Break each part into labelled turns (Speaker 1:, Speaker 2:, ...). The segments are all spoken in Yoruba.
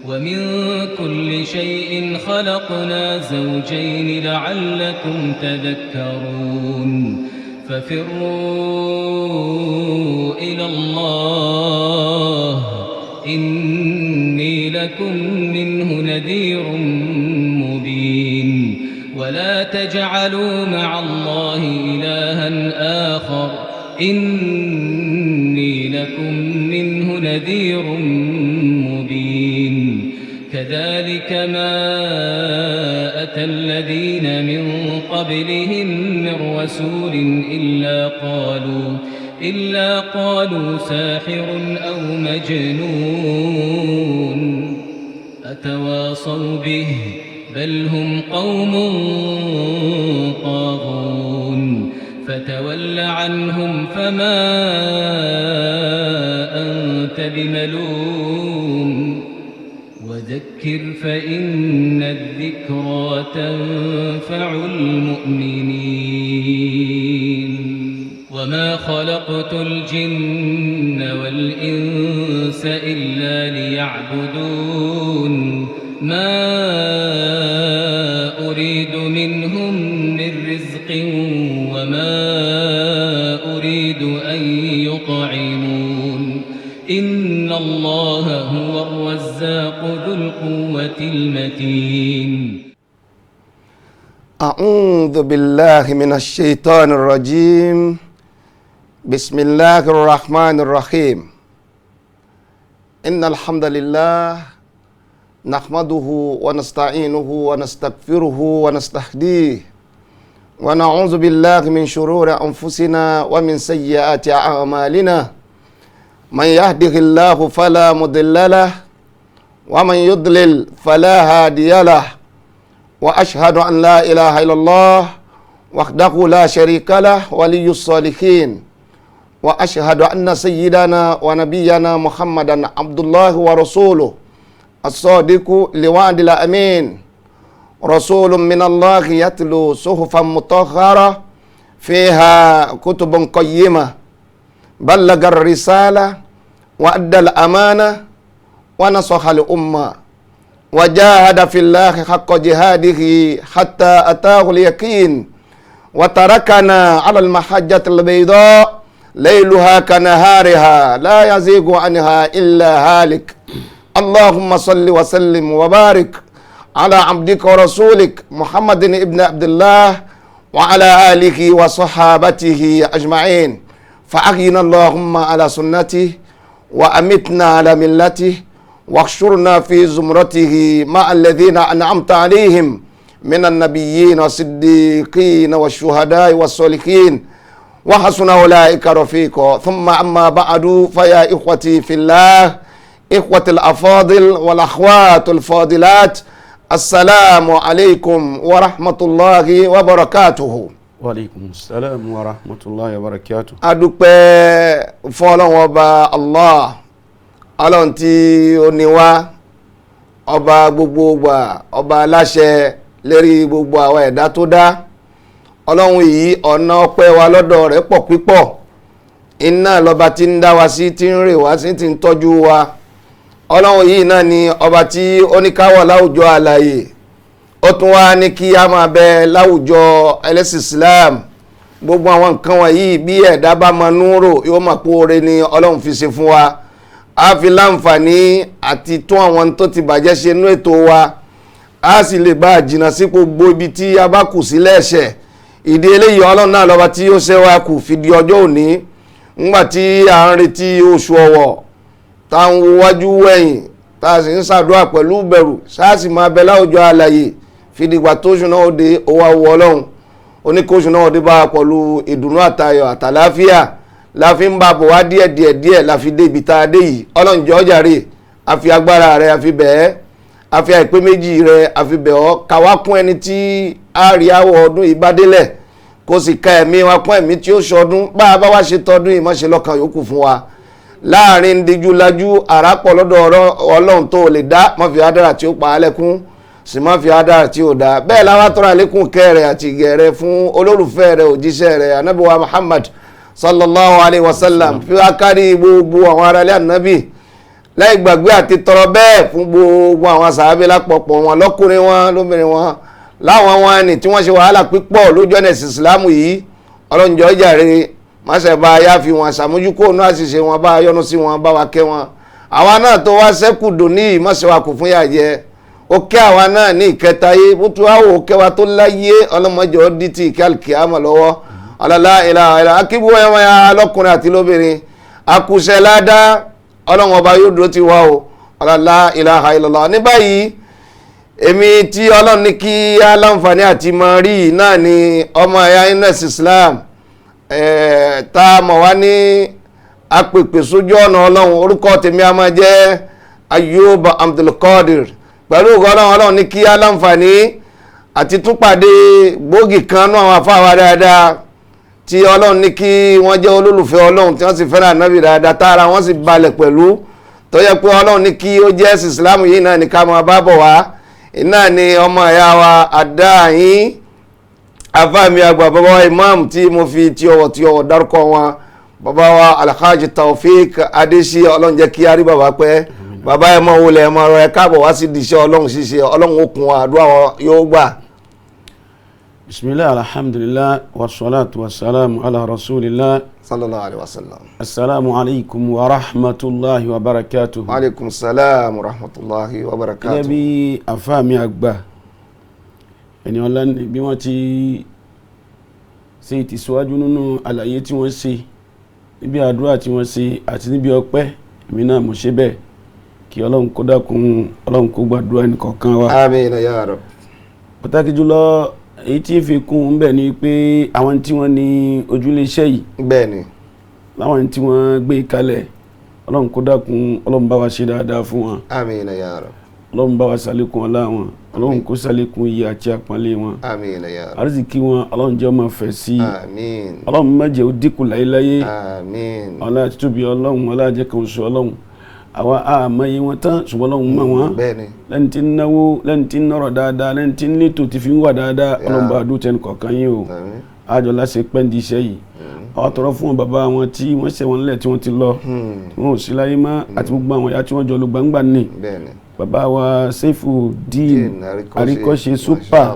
Speaker 1: ومن كل شيء خلقنا زوجين لعلكم تذكرون. ففروا إلى الله إني لكم منه نذير مبين. ولا تجعلوا مع الله إلها آخر إني لكم منه نذير مبين. كذلك ما أتى الذين من قبلهم من رسول إلا قالوا ساحر أو مجنون. أتواصوا به بل هم قوم طاغون. فتول عنهم فما أنت بملوم. وذكر فإن الذكرى تنفع المؤمنين. وما خلقت الجن والإنس إلا ليعبدون. ما أريد منهم من رزق وما أريد أن يطعمون. إن الله هو الرزاق ذو القوة المتين.
Speaker 2: أعوذ بالله من الشيطان الرجيم. بسم الله الرحمن الرحيم. إن الحمد لله نحمده ونستعينه ونستغفره ونستهديه، ونعوذ بالله من شرور أنفسنا ومن سيئات أعمالنا. من يهده الله فلا مضل له ومن يضلل فلا هادي له، وأشهد أن لا إله إلا الله وحده لا شريك له ولي الصالحين، وأشهد أن سيدنا ونبينا محمدا عبد الله ورسوله الصادق لوعد الأمين، رسول من الله يتلو صحفا مطهرة فيها كتب قيمة، بلغ الرسالة وأدى الأمانة ونصح الأمة، وجاهد في الله حق جهاده حتى أتاه اليقين، وتركنا على المحجة البيضاء ليلها كنهارها لا يزيغ عنها إلا هالك. اللهم صل وسلم وبارك على عبدك ورسولك محمد بن عبد الله وعلى آله وصحابته أجمعين. فأحينا اللهم على سنته، وأمتنا على ملته، واحشرنا في زمرته مع الذين أنعمت عليهم من النبيين والصديقين والشهداء والصالحين، وحسن أولئك رفيقا. ثم أما بعد، فيا إخوتي في الله، إخوة الأفاضل والأخوات الفاضلات، السلام عليكم ورحمة الله وبركاته.
Speaker 3: Wa alaikum salam wa rahmatullahi wa barakatuh.
Speaker 2: A dúpẹ́ fún Ọlọ́run Ọba Allah, Ọlọ́run tí ó ní wá, ọba gbogbogbà, ọba aláṣẹ lérí gbogbo àwọn ẹ̀dá tó dá. Ọlọ́run yìí, ọ̀nà ọpẹ́ wa lọ́dọ̀ rẹ̀ pọ̀ pípọ̀. Iná lọ́ba tí ń dá wa sí, tí ń rè wá sí, tí ń tọ́jú wa. Ọlọ́run yìí náà ni ọba tí ó ní ká wà láwùjọ àlàyé, ó tún wá ní kí a máa bẹ láwùjọ ẹlẹ́sìn Islam. Gbogbo àwọn nǹkan wọ̀nyí, bí ẹ̀dá bá mọ núrò, yóò mọ̀ pé oore ni Ọlọ́run fi ṣe fún wa. A fi láǹfààní àti tún àwọn tó ti bàjẹ́ ṣe nú ètò wa, a sì lè bá a jìnnà sí gbogbo ibi tí a bá kù sí lẹ́ẹ̀ṣẹ̀. Ìdí eléyìí, Ọlọ́run náà lọ́ba tí ó ṣe wa kù fi di ọjọ́ òní, ńgbà tí à ń retí oṣù Ọ̀wọ̀, tá à ń wo wájú wẹ̀yìn, tá a sì ń ṣàdúrà pẹ̀lú bẹ̀rù, sáàsì máa bẹ láwùjọ àlàyé fìdígbà tóṣù náà ó dé. Owó awọ Ọlọ́run oníkóṣù náà ó dé bá a pẹ̀lú ìdùnnú àtayọ̀ àtàláfíà, la fi ń bá bọ̀ wá díẹ̀ díẹ̀ díẹ̀, la fi dé ibi tá a dé yìí. Ọlọ́run jọ̀ọ́ jàre, a fi agbára rẹ̀ a fi bẹ̀ ẹ́, a fi àìpé méjì rẹ̀ a fi bẹ̀ ọ́, káwá kún ẹni tí a rí àwọ̀ ọdún yìí bá délẹ̀, kó sì ka ẹ̀mí wa kún ẹ̀mí tí ó ṣọdún. Bá a bá wá ṣe tọdún yìí, má ṣe lọ́kàn yòókù fún wa láàrin díjú lajú àràpọ̀ lọ́dọ̀ Ọlọ́run tó lè dá. Má fi adára tí ó pa á lẹ́kún, sì má fi adára tí ó dá. Bẹ́ẹ̀ la wá tọrọ àlékún kẹ́ rẹ̀ àti ìgẹ̀ rẹ̀ fún olólùfẹ́ rẹ̀, òjíṣẹ́ rẹ̀, Ànábì wa Muhammad sallallahu alayhi wa sallam, fi wá kárí gbogbo àwọn aráalé Ànábì. Láì gbàgbé àti tọrọ bẹ́ẹ̀ fún gbogbo àwọn sàábé lápapọ̀ wọn, lọ́kùnrin wọn, lóbìnrin wọn, láwọn wọn ni tí wọ́n ṣe wàhálà pípọ̀ lójú ọ̀nà ẹ̀sìn ìsìlámù yìí. Ọlọ́njọ́ jàre, máṣe bá a yá fi wọn ṣàmójúkò náà, àṣìṣe wọn, bá a yọ́nú sí wọn, bá wa kẹ́ wọn. Àwa náà tó wá ṣẹ́kù dòní yìí, má ṣe wa kò fún yà jẹ. Ó kẹ́ àwa náà ní ìkẹta yé bó tún wá wò ó kẹ́ wa tó láyé, ọlọ́mọdé ó dí ti ìkẹ́ àlùkìyámà lọ́wọ́. Ọlọ́lá ìlà ìlà akíbu ẹ̀wọ̀n ya lọ́kùnrin àti lóbìnrin, akùsẹ̀ ládàá, ọlọ́run ọba yóò dúró ti wá o. Ọlọ́lá ilaha illallah. Ní báyìí, èmi tí ọlọ́run ní kí á láǹfààní àti mọ rí yìí náà ni ọmọ ẹ̀yà ines Islam, tá a mọ̀ wá ní apèpè sójú ọ̀nà ọlọ́run. Orúkọ tèmi a máa jẹ́ Ayub Abdulkadir. Pẹ̀lú ògo ọlọ́run, ọlọ́run ní kí á láǹfààní àti tún pàdé gbòógì kan náà, àwọn afáwa dáadáa tí ọlọ́run ní kí wọ́n jẹ́ olólùfẹ́ ọlọ́run, tí wọ́n sì fẹ́ràn ànábì dáadáa, tára wọ́n sì balẹ̀ pẹ̀lú, tó yẹ pé ọlọ́run ní kí ó jẹ́ ẹ̀sìn ìsìlámù yìí náà ní ká máa bá bọ̀ wá. Iná ni ọmọ ìyá wa àdáyín afáàmì àgbà, bàbá wa imam tí mo fi tí ọwọ́ tí ọwọ́ dárúkọ wọn, bàbá wa Alhaji Taofik Adéṣí. Ọlọ́run jẹ́ kí á rí bàbá pẹ́. Bàbá, ẹ̀ mọ̀ wọlé, ẹ̀ mọ̀ ọ̀rọ̀, ẹ̀ káàbọ̀ wá sí ìdíṣẹ́ ọlọ́run ṣíṣe. Ọlọ́run ó kún wa, àdúrà wa yóò gbà.
Speaker 3: Bismillah, alhamdulillah, wassalatu wassalamu ala rasulillah.
Speaker 2: Sallallahu alayhi wa sallam.
Speaker 3: Assalamu alaikum wa rahmatullahi wa barakatuh.
Speaker 2: Wa alaikum salam wa rahmatulahi wa
Speaker 3: Gẹ́gẹ́
Speaker 2: barakatuh.
Speaker 3: bí àfáà mi àgbà ẹni ọlá ní bí wọ́n ti ṣe ìtìsíwájú nínú àlàyé tí wọ́n ṣe níbi àdúrà tí wọ́n ṣe àti níbi ọpẹ́, èmi náà mo ṣe bẹ́ẹ̀ kí ọlọ́run kó dákun, ọlọ́run kó gbàdúrà ẹnìkọ̀ọ̀kan wa.
Speaker 2: Àmín ya rab.
Speaker 3: Pàtàkì jùlọ, èyí tí ń fi kún un bẹ̀ ni pé àwọn tí wọ́n ní ojúlé iṣẹ́ yìí,
Speaker 2: Bẹ́ẹ̀ni.
Speaker 3: láwọn tí wọ́n gbé kalẹ̀, ọlọ́run kó dákun, ọlọ́run bá wa ṣe dáadáa fún wọn.
Speaker 2: Àmín ya rab.
Speaker 3: Ọlọ́run bá wa ṣàlékún ọlá wọn, ọlọ́run kó ṣàlékún iyì àti àpọ́nlé wọn.
Speaker 2: Àmín ya rab.
Speaker 3: Àrísìkí wọn, ọlọ́run jẹ́ ó máa fẹ̀ sí i.
Speaker 2: Àmín.
Speaker 3: Ọlọ́run má jẹ́ ó dínkù láyéláyé.
Speaker 2: Àmín.
Speaker 3: Ọlá títóbi ọlọ́run, ọlá jẹ́ kan oṣù ọlọ́run. Àwa àmọ́ iye wọn tán, ṣùgbọ́n ọlọ́run mọ̀ wọ́n. Lẹ́ni tí ń náwó, lẹ́ni tí ń nọ̀rọ̀ dáadáa, lẹ́ni tí ń létò tí fi ń wà dáadáa, ọlọ́run bá dúró tẹnu kọ̀ọ̀kan yín o.
Speaker 2: Àmín.
Speaker 3: Àjọ láṣẹ pẹ́ndì iṣẹ́ yìí. Àwọn tọrọ fún wọn, bàbá wọn tí wọ́n ṣẹ̀ wọ́n lẹ̀, tí wọ́n ti lọ, tí wọ́n ò sí láyé mọ́, àti gbogbo àwọn ìyá tí wọ́n jọ lọ gbangba ní. Bàbá wa Saifuddin Àríkọ́ṣe super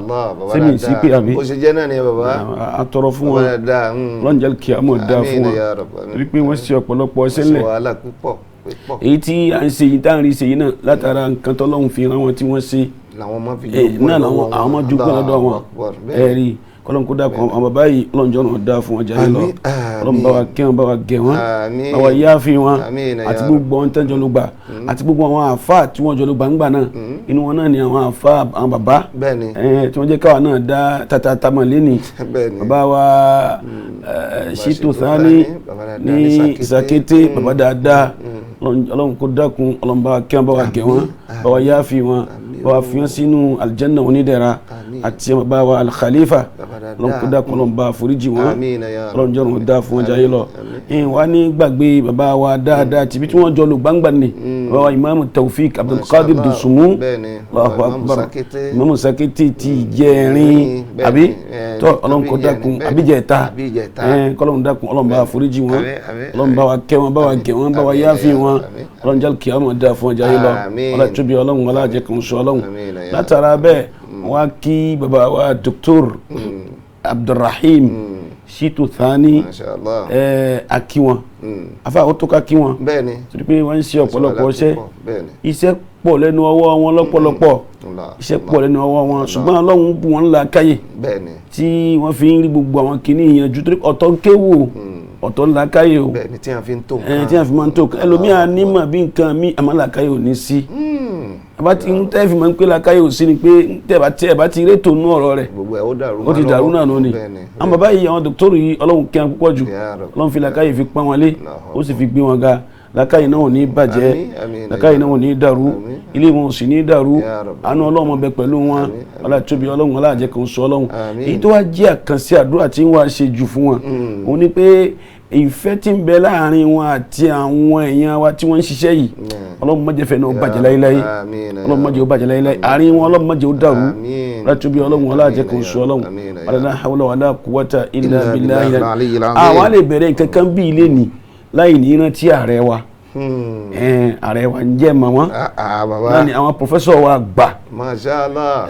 Speaker 3: sẹ́mi sípè àbí.
Speaker 2: Bó ṣe jẹ́ náà ni, bàbá.
Speaker 3: Àtọrọ fún wọn.
Speaker 2: Bàbá dáadáa.
Speaker 3: Lọ́njẹ́ kí a mọ̀ dáa fún
Speaker 2: Àmín
Speaker 3: wọn
Speaker 2: ya Rabb, àmín.
Speaker 3: torí pé wọ́n ṣe ọ̀pọ̀lọpọ̀
Speaker 2: Wọ́n
Speaker 3: iṣẹ́
Speaker 2: ṣe
Speaker 3: ńlẹ̀.
Speaker 2: wàhálà púpọ̀ púpọ̀.
Speaker 3: Èyí tí à ń ṣe yìí, tá à ń rí ṣe yìí náà, látara nǹkan tọ́lọ́hun fi rán wọn tí wọ́n ṣe
Speaker 2: làwọn ọmọ fi
Speaker 3: ẹ náà làwọn àwọn ọmọ jogún lọ́dọ̀ wọn.
Speaker 2: Allahu Akbar. Bẹ́ẹ̀ni.
Speaker 3: Ẹ̀rí kọ́lọ́n kó dàkọ̀ àwọn bàbá yìí, ọlọ́njọ́ náà dáa fún wọn jáde lọ.
Speaker 2: Àmín, àmín.
Speaker 3: Ọlọ́run bá wa kẹ́ wọn, bá wa gẹ̀ wọn,
Speaker 2: Àmín.
Speaker 3: bá wa yááfin wọn,
Speaker 2: Àmín ya
Speaker 3: àti
Speaker 2: Rabb.
Speaker 3: gbogbo àwọn tẹ́jọ́ ló gbà, àti gbogbo àwọn àáfàá tí wọ́n jọ ló gbà ńgbà náà. Inú wọn náà ni àwọn àáfàá, àwọn bàbá tí wọ́n jẹ́ káwa náà dá tatata mọ̀ lẹ́ni. Bàbá wa Ṣítù Thani
Speaker 2: Bàbá dáadáa
Speaker 3: ní
Speaker 2: ní
Speaker 3: Ìsàkété, bàbá dáadáa. Ọlọ́run kó dákun, ọlọ́run bá wa kẹ́ wọn, bá wa gẹ̀ wọn, bá wa yááfin wọn,
Speaker 2: Àmín.
Speaker 3: bá wa fi wọn sínú aljanna onídẹ̀ra,
Speaker 2: Àmín.
Speaker 3: àti bàbá wa Al-Khalifa.
Speaker 2: Bàbá dáadáa.
Speaker 3: Ọlọ́run kó dákun, ọlọ́run bá foríjì wọn.
Speaker 2: Àmín ya Rabb.
Speaker 3: Ọlọ́run jọ̀run dá fún wọn jayé lọ.
Speaker 2: Àmín.
Speaker 3: Ìhìn wa ní gbàgbé bàbá wa dáadáa tìbí tí wọ́n jọ lò gbangba ni, bàbá wa Imam Taofik Abdulkadir
Speaker 2: Masha Allah.
Speaker 3: Dosunmu.
Speaker 2: Bàbá
Speaker 3: Allahu
Speaker 2: Imam
Speaker 3: Akbar.
Speaker 2: Sakete.
Speaker 3: Imam Sakete ti jẹrin àbí tọ́, ọlọ́run kó
Speaker 2: àbí
Speaker 3: dákun,
Speaker 2: ìjẹrin, bẹ́ẹ̀ni.
Speaker 3: àbí jẹta.
Speaker 2: Àbí ìjẹta.
Speaker 3: Kọ́lọ́run dákun, ọlọ́run bá foríjì wọn.
Speaker 2: Àmín, àmín,
Speaker 3: Ọlọ́run bá wa kẹ́ wọn, bá wa gẹ̀ wọn, bá wa
Speaker 2: Àmín,
Speaker 3: yááfin wọn.
Speaker 2: àmín.
Speaker 3: Ọlọ́run jẹ́ kí ọmọ dáa fún ọjà yìí lọ.
Speaker 2: Àmín.
Speaker 3: Ọlọ́run tóbi, ọlọ́run ọlọ́run kan sọ ọlọ́run.
Speaker 2: Àmín ya
Speaker 3: Látara bẹ́ẹ̀, wọ́n á kí bàbá wa Dr. Abdulrahim Shitu Thani.
Speaker 2: Masha Allah.
Speaker 3: Akí wọn, afa ó tó ká kí wọn torí pé wọ́n ń ṣe ọ̀pọ̀lọpọ̀ iṣẹ́. Iṣẹ́ pọ̀ lẹ́nu ọwọ́ wọn lọ́pọ̀lọpọ̀.
Speaker 2: Allah,
Speaker 3: Iṣẹ́ pọ̀ lẹ́nu ọwọ́ wọn, ṣùgbọ́n ọlọ́run bù wọ́n ńlá káyè tí wọ́n fi ń rí gbogbo àwọn kìíní ìyànjú, torí ọ̀tọ̀ ń kéwò, ọ̀tọ̀ ńlá káyè o.
Speaker 2: Bẹ́ẹ̀ni, tí a fi ń tó nǹkan.
Speaker 3: Tí a fi máa ń tó ẹlòmíà nímọ̀ bí nǹkan mi, àmọ́ làákàyè ò ní sí. Àbá tí ń tẹ́ fi máa ń pé làákàyè ò sí ni pé tẹ́ bá ti rétò nú ọ̀rọ̀ rẹ̀,
Speaker 2: Gbogbo ẹ̀ ó dàrú
Speaker 3: ó ti
Speaker 2: mọ́
Speaker 3: dàrú
Speaker 2: lọ́wọ́.
Speaker 3: náà lónìí. Àwọn bàbá yìí, àwọn dòkítọ́rù yìí, ọlọ́run kẹ́ wọn púpọ̀ jù.
Speaker 2: Ya Rabb.
Speaker 3: Ọlọ́run fi làákàyè fi pọ́n wọn lé,
Speaker 2: Allahu
Speaker 3: ó sì fi gbé wọn ga. Làákàyè náà ò ní bàjẹ́.
Speaker 2: Àmín, àmín.
Speaker 3: Làákàyè náà ò ní dàrú.
Speaker 2: Àmín.
Speaker 3: Ilé wọn ò sì ní dàrú.
Speaker 2: Ya Rabb.
Speaker 3: Àánú ọlọ́run máa bẹ pẹ̀lú wọn.
Speaker 2: Àmín, àmín.
Speaker 3: Ọlá tóbi ọlọ́run, ọlá àjẹkùn kan sọ ọlọ́run.
Speaker 2: Àmín.
Speaker 3: Èyí tó wá jẹ́ àkànṣe àdúrà tí ń wá ṣe jù fún wọn, òun ni pé ìfẹ́ tí ń bẹ láàrin wọn àti àwọn èèyàn wa tí wọ́n ń ṣiṣẹ́ yìí, ọlọ́run má jẹ́ fẹ́ náà bàjẹ́ láéláé.
Speaker 2: Àmín.
Speaker 3: Ọlọ́run má jẹ́ ó bàjẹ́ láéláé. Àárín wọn, ọlọ́run má jẹ́ ó dàrú.
Speaker 2: Àmín.
Speaker 3: Ọlá tóbi ọlọ́run, ọlá àjẹkùn sọ ọlọ́run.
Speaker 2: Àmín.
Speaker 3: Ọlá hawla wala quwwata illa
Speaker 2: Illa
Speaker 3: billahi
Speaker 2: billahi al-aliyyil azim.
Speaker 3: Àwa lè bẹ̀rẹ̀ nǹkan kan bí ilé ni láì ní rántí ààrẹ wa. Ààrẹ wa ń jẹ́ mọ̀ wọ́n.
Speaker 2: Ah, ah, bàbá.
Speaker 3: Náà ni àwọn pòfẹ́sọ̀ wa gbà.
Speaker 2: Masha Allah.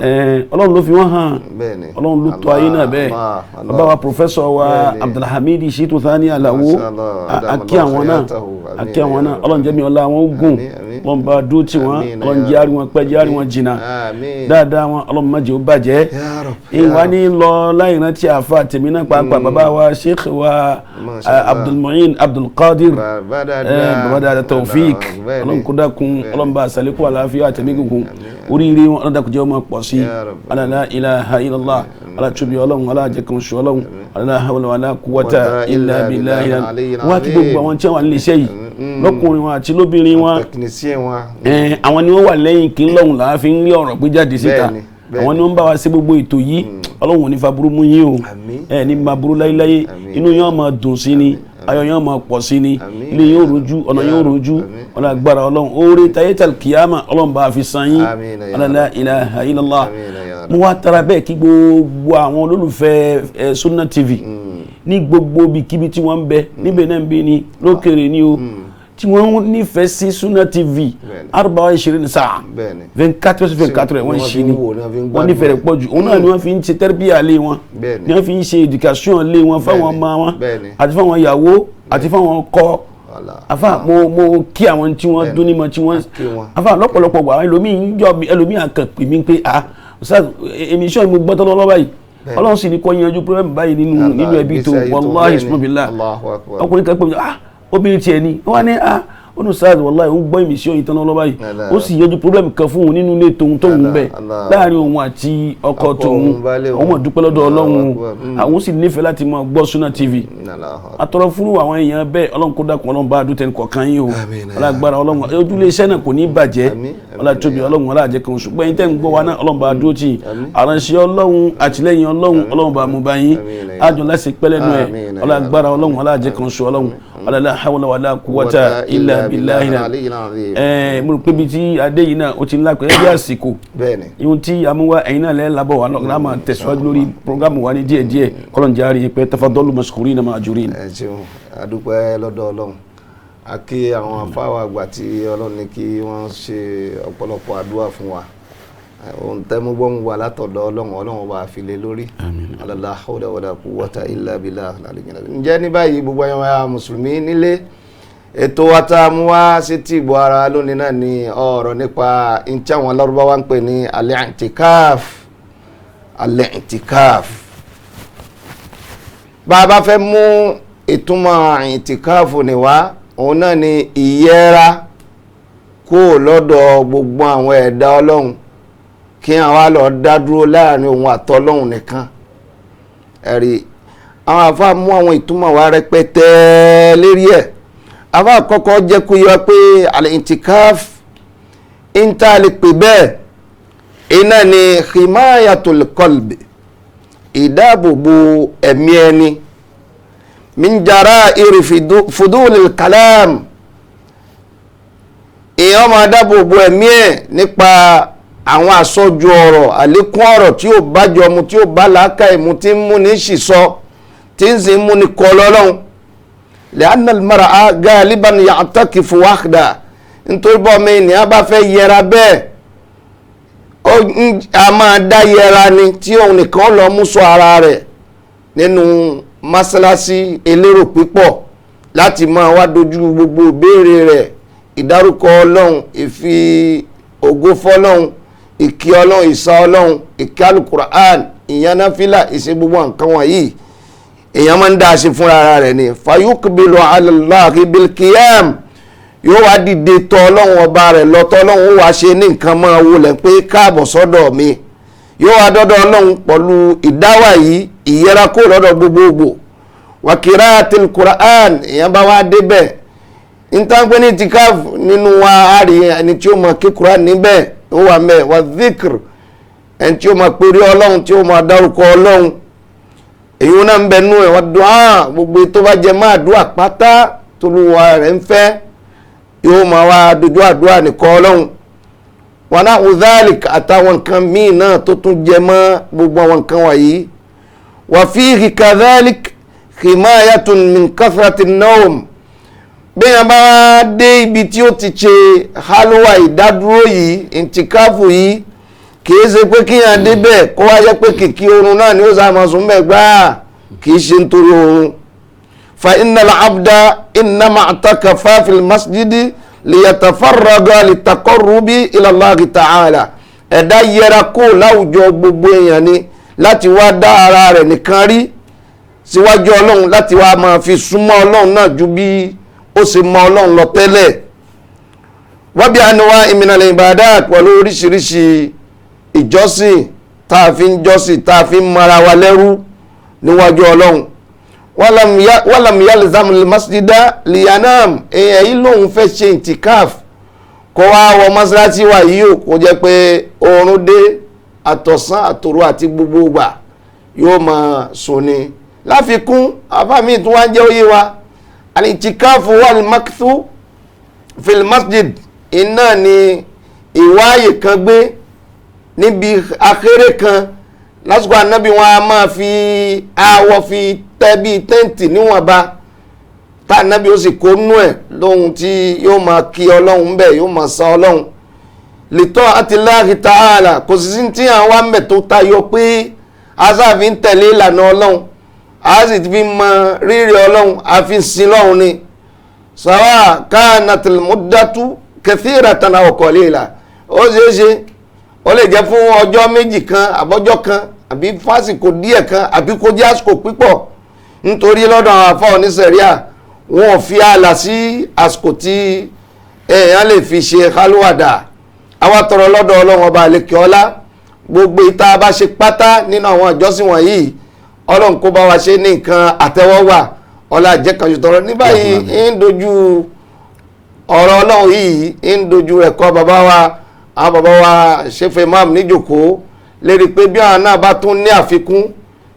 Speaker 3: Ọlọ́run ló fi wọ́n hàn.
Speaker 2: Bẹ́ẹ̀ni.
Speaker 3: Ọlọ́run ló tọ́ ayé náà bẹ́ẹ̀.
Speaker 2: Allah, Allah.
Speaker 3: Bàbá wa pòfẹ́sọ̀ wa
Speaker 2: Bẹ́ẹ̀ni.
Speaker 3: Abdulhamid Shitu Thani Alawo,
Speaker 2: Masha Allah.
Speaker 3: akí àwọn náà,
Speaker 2: Adamallahu hayatahu.
Speaker 3: akí àwọn náà.
Speaker 2: Àmín.
Speaker 3: Ọlọ́run jẹ́ mi ọlá wọn ó gùn.
Speaker 2: Àmín, àmín.
Speaker 3: Ọlọ́run bá dúró tì wọ́n.
Speaker 2: Àmín,
Speaker 3: Ọlọ́run jẹ́ àrí wọn pẹ́, jẹ́ àrí wọn jìnnà.
Speaker 2: Àmín.
Speaker 3: Dáadáa wọn, Ọlọ́run má jẹ́ ó bàjẹ́.
Speaker 2: Ya Rabb, ya
Speaker 3: Ìwà
Speaker 2: Rabb.
Speaker 3: ní lọ láì rántí àfa tèmi náà pàápàá, bàbá wa Sheikh wa
Speaker 2: Masha Allah.
Speaker 3: Abdulmuin Abdulkadir,
Speaker 2: Bàbá dáadáa.
Speaker 3: bàbá dáadáa Taofik.
Speaker 2: Bẹ́ẹ̀ni.
Speaker 3: Ọlọ́run kó dákun,
Speaker 2: Bẹ́ẹ̀ni.
Speaker 3: Ọlọ́run bá àṣàlékún àlàáfíà àtẹ̀mí gígùn, oríire wọn, Ọlọ́run dákun jẹ́ ó máa pọ̀ sí.
Speaker 2: Ya Rabb.
Speaker 3: Ala la ilaha illallah, ala tóbi Ọlọ́run, ala jẹ́kan ṣo Ọlọ́run, ala la hawla wala quwwata illa billahi.
Speaker 2: Aliyyil
Speaker 3: Wọ́n á kí gbogbo àwọn tí wọ́n wà nílé iṣẹ́ yìí, lọ́kùnrin wọn àti lóbìnrin wọn.
Speaker 2: Technicien wa.
Speaker 3: Àwọn ni wọ́n wà lẹ́yìn kí lọ́hùn làá fi ń rí ọ̀rọ̀ gbé jáde síta.
Speaker 2: Bẹ́ẹ̀ni, bẹ́ẹ̀ni.
Speaker 3: Àwọn ni wọ́n ń bá wa ṣe gbogbo ètò yìí. Ọlọ́run ò ní fa burú mú yín o.
Speaker 2: Àmín.
Speaker 3: Ẹ ní ma burú láyéláyé.
Speaker 2: Àmín.
Speaker 3: Inú yín á máa dùn sí ni, ayọ̀ yín á máa pọ̀ sí ni,
Speaker 2: Àmín.
Speaker 3: ilé yín ó rojú, ọ̀nà yín ó rojú.
Speaker 2: Àmín.
Speaker 3: Ọlá agbára Ọlọ́run, oore tayetal kiyama, Ọlọ́run bá a fi san yín.
Speaker 2: Àmín ya
Speaker 3: Ala la ilaha illallah.
Speaker 2: Àmín ya Rabb.
Speaker 3: Mo wá tara bẹ́ẹ̀ kí gbogbo àwọn olólùfẹ́ Sunna TV ní gbogbo ibikíbi tí wọ́n ń bẹ níbẹ̀ náà ń bí ni lókèrè ni o, tí wọ́n nífẹ̀ẹ́ sí Sunna TV
Speaker 2: Bẹ́ẹ̀ni.
Speaker 3: 24 sáà,
Speaker 2: Bẹ́ẹ̀ni.
Speaker 3: 24 sur 24 wọ́n ń
Speaker 2: Wọ́n
Speaker 3: ṣe
Speaker 2: fi
Speaker 3: ni
Speaker 2: ń wò, ni wọ́n fi ń
Speaker 3: wọ́n
Speaker 2: gbádùn
Speaker 3: nífẹ̀ẹ́ rẹ̀
Speaker 2: ẹ̀.
Speaker 3: pọ̀ jù. Òun náà ni wọ́n fi ń ṣe tẹ́rẹ́bíà lé wọn,
Speaker 2: Bẹ́ẹ̀ni.
Speaker 3: ni wọ́n fi ń ṣe education lé wọn fáwọn
Speaker 2: Bẹ́ẹ̀ni.
Speaker 3: ọmọ wọn
Speaker 2: Bẹ́ẹ̀ni.
Speaker 3: àti fáwọn ìyàwó àti fáwọn ọkọ.
Speaker 2: Wàlá.
Speaker 3: Afa, mo kí àwọn tí wọ́n dún ní mọ tí wọ́n
Speaker 2: Kí wọn.
Speaker 3: Afa, lọ́pọ̀lọpọ̀ wà, ẹlòmíì ń jọ mi, ẹlòmíì àkàn pè mí pé, "Ah, ustaz, émission mo gbọ́ tọ́lọ́ báyìí, Ọlọ́run sì ní kọ́ yanjú problem báyìí nínú
Speaker 2: Allah,
Speaker 3: nínú ẹbí tó."
Speaker 2: ìgbésí ayé tó,
Speaker 3: Wallahi,
Speaker 2: bẹ́ẹ̀ni.
Speaker 3: bismillah.
Speaker 2: Allahu akbar.
Speaker 3: Ọkùnrin kan pè mí, ah, obìnrin tiẹ̀ ni wọ́n á ní, ah, ó ní, "Ustaz, wallahi, ó ń gbọ́ émission yìí tán lọ́wọ́ báyìí,
Speaker 2: Allah.
Speaker 3: ó sì yanjú problem kan fún òun nínú ilé tòun tóun
Speaker 2: Allah,
Speaker 3: bẹ̀
Speaker 2: Allah.
Speaker 3: láàrin òun àti ọkọ
Speaker 2: Ọkọ
Speaker 3: tòun."
Speaker 2: òun, baálé
Speaker 3: Òun
Speaker 2: òun.
Speaker 3: mọ̀ dúpẹ́ lọ́dọ̀ Ọlọ́run.
Speaker 2: Allahu akbar.
Speaker 3: Àwọn sì nífẹ̀ẹ́ láti máa gbọ́ Sunna TV.
Speaker 2: Allahu akbar.
Speaker 3: Atọrọ fún àwọn èèyàn bẹ́ẹ̀, Ọlọ́run kó dákun, Ọlọ́run bá a dútẹ kọ̀ọ̀kan yín o.
Speaker 2: Àmín.
Speaker 3: Ọlágbára Ọlọ́run, ojúlé iṣẹ́ náà kò ní bàjẹ́.
Speaker 2: Àmín, àmín.
Speaker 3: Ọlá tóbi Ọlọ́run, ọlá àjẹkùn ṣùgbọ́n ẹ̀yin tẹ́ ń gbọ́ wa náà, Ọlọ́run bá a dúró tì í.
Speaker 2: Àmín.
Speaker 3: Àránṣẹ́ Ọlọ́run, àtìlẹ́yìn Ọlọ́run, Ọlọ́run bá a mú bá yín.
Speaker 2: Àmín.
Speaker 3: Àjọ láti pẹ́lẹ́nu ẹ̀.
Speaker 2: Àmín.
Speaker 3: Ọlágbára Ọlọ́run, ọlá àjẹkùn ṣù Ọlọ́run, ọlá la hawla wala quwwata illa billahi.
Speaker 2: Aliyyil azim.
Speaker 3: Ẹ̀ mo rò pé ibi tí adé yìí náà ó ti ń lápẹ́ bí àsìkò
Speaker 2: Bẹ́ẹ̀ni.
Speaker 3: ihun tí a mú wá, ẹ̀yin náà lẹ́ labọ̀ wá lọ́kàn láàmà tẹ̀síwájú lórí programu wa ní díẹ̀díẹ̀. Kọ́lọ̀njárí pé tafadọ́lù mashkurina ma'jurin.
Speaker 2: Ẹ ṣeun, a dúpẹ́ lọ́dọ̀ Ọlọ́run. A kí àwọn afáwà àgbà tí Ọlọ́run ní kí wọ́n ṣe ọ̀pọ̀lọpọ̀ àdúrà fún wa. Ohun tẹ́múgbọ́n wà látọ̀dọ̀ Ọlọ́run, Ọlọ́run wà file lórí. La hawla wala quwwata illa billah. Ǹjẹ́ ní báyìí, gbogbo ẹ̀yàn wa mùsùlùmí nílé, ètò wa tá a mú wá sí tí ìbò ara lónìí náà ni ọ̀rọ̀ nípa ntí àwọn Lárúbáwá ń pè ní al-i'tikaf. Al-i'tikaf, bá a bá fẹ́ mú ìtumọ̀ ìtìkáàfù ní wá, òun náà ni ìyẹra kó lọ́dọ̀ gbogbo àwọn ẹ̀dá Ọlọ́run, kí àwa lọ dá dúró láàrin òun àtọlọ́run nìkan. Ẹ̀rí àwọn àfa mú àwọn ìtumọ̀ wá rẹpẹtẹ lérí ẹ̀. Àfa àkọ́kọ́ jẹ́ kó yọ pé al-i'tikaf ń tá a lè pè bẹ́ẹ̀, iná ni himayatul qalbi, ìdáàbòbò ẹ̀mí ẹni, min jara'iri fudulil kalam. Èèyàn máa dáàbòbò ẹ̀mí ẹ̀ nípa àwọn àsọjù ọ̀rọ̀, àlékún ọ̀rọ̀ tí ó bá jọ mu, tí ó bá làákàyè mu, tí ń mú ní ṣìsọ, tí ń sì ń mú ní kọ lọ́lọ́run. Li'anna al-mar'a galiban ya'takifu wahda, nítorí bọ́ mi ènìyàn bá fẹ́ yẹra bẹ́ẹ̀, a máa dá yẹra ni, tí òun nìkan lọ mú sọ ara rẹ̀ nínú mọ́sálásí elérò pípọ̀ láti máa wá dojú gbogbo ìbéèrè rẹ̀, ìdárúkọ Ọlọ́run, ìfi ògo fọ́lọ́run, ìkí Ọlọ́run, ìsá Ọlọ́run, ìkí alukur'an, ìyánáfílà, ìṣe gbogbo nǹkan wọ̀nyí, èèyàn máa ń dá a ṣe fúnra ara rẹ̀ ni. Fayuqbilu ala Allahi bilqiyam, yóò wá dìde tọ̀ Ọlọ́run ọba rẹ̀ lọ, tọ̀ Ọlọ́run ó wá ṣe ní nǹkan máa wọlé pé káàbọ̀ sọ́dọ̀ mi. Yóò wá dọ́dọ̀ Ọlọ́run pẹ̀lú ìdáwà yìí, ìyẹra kó lọ́dọ̀ gbogbogbò, wa qira'atil Qur'an. Èèyàn bá wá débẹ̀, ntàgbé ní tikaf nínú wa, á rí ẹni tí ó mọ kí Qur'an níbẹ̀, ó wà mẹ́ wa dhikr, ẹni tí ó mọ péré Ọlọ́run, tí ó mọ dárúkọ Ọlọ́run, èyí náà ń bẹ nú ẹ̀, wọ́n dùn gbogbo tó bá jẹ máa dùn àpáta tolúwa rẹ̀ ń fẹ́, yóò máa wá dojú àdúrà nìkan Ọlọ́run. Wọn náà udhalik, àtàwọn nǹkan míì náà tó tún jẹ mọ́ gbogbo àwọn nǹkan wọ̀nyí. Wa fihi kadhalik himayatun min kathrati an-nawm. Bẹ́yàn bá dé ibi tí ó ti ṣe hálùwà ìdádúró yìí, ìtìkáfù yìí, kìí ṣe pé kíyàn débẹ̀ kó wá jẹ́ pé kìkì oorun náà ni ó sá máa sùn bẹ́ẹ̀ gbáà, kìí ṣe nítorí oorun. Fa innal abda innama i'takafa fil masjidi liyatafarraga litaqarrubi ila Allahi ta'ala. Ẹ̀dá yẹra kó láwùjọ gbogbo èèyàn ni láti wá dá ara rẹ̀ nìkan rí síwájú Ọlọ́run, láti wá máa fi súnmọ́ Ọlọ́run náà ju bí ó ṣe mọ Ọlọ́run lọ tẹ́lẹ̀. Wábí àníwá ìmìnàlẹ̀ ìbàdà pẹ̀lú oríṣiríṣi ìjọsìn tá a fi ń jọ́sìn, tá a fi ń mara wa lẹ́rú níwájú Ọlọ́run. Walam yalzam masjida liyanam. Èèyàn yìí lòun fẹ́ ṣe ìtìkáf, kó wá wọ mọ́sálásí wa yìí ò kó jẹ́ pé oorun dé àtọ̀sán àtòru àti gbogbo ìgbà yóò máa sùn ni. Láfikún àfàmì tí wọ́n jẹ́ òye wa, al-i'tikafu wal makthu fil masjid, iná ni ìwáyè kan gbé níbi akéré kan. Lásìkò ànábì wọn a máa fi awọ fi tẹ́ bíi tẹ́ǹtì níwọ̀nba, tá ànábì ó sì kó nú ẹ̀ lóhun tí yóò máa kí Ọlọ́run bẹ́ẹ̀, yóò máa sa Ọlọ́run lìtọ́ àti Allahi ta'ala. Kò sì sí tí àwọn wá ń bẹ̀ tó tayọ pé a sáà fi ń tẹ̀lé ìlànà Ọlọ́run, a sì fi mọ rírì Ọlọ́run, a fi ń sin Lọ́run ni. Sawa kanatil muddatu kathiratan aw qalila, ó ṣeé ṣe ó lè jẹ́ fún ọjọ́ méjì kan àbọ́jọ́ kan àbí fásìkò díẹ̀ kan àbí kó jẹ́ àsìkò pípọ̀, nítorí lọ́dọ̀ àwọn afọ́ oníṣẹ̀ríà wọn ò fi ààlà sí àsìkò tí èèyàn lè fi ṣe kálúwàdà. Àwa tọrọ lọ́dọ̀ Ọlọ́run ọba àlekè ọlá, gbogbo ìta bá ṣe pátá nínú àwọn ìjọsìn wọ̀nyí, Ọlọ́run kó bá wa ṣe ní nǹkan àtẹ́wọ́gbà, ọlá jẹ́ kan ṣe tọrọ. Ní báyìí ń dojú ọ̀rọ̀ Ọlọ́run yìí, ń dojú ẹ̀kọ́ bàbá wa, àwọn bàbá wa ṣẹfẹ̀ imam níjòkó, lérí pé bí àwọn náà bá tún ní àfikún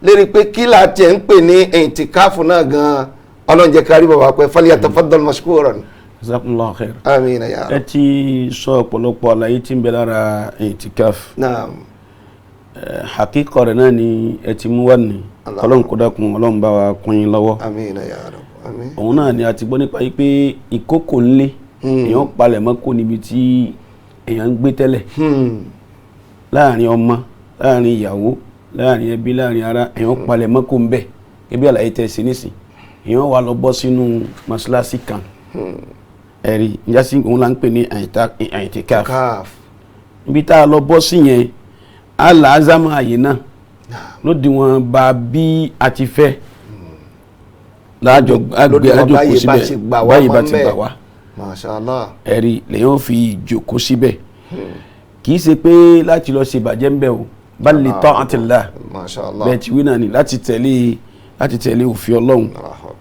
Speaker 2: lérí pé kí là tiẹ̀ ń pè ní ìtìkáfù náà gan-an. Ọlọ́run jẹ́ ká rí bàbá pẹ́. Falyatafaddal mashkuran.
Speaker 3: Jazakumullahu khair.
Speaker 2: Àmín ya
Speaker 3: Ẹ ti sọ ọ̀pọ̀lọpọ̀ àlàyé tí ń bẹ lára ìtìkáf.
Speaker 2: Naam.
Speaker 3: Hakíkọ rẹ̀ náà ni ẹ ti mú wá ní. Ọlọ́run kó dákun, Ọlọ́run bá wa kún yín lọ́wọ́.
Speaker 2: Àmín ya Rabb. Àmín.
Speaker 3: Òun náà ni a ti gbọ́ nípa yìí pé ìkókò ńlé èèyàn palẹ̀ mọ́ kó níbi tí èèyàn ń gbé tẹ́lẹ̀, láàrin ọmọ, láàrin ìyàwó, láàrin ẹbí, láàrin ara, èèyàn palẹ̀ mọ́ kó ń bẹ̀ ẹbí. Àlàyé tẹ̀ sí nísìn, èèyàn wà lọ bọ́ sínú mọ́ṣáláṣí kan. Ẹ̀rí ìjásí òun là ń pè ní ìtìkáf.
Speaker 2: Káf.
Speaker 3: Ibi tá a lọ bọ́ sí yẹn, á là á zámọ́ àyè náà lódiwọ̀n bá bí a ti fẹ́ láàjọ àgbẹ̀
Speaker 2: Lódiwọ̀n
Speaker 3: àjòkó
Speaker 2: báyìí bá
Speaker 3: síbẹ̀
Speaker 2: ṣe gbà wá
Speaker 3: báyìí bá
Speaker 2: mọ́
Speaker 3: ti
Speaker 2: ńbẹ̀.
Speaker 3: gbà wá.
Speaker 2: Masha Allah.
Speaker 3: Ẹ̀rí lèyàn ó fi jòkó síbẹ̀, kì í ṣe pé láti lọ ṣe ìbàjẹ́ ńbẹ̀ o, bal li ta'atillah.
Speaker 2: Masha Allah.
Speaker 3: Bẹ́ẹ̀ tí wí náà ni láti tẹ̀lé òfin Ọlọ́run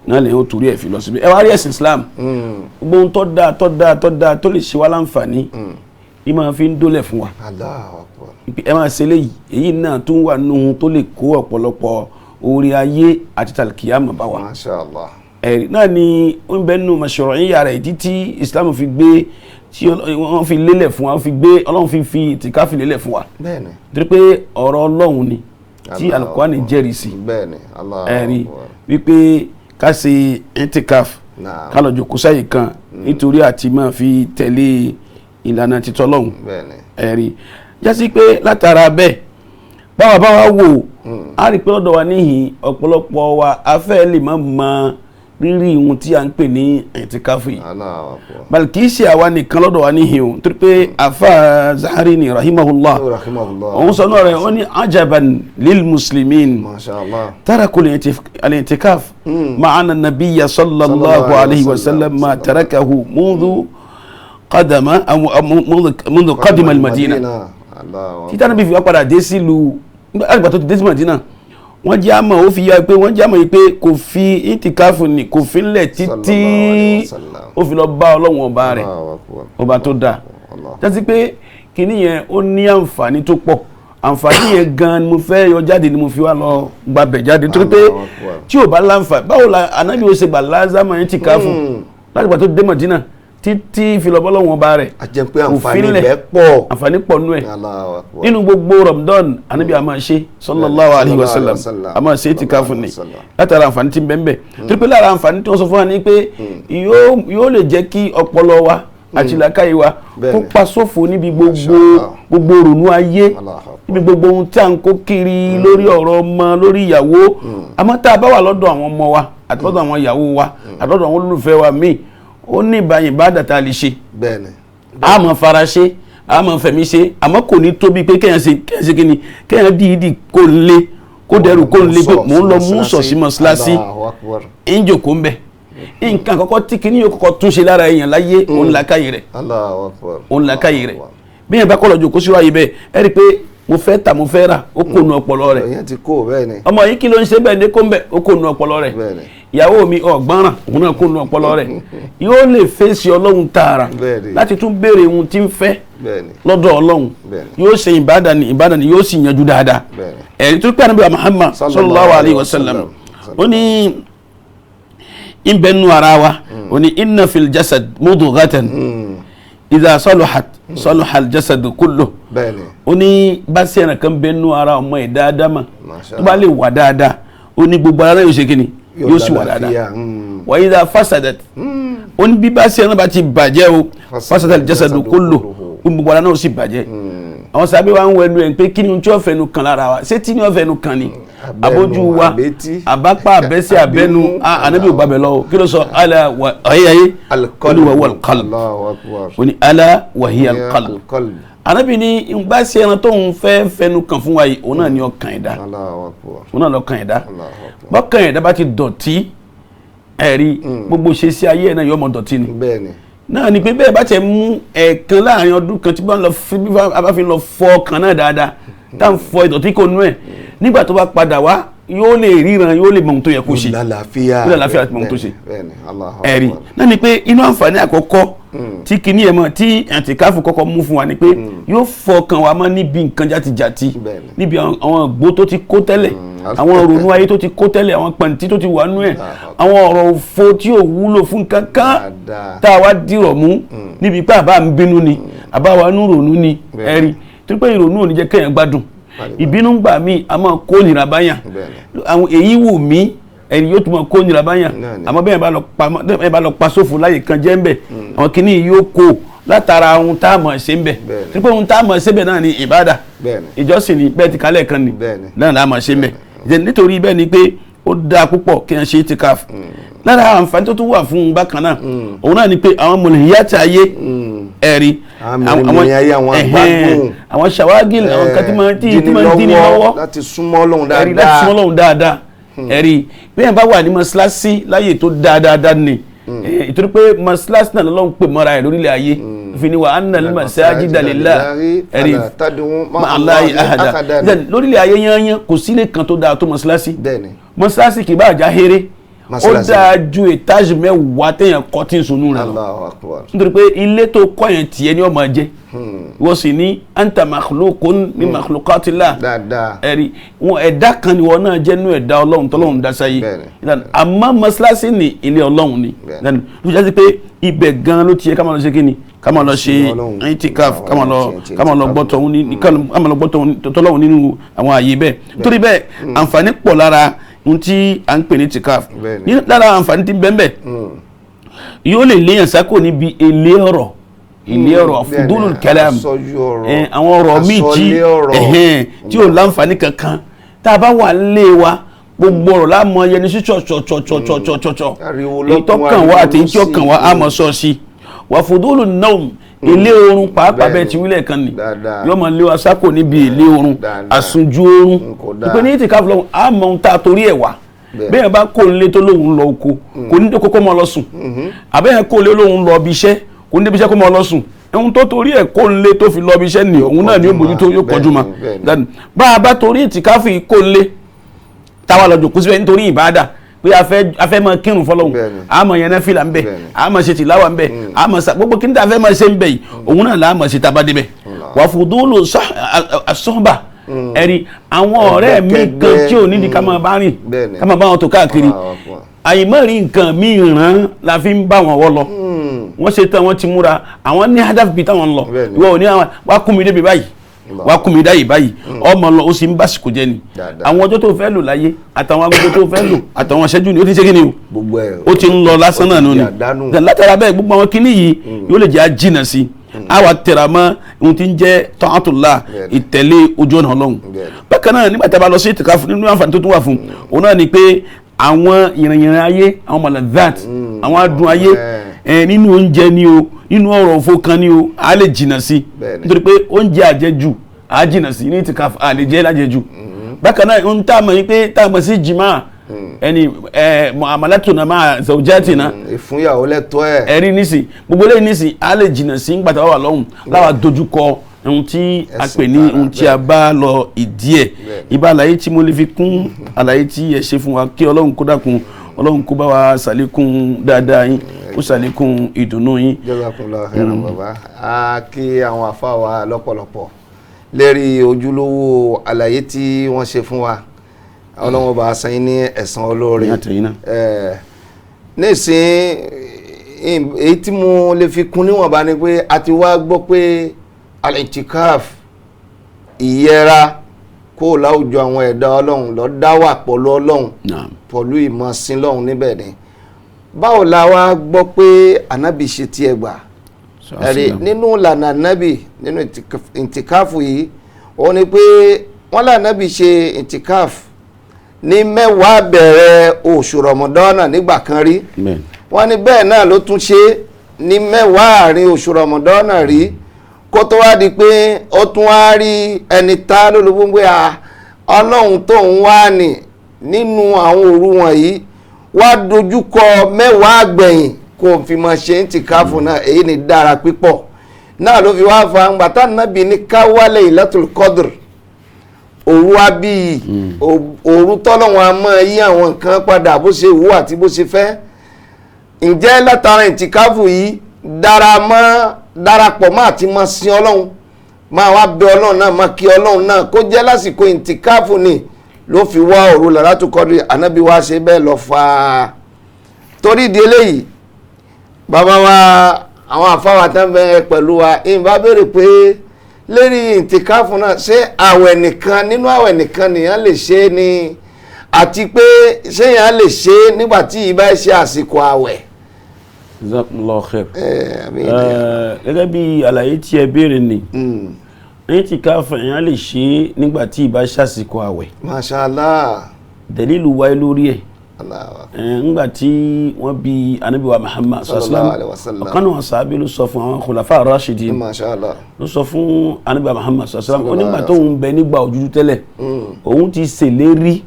Speaker 3: náà lèyàn ó torí ẹ̀ fi lọ síbẹ̀. Ẹ wá rí ẹ̀sìn Islam, gbogbo ohun tó dáa tó dáa tó dáa tó lè ṣe wá láǹfààní ní máa fi ń dólẹ̀ fún wa.
Speaker 2: Allahu Akbar.
Speaker 3: Pé ẹ máa ṣe léyìí, èyí náà tún wà nínú ohun tó lè kó ọ̀pọ̀lọpọ̀ orí ayé àti tàlùkìyàmọ̀ bá wa.
Speaker 2: Masha Allah.
Speaker 3: Ẹ̀rí náà ni ó ń bẹ nínú mashru'iyya rẹ̀, ìdí tí Islam fi gbé tí wọ́n fi lélẹ̀ fún wa, wọ́n fi gbé Ọlọ́run fi ìtìkáfì lélẹ̀ fún wa,
Speaker 2: Bẹ́ẹ̀ni.
Speaker 3: torí pé ọ̀rọ̀ Ọlọ́run ni tí
Speaker 2: Allahu
Speaker 3: Al-Qur'ani
Speaker 2: Akbar.
Speaker 3: jẹ́rìí sí.
Speaker 2: Bẹ́ẹ̀ni. Allahu
Speaker 3: Ẹ̀rí
Speaker 2: Akbar.
Speaker 3: wípé ká ṣe ìtìkáf,
Speaker 2: Naam.
Speaker 3: ká lọ jókòó sáyè kan nítorí àti máa fi tẹ̀lé ìlànà títọ́ Ọlọ́run. Ẹ̀rí jásí pé látara bẹ́ẹ̀, báwa báwa wò á rí pé lọ́dọ̀ wa níhìn, ọ̀pọ̀lọpọ̀ wa a fẹ́ lè má mọ rírì ohun tí a ń pè ní ìtìkáfù yìí.
Speaker 2: Allahu Akbar.
Speaker 3: Bal kì í ṣe àwa nìkan lọ́dọ̀ wa níhìn o, torí pé afa Zahari ni rahimahullah,
Speaker 2: Rahimahullah.
Speaker 3: òun sọ náà rẹ̀, ó ní ajaban lil muslimin
Speaker 2: Masha Allah.
Speaker 3: taraku al-i'tikaf ma'ana nabiyya sallallahu alayhi wa sallam ma tarakahu mundu qadama aw mundu qadima al-madina.
Speaker 2: Allahu
Speaker 3: Títà níbi fi wá padà dé sílùú àgbà tó ti dé sí Madina, wọ́n jẹ́ àmọ́ ó fi yá pé wọ́n jẹ́ àmọ́ yìí pé kò fi ìtìkáfù ni kò fi ńlẹ̀ títí
Speaker 2: Sallallahu alayhi wa sallam.
Speaker 3: ó fi lọ bá Ọlọ́run ọba rẹ̀,
Speaker 2: Allahu Akbar.
Speaker 3: ọba tó dáa.
Speaker 2: Allah.
Speaker 3: Jásí pé kínní yẹn ó ní àǹfààní tó pọ̀. Àǹfààní yẹn gan ni mo fẹ́ yọ jáde ni mo fi wá lọ gbabẹ̀ jáde, torí pé
Speaker 2: Allahu Akbar.
Speaker 3: tí ò bá láǹfààní, báwo la Ànábì ó ṣe gbà lázàmà yẹn ti ká fún láti gbà tó dé Madina Títí filọ́bọ́lọ́wọ́n ba rẹ̀.
Speaker 2: A jẹ́ pé àǹfààní
Speaker 3: Òfin lẹ̀.
Speaker 2: bẹ́ẹ̀ pọ̀.
Speaker 3: Àǹfààní pọ̀ nú ẹ̀.
Speaker 2: Allahu Akbar.
Speaker 3: Nínú gbogbo Ramadan, anabi a máa ṣe, sallallahu alayhi wa sallam,
Speaker 2: Sallallahu
Speaker 3: a máa ṣe ìtìkáfù ni.
Speaker 2: sallam.
Speaker 3: Látara àǹfààní tí ń bẹ ń bẹ, torí pé lára àǹfààní tí wọ́n sọ fún wa ni pé yóò lè jẹ́ kí ọpọlọ wa àti làákàyè wa kó
Speaker 2: Bẹ́ẹ̀ni.
Speaker 3: pa sófo níbi gbogbo
Speaker 2: Masha
Speaker 3: gbogbo ronú ayé,
Speaker 2: Allahu Akbar.
Speaker 3: níbi gbogbo ohun tí à ń kó kiri lórí ọ̀rọ̀ ọmọ, lórí ìyàwó. Àmọ́ tá a bá wà lọ́dọ̀ àwọn ọmọ wa àti lọ́dọ̀ àwọn ìyàwó wa àti lọ́dọ̀ àwọn olólùfẹ́ wa míì, ó ní ìbáyìí bá dàtà lè ṣe, a máa fara ṣe, a máa fẹ̀mí ṣe, àmọ́ kò ní tóbi pé kéèyàn ṣe kíni, kéèyàn dìídì kó ń lé, kó dẹrù kó ń lé pé mò ń lọ mú sọ̀ sí mọ́ṣáláṣí,
Speaker 2: Allahu Akbar.
Speaker 3: ń jòkó ń bẹ̀. Nǹkan àkọ́kọ́ tí kíní yóò kọ́kọ́ tún ṣe lára èèyàn láyé, òun làákàyè rẹ̀.
Speaker 2: Allahu Akbar.
Speaker 3: Òun làákàyè rẹ̀. Bí yẹn bá kọ́ lọ jòkó síwáyé ayé bẹ́ẹ̀, ẹ rí i pé mo fẹ́ tà, mo fẹ́ rà, ó kò nu ọpọlọ rẹ̀.
Speaker 2: Ìyẹn ti kó bẹ́ẹ̀ ni.
Speaker 3: Ọmọ yìí, kí ló ń ṣe bẹ́ẹ̀ ní kó ń bẹ̀? Ó kò nu ọpọlọ rẹ̀. Ìyàwó mi ọ̀gbọ́nràn, òun náà kò nu ọpọlọ rẹ̀. Yóò lè fèsì Ọlọ́run tààrà láti tún béèrè ohun tí ń fẹ́ lọ́dọ̀ Ọlọ́run. Yóò ṣe ìbádà ní ìbádà ní, yóò sì yanjú dáadáa. Ẹ̀rí tó pé Ànábì wa Muhammad sallallahu alayhi wa sallam, ó ní ìbẹ̀nu ara wa, ó ní inna fil jasad mudghatan idha saluhat saluha al jasad kulluh. Ó ní bá sí ẹran kan bẹnu ara ọmọ ẹ̀ dáadáa mà,
Speaker 2: Masha
Speaker 3: tó bá lè wà dáadáa, ó ní gbogbo ara náà yóò ṣe kíni? Yóò sì wà
Speaker 2: lálàáfíà.
Speaker 3: dáadáa. Wa idha fasadat, ó ní bí bá sí ẹran bá ti bàjẹ́ o, fasada al jasadu kulluh, ó ní gbogbo ara náà ó sì bàjẹ́. Àwọn sábẹ́ wa ń wẹnu ẹ̀ pé kí ni ohun tí wọ́n fẹnu kan lára wa? Ṣé tí ni wọ́n fẹnu kan ni?
Speaker 2: Abẹ́nu,
Speaker 3: Abójú wa,
Speaker 2: àbétí,
Speaker 3: àbápá, àbẹ́sẹ̀, àbẹ́nu.
Speaker 2: àbímú.
Speaker 3: Ànábì ò bàbẹ̀ lọ́wọ́. Kí ló sọ? Ala wa ayé ayé
Speaker 2: Al-qalb.
Speaker 3: Ó ní wa huwa al-qalb.
Speaker 2: Allahu Akbar.
Speaker 3: Ó ní ala wa hiya al-qalb.
Speaker 2: Al-qalb.
Speaker 3: Ànábì ní bá ṣe ẹran tóun fẹ́ fẹnu kàn fún wa yìí, òun náà ní ọkàn ẹ̀dá.
Speaker 2: Allahu Akbar.
Speaker 3: Òun náà lọ́kàn ẹ̀dá.
Speaker 2: Allahu Akbar.
Speaker 3: Bọ́kàn ẹ̀dá bá ti dọ̀tí, ẹ̀rí gbogbo ṣe sí ayé ẹ̀ náà yóò mọ dọ̀tí ni. Náà ni pé bẹ́ẹ̀ bá tẹ̀ mú ẹ̀ẹ̀kan láàrin ọdún kan tí bá ń lọ fi bí bá fi lọ fọ ọkàn náà dáadáa, tá à ń fọ ìdọ̀tí kò nú ẹ̀, nígbà tó bá padà wá, yóò lè ríran, yóò lè mọ ohun tó yẹ kó ṣe.
Speaker 2: Lálàáfíà.
Speaker 3: Yóò lálàáfíà láti mọ ohun tó ṣe.
Speaker 2: Bẹ́ẹ̀ni. Allahu
Speaker 3: Ẹ̀rí
Speaker 2: Akbar.
Speaker 3: náà ni pé inú àǹfààní àkọ́kọ́ tí kinní ẹ̀ mọ̀ tí ẹ̀ǹtìkáfù kọ́kọ́ mú fún wa ni pé yóò fọkàn wa mọ́ níbi nǹkan játijàti, níbi àwọn ògbó tó ti kó tẹ́lẹ̀, àwọn ronú ayé tó ti kó tẹ́lẹ̀, àwọn pàǹtí tó ti wà nú ẹ̀, àwọn ọ̀rọ̀ òfo tí ò wúlò fún kankan tá a wá dìrọ̀ mú níbi pé àbá ń bínú ni, àbá wa ń ronú ni. Ẹ̀rí tó pé ìrònú ò ní jẹ́ kéèyàn gbádùn. Ìbínú ń gbà míì, a máa kó nira báyàn. Àwọn èyí wù mí, ẹni yóò tún máa kó nira báyàn. Àmọ́ bẹ́ẹ̀ bá lọ pa sófo láyè kan jẹ́ ń bẹ̀, àwọn kìíní yóò kó látara ohun tá a mọ̀ ṣe ń bẹ̀, tí pé ohun tá a mọ̀ ṣe bẹ̀ náà ni ìbádà, ìjọsìn ni. Bẹ́ẹ̀ ti kálẹ̀ kan ni náà là á mọ̀ ṣe ń bẹ̀. Nítorí bẹ́ẹ̀ ni pé ó dáa púpọ̀ kí wọ́n ṣe itikaf. Lára àǹfààní tó tún wà fún un bákan náà, òun náà ni pé àwọn mọ̀lẹ́yàtì ayé, ẹ̀rí àwọn ṣàwágìlì, àwọn kan tí máa ń dín ní lọ́wọ́
Speaker 2: láti súnmọ́ Ọlọ́run dáadáa,
Speaker 3: ẹ̀rí láti súnmọ́ Ọlọ́run dáadáa. Ẹ̀rí bẹ́ẹ̀ bá wà ní mọ́ṣáláṣí láyè tó dáadáa ni, ìtorí pé mọ́ṣáláṣí náà lọ́lọ́run pè mọ́ra ẹ̀ lórílẹ̀ ayé fi ni wa anna al-masajida lillah, ẹ̀rí ma'allahi ahada. Lórílẹ̀ ayé yányán, kò sílé kan tó dáa tó mọ́ṣáláṣí. Mọ́ṣáláṣí kì bá àjà héré, ó dáa ju étage 10 téèyàn kọ́ tí ń sunú rẹ̀ lọ, nítorí pé ilé tó kọ́ yẹn tiẹ̀ ni ó máa jẹ́. Wọ́n sì ní anta makhluqun min makhluqatillah. Ẹ̀rí wọn, ẹ̀dá kan ni wọn náà jẹ́ nú ẹ̀dá Ọlọ́run tọ́lọ́run dá sáyé. Àmọ́ mọ́ṣáláṣí ni ilé Ọlọ́run ni, ló fi jásí pé ibẹ̀ gan ló ti yẹ ká máa lọ ṣe kíni, ká máa lọ ṣe itikaf, ká máa lọ gbọ́ tọ́lọ́run nínú àwọn àyè bẹ́ẹ̀. Torí bẹ́ẹ̀, àǹfààní pọ̀ lára ohun tí à ń pè ní itikaf. Lára àǹfààní tí bẹ́ẹ̀ bẹ́ẹ̀, yóò lè léyàn sákò níbi èlé ọ̀rọ̀, ilé ọ̀rọ̀, fudulul kalam, àwọn ọ̀rọ̀ míì tí ò láǹfààní kankan. Tá a bá wà lé wa, gbogbo ọ̀rọ̀ láàmú ẹyẹni sí ṣọ̀ṣọ̀ṣọ̀ṣọ̀ṣọ̀ṣọ̀, èyí tó kàn wá àti èyí tí ó kàn wá á mọ̀ sọ sí. Wà fudulun nawm, ilé oorun pàápàá, bẹ́ẹ̀ ti wílẹ̀ kan ni yóò máa lé wa sákò níbi ilé oorun, àsùnjú oorun. Ìpè ní ìtìkáfù lọ́hùn, á mọ ohun tá a torí ẹ̀ wá. Bẹ́ẹ̀ bá kó lé tó lóhùn lọ oko, kò ní kókó mọ́ lọ sùn. Àbẹ́yẹn kó lé lóhùn lọ ibi iṣẹ́, kò ní débi iṣẹ́ kó mọ́ lọ sùn. Ohun tó torí ẹ̀ kó lé tó fi lọ ibi iṣẹ́ ni òun náà ni ó mójútó, yóò kọjú ma. Bá a bá torí ìtìkáfù yìí kó lé táwa lọ jòkó síbẹ̀ nítorí ìbáàdà pé a fẹ́ máa kírun fọlọ́hún, a máa yẹn náfìlà ń bẹ̀, a máa ṣe tìláwà ń bẹ̀, a máa sa gbogbo kí ní ta fẹ́ máa ṣe ń bẹ̀ yìí, òun náà là á máa ṣe tá a bá débẹ̀. Wà fùdúlù sọ́ọ̀bà, ẹ̀rí àwọn ọ̀rẹ́ mi kan tí ò nídìí ká máa bá rìn, ká máa bá wọn tó káàkiri, àyìnmọ́ rí nǹkan míì ràn la fi ń bá wọn wọ́ lọ. Wọ́n ṣe tán, wọ́n ti múra, àwọn ní hadaf bíi táwọn ń lọ.
Speaker 2: Bẹ́ẹ̀ni.
Speaker 3: Ìwọ ò ní àwọn wá kún mi débi báyìí, wá kún mi dáyìí báyìí, ọmọ lọ, ó sì ń básìkò jẹ ni.
Speaker 2: Dáadáa.
Speaker 3: Àwọn ọjọ́ tó fẹ́ lò láyé, àtàwọn agogo tó fẹ́ lò, àtàwọn ìṣẹ́jú ni ó ti ṣe kí ni o,
Speaker 2: Gbogbo ẹ̀
Speaker 3: ó ti ń lọ lásán náà nù
Speaker 2: ó ti
Speaker 3: ni.
Speaker 2: di àdánù.
Speaker 3: Látara bẹ́ẹ̀, gbogbo àwọn kinní yìí yóò lè jẹ́ àjìnà sí i, a wà tẹ̀ra mọ́ ohun tí ń jẹ́ ta'atullah,
Speaker 2: Bẹ́ẹ̀ni.
Speaker 3: ìtẹ̀lé ojú ọ̀nà Ọlọ́run.
Speaker 2: Bẹ́ẹ̀ni.
Speaker 3: Bákan náà, nígbà tá a bá lọ sí ìtìkáfù, nínú àǹfààní tó tún wà fún òun náà ni pé àwọn ìrìnyìnrìn ayé, àwọn malazat, àwọn adùn ayé, nínú oúnjẹ ni o, nínú ọ̀rọ̀ òfo kan ni o, a lè jìnà sí,
Speaker 2: Bẹ́ẹ̀ni.
Speaker 3: nítorí pé oúnjẹ àjẹjù a jìnà sí ní ìtìkáfù, a lè jẹ lájẹjù. Bákan náà, ohun tá a mọ̀ yín pé tá a mọ̀ sí jìmá ẹni muamalatuna ma'a zawjatina,
Speaker 2: Ìfúnyàwó lẹ́tọ́ ẹ̀.
Speaker 3: Ẹ̀rí nísìn, gbogbo eléyìí nísìn, a lè jìnnà sí ńgbà tá a wà lọ́hùn, láwa dojúkọ ohun tí a
Speaker 2: Ẹ̀sìn
Speaker 3: pè ní
Speaker 2: tààrà,
Speaker 3: ohun tí a bá lọ ìdí ẹ̀. Ibà àlàyé tí mo lè fi kún àlàyé tí ẹ ṣe fún wa, kí Ọlọ́run kó dákun, Ọlọ́run kó bá wa ṣàlékún dáadáa yín, kó ṣàlékún ìdùnnú yín.
Speaker 2: Jazakumullahu khairan bàbá. A kí àwọn àfa wa lọ́pọ̀lọpọ̀ lérí ojúlówó àlàyé tí wọ́n ṣe fún wa. Ọlọ́run bá san yín ní ẹ̀san olóore.
Speaker 3: Ní àtẹ̀yìn náà.
Speaker 2: Nísìn, èyí tí mo lè fi kún níwọ̀nba ni pé a ti wá gbọ́ pé al-i'tikaf, ìyẹra kó láwùjọ àwọn ẹ̀dá Ọlọ́run lọ dá wà pẹ̀lú Ọlọ́run,
Speaker 3: Naam.
Speaker 2: pẹ̀lú ìmọ̀ sin lọ́hùn níbẹ̀ ni. Báwo la wá gbọ́ pé ànábì ṣe tiẹ̀ gbà ẹ̀rí nínú ìlànà ànábì nínú ìtìkáfù yìí? Ó ní pé wọ́n lànábì ṣe ìtìkáfù ní 10 bẹ̀rẹ̀ oṣù Rọ̀mọ̀dọ́nà nígbà kan rí.
Speaker 3: Bẹ́ẹ̀ni.
Speaker 2: Wọ́n ní bẹ́ẹ̀ náà ló tún ṣe ní 10 àárín oṣù Rọ̀mọ̀dọ́nà rí, kó tó wá di pé ó tún wá rí ẹni tá lólobó pé a Ọlọ́run tó ń wá ní nínú àwọn òru wọ̀nyí wá dojúkọ 10 àgbẹ̀yìn kó fi mọ̀ ṣe ń tìkáfù náà. Èyí ni dára pípọ̀ náà ló fi wá fa ńgbà tá nàbì ní ká wálé Lailatul Qadr, òru abíyì, òru tọ́lọ́wọ́n a máa yí àwọn nǹkan padà bó ṣe wù àti bó ṣe fẹ́. Ǹjẹ́ látara ìtìkáfù yìí dára mọ́ darapọ̀ mọ́ àti máa sin Ọlọ́run, máa wá bẹ Ọlọ́run náà, máa kí Ọlọ́run náà, kó jẹ́ lásìkò ìtìkáfù ni ló fi wá òru Lailatul Qadr, ànábì wá ṣe bẹ́ẹ̀ lọ fà á. Torí ìdí eléyìí, bàbá wa, àwọn àfáwà tán bẹ pẹ̀lú wa, ìbá béèrè pé lérí ìtìkáfù náà, ṣé àwẹ̀ nìkan, nínú àwẹ̀ nìkan nìyẹn lè ṣe é ni, àti pé ṣé yẹn lè ṣe é nígbà tí ìbá ṣe àsìkò àwẹ̀?
Speaker 3: Jazakumullahu khair.
Speaker 2: Àmín.
Speaker 3: Gẹ́gẹ́ bí àlàyé tí ẹ béèrè ni, ìtìkáfù èèyàn lè ṣe é nígbà tí ìbá ṣàsìkò àwẹ̀.
Speaker 2: Masha Allah.
Speaker 3: Dẹ̀lílù wáyé lórí ẹ̀.
Speaker 2: Allah.
Speaker 3: Ńgbà tí wọ́n bi Ànábì wa Muhammad
Speaker 2: Sallallahu alaihi wasallam.
Speaker 3: ọ̀kan náà sàábé ló sọ fún àwọn khulafa rashidin,
Speaker 2: Masha Allah.
Speaker 3: ló sọ fún Ànábì wa Muhammad sallallahu, ó nígbà
Speaker 2: Sallallahu
Speaker 3: tó ń bẹ nígbà òjújú tẹ́lẹ̀, òun ti ṣèlérí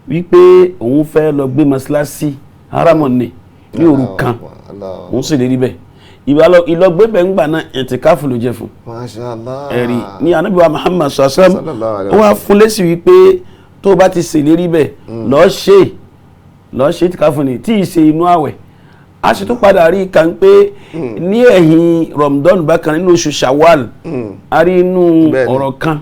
Speaker 3: wípé òun fẹ́ lọ gbé mọ́ṣáláṣí haramọ̀ ni ní òru kan.
Speaker 2: Allah.
Speaker 3: Òun ṣèlérí bẹ́ẹ̀, ìlọgbé bẹ́ẹ̀ ńgbà náà, ìtìkáfù ló jẹ́ fún.
Speaker 2: Masha Allah.
Speaker 3: Ẹ̀rí ní Ànábì wa Muhammad sallallahu,
Speaker 2: Sallallahu alaihi
Speaker 3: ó wá fún lésì wípé tó o bá ti ṣèlérí bẹ́ẹ̀, lọ́ọ́ ṣe lọ́ọ́ ṣe ìtìkáfù ni tí ì ṣe inú àwẹ̀. A sì tún padà rí i kàn pé ní ẹ̀yìn Ramadan bákan nínú oṣù Shawwal, a rí inú
Speaker 2: Bẹ́ẹ̀ni.
Speaker 3: ọ̀rọ̀ kan,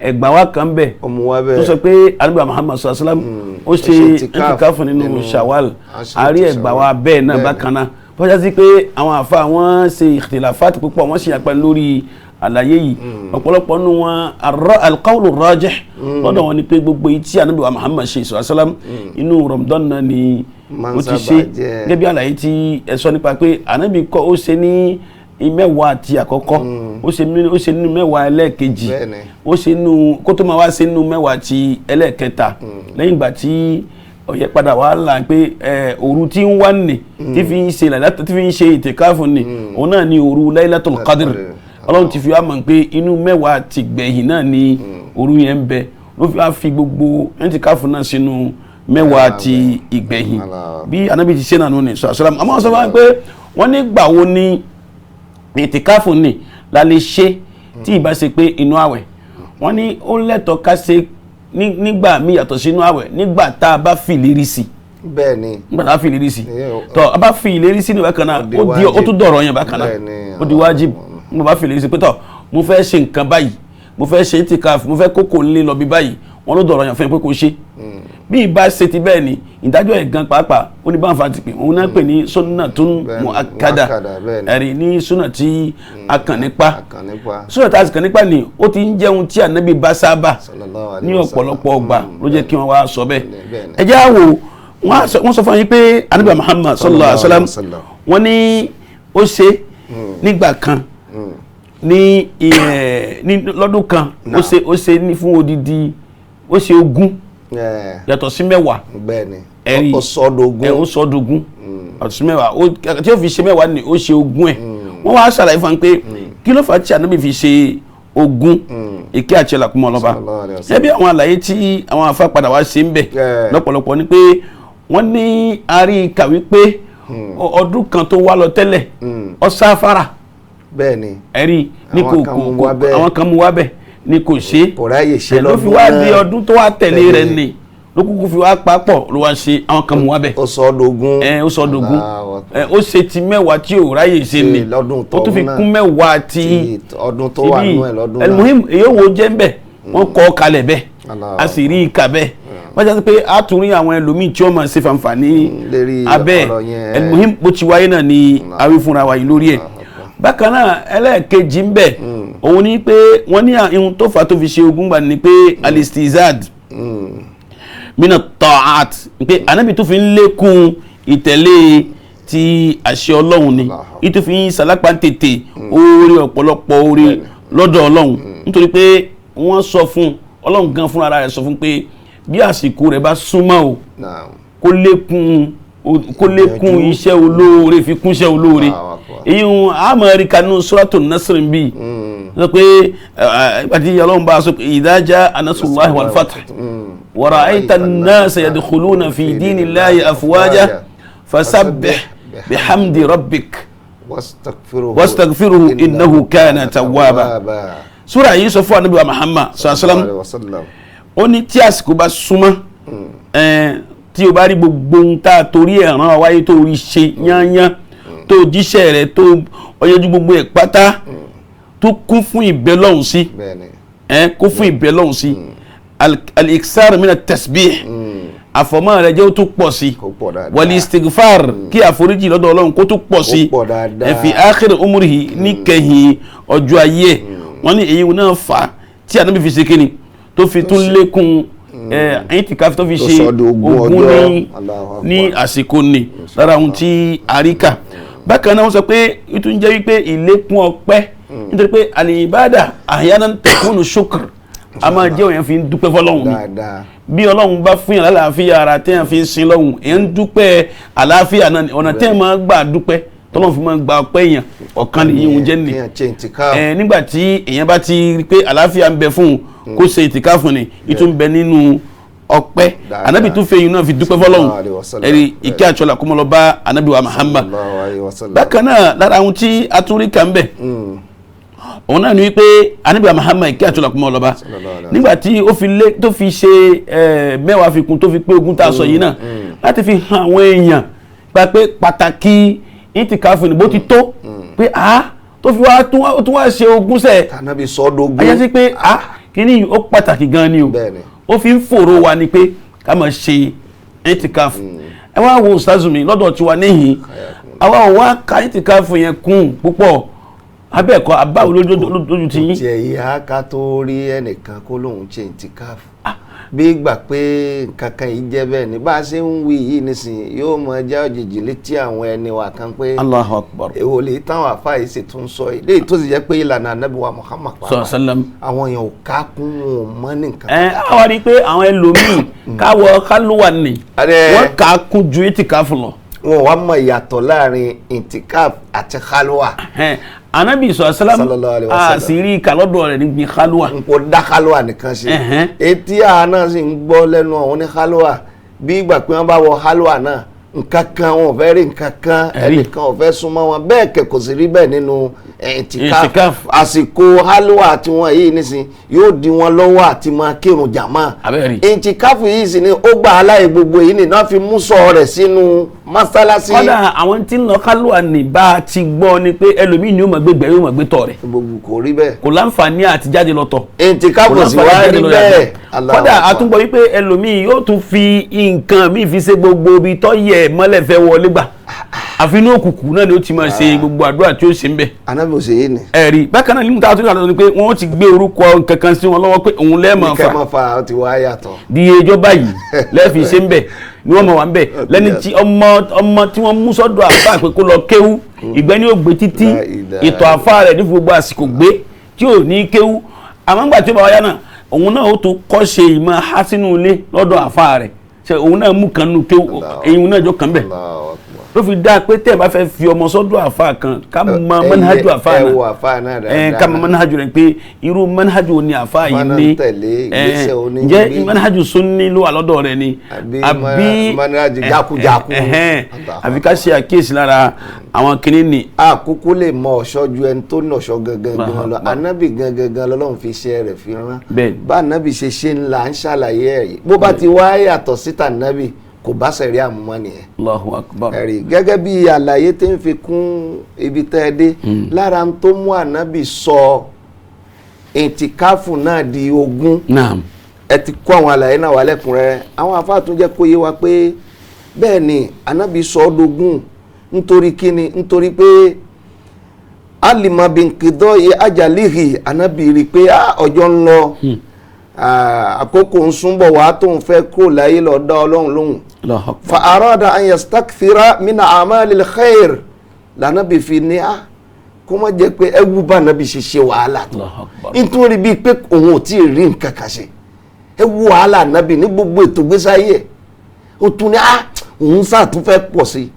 Speaker 3: ẹ̀gbà wa kan bẹ̀
Speaker 2: Ọmọ wa bẹ́ẹ̀.
Speaker 3: tó sọ pé Ànábì wa Muhammad sallallahu alaihi wasallam ó ṣe
Speaker 2: ṣe ìtìkáfù
Speaker 3: ìtìkáfù nínú
Speaker 2: nínú
Speaker 3: Shawwal.
Speaker 2: a ṣe
Speaker 3: A rí
Speaker 2: ti
Speaker 3: ẹ̀gbà wa
Speaker 2: Shawwal.
Speaker 3: bẹ́ẹ̀ náà.
Speaker 2: Bẹ́ẹ̀ni.
Speaker 3: Bákan náà, bọ́jà sí pé àwọn àfa wọn ṣe ìkhtilafat púpọ̀, wọ́n sì yàpẹ́ lórí àlàyé yìí. Ọ̀pọ̀lọpọ̀ nínú wọn, al-qawlu rajih lọ́dọ̀ wọn ni pé gbogbo èyí tí Ànábì wa Muhammad ṣe sallallahu alaihi wasallam inú Ramadan náà ni
Speaker 2: Máa ń
Speaker 3: ó ti
Speaker 2: sábà
Speaker 3: ṣe.
Speaker 2: jẹ́.
Speaker 3: Gẹ́gẹ́ bí àlàyé tí ẹ sọ nípa pé Ànábì kọ́ ó ṣe ní 10 àti àkọ́kọ́, ó ṣe nínú 10 ẹlẹ́ẹ̀kejì,
Speaker 2: Bẹ́ẹ̀ni.
Speaker 3: ó ṣe nínú kó tó máa wá ṣe nínú 10 ti ẹlẹ́ẹ̀kẹta, lẹ́yìn ìgbà tí ọ̀yẹ́ padà wá là pé òru tí ń wá nì tí fi ń ṣe làlátọ̀, tí fi ń ṣe ìtìkáfù nì, òun náà ni òru Laylatul Qadr. Ọlọ́run ti fi wá mọ̀ pé inú 10 ti gbẹ̀yìn náà ni òru yẹn ń bẹ, ló fi wá fi gbogbo ìtìkáfù náà sínú 10 ti ìgbẹ̀yìn.
Speaker 2: Allah.
Speaker 3: Bí Ànábì ti ṣe nànú ni sàlám. Àmọ́ sọ fún wa pé wọ́n ní gbà wo ni ìtìkáfù ni la lè ṣe tí ìbá ṣe pé inú àwẹ̀? Wọ́n ní ó lẹ́tọ̀ọ́ ká ṣe nígbà míì yàtọ̀ sínú àwẹ̀, nígbà tá a bá fi ìlérí sí.
Speaker 2: Bẹ́ẹ̀ni.
Speaker 3: Nígbà tá a fi ìlérí sí,
Speaker 2: Ìyẹn
Speaker 3: tọ́ a bá fi ìlérí sí ní bákan náà,
Speaker 2: Ó di
Speaker 3: ó di ó
Speaker 2: wájib.
Speaker 3: tún dọ̀rọ̀ yẹn bákan náà.
Speaker 2: Bẹ́ẹ̀ni,
Speaker 3: Ó di wájib. Mo bá fi ìlérí sí pé tọ́ mo fẹ́ ṣe nǹkan báyìí, mo fẹ́ ṣe ìtìkáfù, mo fẹ́ kókò ńlé lọ bí báyìí, wọ́n ló dọ̀rọ̀ yẹn fún yẹn pé kò ṣe. Bí ìbá ṣe ti bẹ́ẹ̀ ni ìdájọ́ ẹ̀ gan pàápàá ó ní báńfà ti pè òun náà pè ní sunna tún
Speaker 2: Bẹ́ẹ̀ni,
Speaker 3: mu'akkada,
Speaker 2: mu'akkada, bẹ́ẹ̀ni.
Speaker 3: ẹ̀rí ní sunna tí a kàn nípa.
Speaker 2: Akàn nípa.
Speaker 3: Sunna tí a sì kàn nípa ni ó ti ń jẹun tí ànábì bá sábà
Speaker 2: Sallallahu alaihi
Speaker 3: ní
Speaker 2: wasallam.
Speaker 3: ọ̀pọ̀lọpọ̀ ọgbà ló jẹ́ kí wọ́n wá sọ bẹ́ẹ̀.
Speaker 2: Bẹ́ẹ̀ni.
Speaker 3: Ẹ jẹ́ á wò, wọ́n sọ fún yín pé ànábì Muhammad sallallahu alaihi wasallam
Speaker 2: Sallallahu
Speaker 3: wọ́n ní ó ṣe nígbà kan ní ní lọ́dún kan, ó ṣe ní fún odidi, ó ṣe 20 yàtọ̀ sí 10.
Speaker 2: Bẹ́ẹ̀ni.
Speaker 3: Ẹ̀rí.
Speaker 2: Ó sọ́dọ̀gún.
Speaker 3: Ẹ ó sọ dógún yàtọ̀ sí 10, tí ó fi ṣe 10 ni ó ṣe 20 ẹ̀. Wọ́n wá ṣàlàyé fún wa pé kí ló fà á tí ànábì fi ṣe 20, ìkẹ́ àti ẹ̀làkúmọ̀ ọlọ́ba.
Speaker 2: Sallallahu alaihi wasallam.
Speaker 3: Ṣé bí àwọn àlàyé tí àwọn afá padà wá ṣe ń bẹ̀ lọ́pọ̀lọpọ̀ ni pé wọ́n ní a rí kà wípé ọdún kan tó wá lọ tẹ́lẹ̀, ó sáfárà.
Speaker 2: Bẹ́ẹ̀ni.
Speaker 3: Ẹ̀rí ní
Speaker 2: Àwọn
Speaker 3: kò
Speaker 2: kan
Speaker 3: kò
Speaker 2: mú wá bẹ́ẹ̀.
Speaker 3: Àwọn kan mú wá bẹ́ẹ̀ ni kò ṣe.
Speaker 2: Kò ráyè ṣe
Speaker 3: Ló fi
Speaker 2: lọ́dún
Speaker 3: wá
Speaker 2: náà.
Speaker 3: di ọdún tó wá tẹ̀lé rẹ̀
Speaker 2: Tẹ̀lé.
Speaker 3: ni ló kúkú fi wá papọ̀ ló wá ṣe, àwọn kan mú wá bẹ́ẹ̀.
Speaker 2: Ó sọ́dọ̀gún.
Speaker 3: Ẹ ó sọ dógún.
Speaker 2: Allahu Akbar.
Speaker 3: Ẹ ó ṣe ti 10 tí ò ráyè ṣe
Speaker 2: Ṣe
Speaker 3: ni
Speaker 2: lọ́dún
Speaker 3: ó tún fi
Speaker 2: tọ̀hún náà.
Speaker 3: kún 10 ti
Speaker 2: Ti ọdún tó wà nínú ẹ̀ lọ́dún náà.
Speaker 3: Elmuhim, èyí wo jẹ́ ń bẹ̀, wọ́n kọ́ kalẹ̀ bẹ́ẹ̀,
Speaker 2: Allahu
Speaker 3: a sì rí ìka bẹ́ẹ̀. Wọ́n jẹ́ pé a tún rí àwọn ẹlòmíì tí wọ́n máa ṣe fàǹfààní
Speaker 2: Lérí
Speaker 3: abẹ́.
Speaker 2: ọ̀rọ̀ yẹn.
Speaker 3: Elmuhim, bó ti wáyé náà ni a wí fúnra wa yìí lórí ẹ̀. Bákan náà, ẹlẹ́ẹ̀kejì ń bẹ̀, òun ni pé wọ́n ní ihun tó fà á tó fi ṣe 20 gbà ni pé alistizad mina ta'at, pé anabi tó fi ń lékún ìtẹ̀lé ti àṣẹ ọlọ́run ni,
Speaker 2: Allah.
Speaker 3: ìtò fi ń sálápá tètè oore, ọ̀pọ̀lọpọ̀ oore lọ́dọ̀ ọlọ́run, nítorí pé wọ́n sọ fún ọlọ́run gan fúnra rẹ̀, sọ fún pé bí àsìkò rẹ̀ bá súnmọ́ o,
Speaker 2: Naam.
Speaker 3: kó lékún
Speaker 2: Ìgbìyànjú.
Speaker 3: iṣẹ́ olóore, fi kún iṣẹ́ olóore.
Speaker 2: Allahu Akbar.
Speaker 3: Èyí ń àmọ́ nínú Suratu Nasr bíi sọ pé àti ọlọ́run bá a sọ pé idha jaa nasrullahi wal fath wa ra'ayta an-nasa yadkhuluna fi dinillahi afwaja fasabbih bihamdi rabbik
Speaker 2: wastaghfiruhu
Speaker 3: wastaghfiruhu innahu kana tawwaba. Súrà yìí sọ fún Ànábì wa Muhammad sallallahu alaihi wasallam,
Speaker 2: wasallam.
Speaker 3: Ó ní tí àsìkò bá súnmọ́ tí o bá rí gbogbo ohun tá a torí ẹ̀ rán wa wáyé tó rí ṣe yányán, tó jíṣẹ́ rẹ̀, tó ọyẹ́jú gbogbo ẹ̀ pátá, tó kún fún ìbẹ́ lọ́hùn sí,
Speaker 2: Bẹ́ẹ̀ni.
Speaker 3: kún fún ìbẹ́ lọ́hùn sí, al-iksar mina tasbih, àfọ̀mọ́ rẹ̀ jẹ́ ó tún pọ̀ sí,
Speaker 2: Kó pọ̀ dáadáa.
Speaker 3: wal istighfar, kí àforíjì lọ́dọ̀ Ọlọ́run kó tún pọ̀ sí,
Speaker 2: Kó pọ̀ dáadáa.
Speaker 3: ẹ fi akhir umrihi, níkẹyìn ọjọ́ ayé ẹ̀. Wọ́n ní èyí náà fà á tí Ànábì fi ṣe kíni tó fi tún lékún ẹ̀yìn tí káfí tó fi
Speaker 2: Tó
Speaker 3: ṣe
Speaker 2: sọ di 20
Speaker 3: ogún
Speaker 2: ọjọ́.
Speaker 3: ní
Speaker 2: Allahu Akbar.
Speaker 3: ní àsìkò ní lára ohun tí a rí kà. Bákan náà, wọ́n sọ pé ìtún jẹ́ wípé ìlékún ọpẹ́, nítorí pé al-ibada ahyanan takunu shukr, a máa jẹ́ òyìn fi ń dúpẹ́ fọlọ́hun ni.
Speaker 2: Dáadáa.
Speaker 3: Bí Ọlọ́run bá fún yàn lálàáfíà ara téèyàn fi ń sin lọ́hùn, èèyàn ń dúpẹ́ àlàáfíà náà ni. Ọ̀nà téèyàn máa gbà dúpẹ́ tọ́lọ́run fi máa gba ọpẹ́ èèyàn, ọ̀kan nìyí òun jẹ́ nì.
Speaker 2: Kéèyàn ṣe ìtìkáàfù.
Speaker 3: Ẹ nígbà tí èèyàn bá ti rí pé àlàáfíà ń bẹ fún un, kó ṣe ìtìkáàfù ni, ìtún bẹ nínú ọpẹ́.
Speaker 2: Dáadáa.
Speaker 3: Ànábì tún fẹ́ yìí náà fi dúpẹ́ fọlọ́hun.
Speaker 2: Sallallahu alaihi wasallam.
Speaker 3: Ẹ̀rí ìkẹ́ àtsọ́lá kó mọ́ lọ bá Ànábì wa Muhammad.
Speaker 2: Sallallahu alaihi wasallam.
Speaker 3: Bákan náà, lára àwọn tí a tún rí kà ń bẹ̀, òun náà ni wípé Ànábì wa Muhammad, ìkẹ́ àtsọ́lá kó mọ́ lọ bá,
Speaker 2: Sallallahu alaihi
Speaker 3: nígbà tí ó fi lé tó fi ṣe 10 fi kún tó fi pé 20 tá a sọ yìí náà, láti fi hàn àwọn èèyàn gba pé pàtàkì ìtìkáfù ni bó ti tó pé a tó fi wá tún wá ṣe 20 sẹ́ẹ̀.
Speaker 2: Tànàbí sọ́dọ̀gún.
Speaker 3: Ayé sí pé a kíní yìí ó pàtàkì gan ni o.
Speaker 2: Bẹ́ẹ̀ni.
Speaker 3: Ó fi ń fòrò wa ni pé ká máa ṣe ìtìkáfù. Ẹ wá wo sazumi lọ́dọ̀ tiwa níhìn, àwa ò wá ka ìtìkáfù yẹn kún púpọ̀ abẹ́ẹ̀kọ́ abáwo lójú ti yín.
Speaker 2: Tiẹ̀ yìí ká tó rí ẹnìkan kó lóun ṣe ìtìkáàfù, bí gbà pé nǹkan kan yìí jẹ́ bẹ́ẹ̀ ni bá a ṣe ń wí yìí nísìnyí, yóò mọ jẹ́ òjijì létí àwọn ẹni wa kan pé
Speaker 3: Allahu Akbar.
Speaker 2: Èwo lè táwọn àfáà yìí sì tún sọ yìí, léyìí tó sì jẹ́ pé ìlànà Ànábì wa Muhammad
Speaker 3: sọ sálám.
Speaker 2: Àwọn èèyàn ò ká kún, wọn ò mọ̀ ní nǹkan.
Speaker 3: Ẹ á wá rí i pé àwọn ẹlòmíì káwọ kálúwà ní wọ́n kà á kún ju ìtìkáfù lọ.
Speaker 2: Wọn ò wá mọ ìyàtọ̀ láàrin ìtìkáàfù àti kálúwà.
Speaker 3: Ẹn, Anabi sọ sálám,
Speaker 2: Sallallahu alaihi
Speaker 3: a
Speaker 2: wasallam.
Speaker 3: sì rí i kà lọ́dọ̀ rẹ̀ níbi kálúwà.
Speaker 2: N kò dá kálúwà nìkan ṣe. Etí àá náà sì ń gbọ́ lẹ́nu àwọn ní kálúwà, bí ìgbà pé wọ́n bá wọ kálúwà náà, nǹkan kan wọn ò fẹ́ rí nǹkan kan,
Speaker 3: Ẹ̀rí.
Speaker 2: ẹnìkan ò fẹ́ súnmọ́ wọn bẹ́ẹ̀ kẹ̀, kò sì rí bẹ́ẹ̀ nínú ẹ̀ǹtìkáf
Speaker 3: Ìtìkáf.
Speaker 2: Àsìkò hálùwà tí wọ́n yìí nísìn yóò di wọn lọ́wọ́ àti máa kírun jàmá.
Speaker 3: Abẹ́rẹ́.
Speaker 2: Ìtìkáf yìí sì ni ó gbà á láàyè gbogbo yìí nìyí náà fi mú sọ rẹ̀ sínú mọ́sálásí.
Speaker 3: Kọ́dà àwọn tí ń lọ kálùwà ní bá a ti gbọ́ ni pé ẹlòmíì ni ó máa gbégbé, yóò máa gbé tọ̀ rẹ̀.
Speaker 2: Gbogbo kò rí bẹ́ẹ̀.
Speaker 3: Kò láǹfààní àti jáde lọ tọ̀.
Speaker 2: Ìtìkáf
Speaker 3: Kò
Speaker 2: sì
Speaker 3: láǹfààní
Speaker 2: wá
Speaker 3: àti
Speaker 2: rí
Speaker 3: jáde lọ
Speaker 2: bẹ́ẹ̀.
Speaker 3: yàgbẹ́.
Speaker 2: Allahu
Speaker 3: Kódà
Speaker 2: Akbar.
Speaker 3: àtúngbọ̀ wípé ẹlòmíì yóò tún fi nǹkan míì fi ṣe gbogbo ibi tó yẹ mọ́lẹ̀ fẹ́ wọlé gbà, àfi inú òkùnkùn náà ni ó ti máa ṣe gbogbo àdúrà tí ó ṣe ń bẹ̀.
Speaker 2: Anábì ò ṣe yé ni.
Speaker 3: Ẹ̀rí bákan náà nígbà tó àtúntò ni pé wọ́n ti gbé orúkọ kankan sí wọn lọ́wọ́ pé òun lẹ́ẹ̀mọ̀
Speaker 2: Kẹ́
Speaker 3: fà
Speaker 2: máa fa, ó ti wá yàtọ̀.
Speaker 3: Di ẹjọ́ báyìí lẹ́ẹ̀fì ṣe ń bẹ̀ ni wọ́n mọ̀ wá ń bẹ̀ lẹ́ni tí ọmọ tí wọ́n mú sọ́dọ̀ àfáà pé kó lọ kéwú, ìgbẹ́ ni ó gbé títí
Speaker 2: La ilaha.
Speaker 3: Ìtọ̀ àfáà rẹ̀ ní fún gbogbo àsìkò gbé tí ò ní kéwú. Àmọ́ ńgbà tí ó bá wáyá náà, òun náà ó tún kọ́ ṣe ìmọ̀ há sínú ilé lọ́dọ̀ àfáà rẹ̀, ṣe òun náà mú kan nù kéwú, èyí náà jọ kàn bẹ̀.
Speaker 2: Allahu Akbar.
Speaker 3: Ló fi dáa pé tẹ́ ẹ bá fẹ́ fi ọmọ sọ́dọ̀ àfáà kan, ká mọ manhajú àfáà
Speaker 2: ẹ
Speaker 3: náà.
Speaker 2: wo àfáà náà
Speaker 3: Ẹ
Speaker 2: dáadáa.
Speaker 3: ká mọ manhajú rẹ̀ pé irú manhajú wo ni àfáà yìí
Speaker 2: Àfáà náà
Speaker 3: ní.
Speaker 2: ń tẹ̀lé, ìgbésẹ̀ oní
Speaker 3: Ǹjẹ́
Speaker 2: gbé.
Speaker 3: manhajú sunni ló wà lọ́dọ̀ rẹ̀ ni
Speaker 2: Àbí manhajú jákujàku?
Speaker 3: Ẹhẹ́n. Àbí ká ṣe àkíyèsí lára àwọn kinní ni.
Speaker 2: Àkókò lè mọ ọ̀ṣọ́ ju ẹni tó ní ọ̀ṣọ́ gangan gan lọ.
Speaker 3: Akbar.
Speaker 2: Anábì gangan gan lọ́lọ́run fi iṣẹ́ rẹ̀ fi rán.
Speaker 3: Bẹ́ẹ̀ni.
Speaker 2: Bá anábì ṣe ṣe ńlá ń ṣàlàyé ẹ̀ yìí, bó bá ti wá yàtọ̀ síta anábì, kò bá sẹ̀rí àmúmọ́ nìyẹn.
Speaker 3: Allahu Akbar.
Speaker 2: Ẹ̀rí gẹ́gẹ́ bí àlàyé tí ń fi kún ibi tẹ́ ẹ dé lára ń tó mú anábì sọ ìtìkáfù náà di 20. Ẹ ti kó àwọn àlàyé náà wà lẹ́kùnrẹ́rẹ́. Àwọn àfáà tún jẹ́ kó yé wa pé bẹ́ẹ̀ ni anábì sọ ọ́ dógún nítorí kíni? Nítorí pé alima binkidọ́ yẹ ajalihi, anábì rí i pé ah, ọjọ́ ń lọ. Ah, àkókò ń súnbọ̀ wá tóun fẹ́ kó láyé lọ dá Ọlọ́run lóhùn.
Speaker 3: Allahu Akbar.
Speaker 2: Fa arada an yastakthira min amalil khair, lànàbì fi ní a kó má jẹ́ pé ẹwú bá nàbì ṣe ṣe wàhálà tó.
Speaker 3: Allahu Akbar.
Speaker 2: Nítorí bíi pé òun ò tí ì rí nǹkan kan ṣe, ẹ wú wàhálà nàbì ní gbogbo ètò ìgbésí ayé ẹ̀, ó tún ní a òun sáà tún fẹ́ pọ̀ sí i.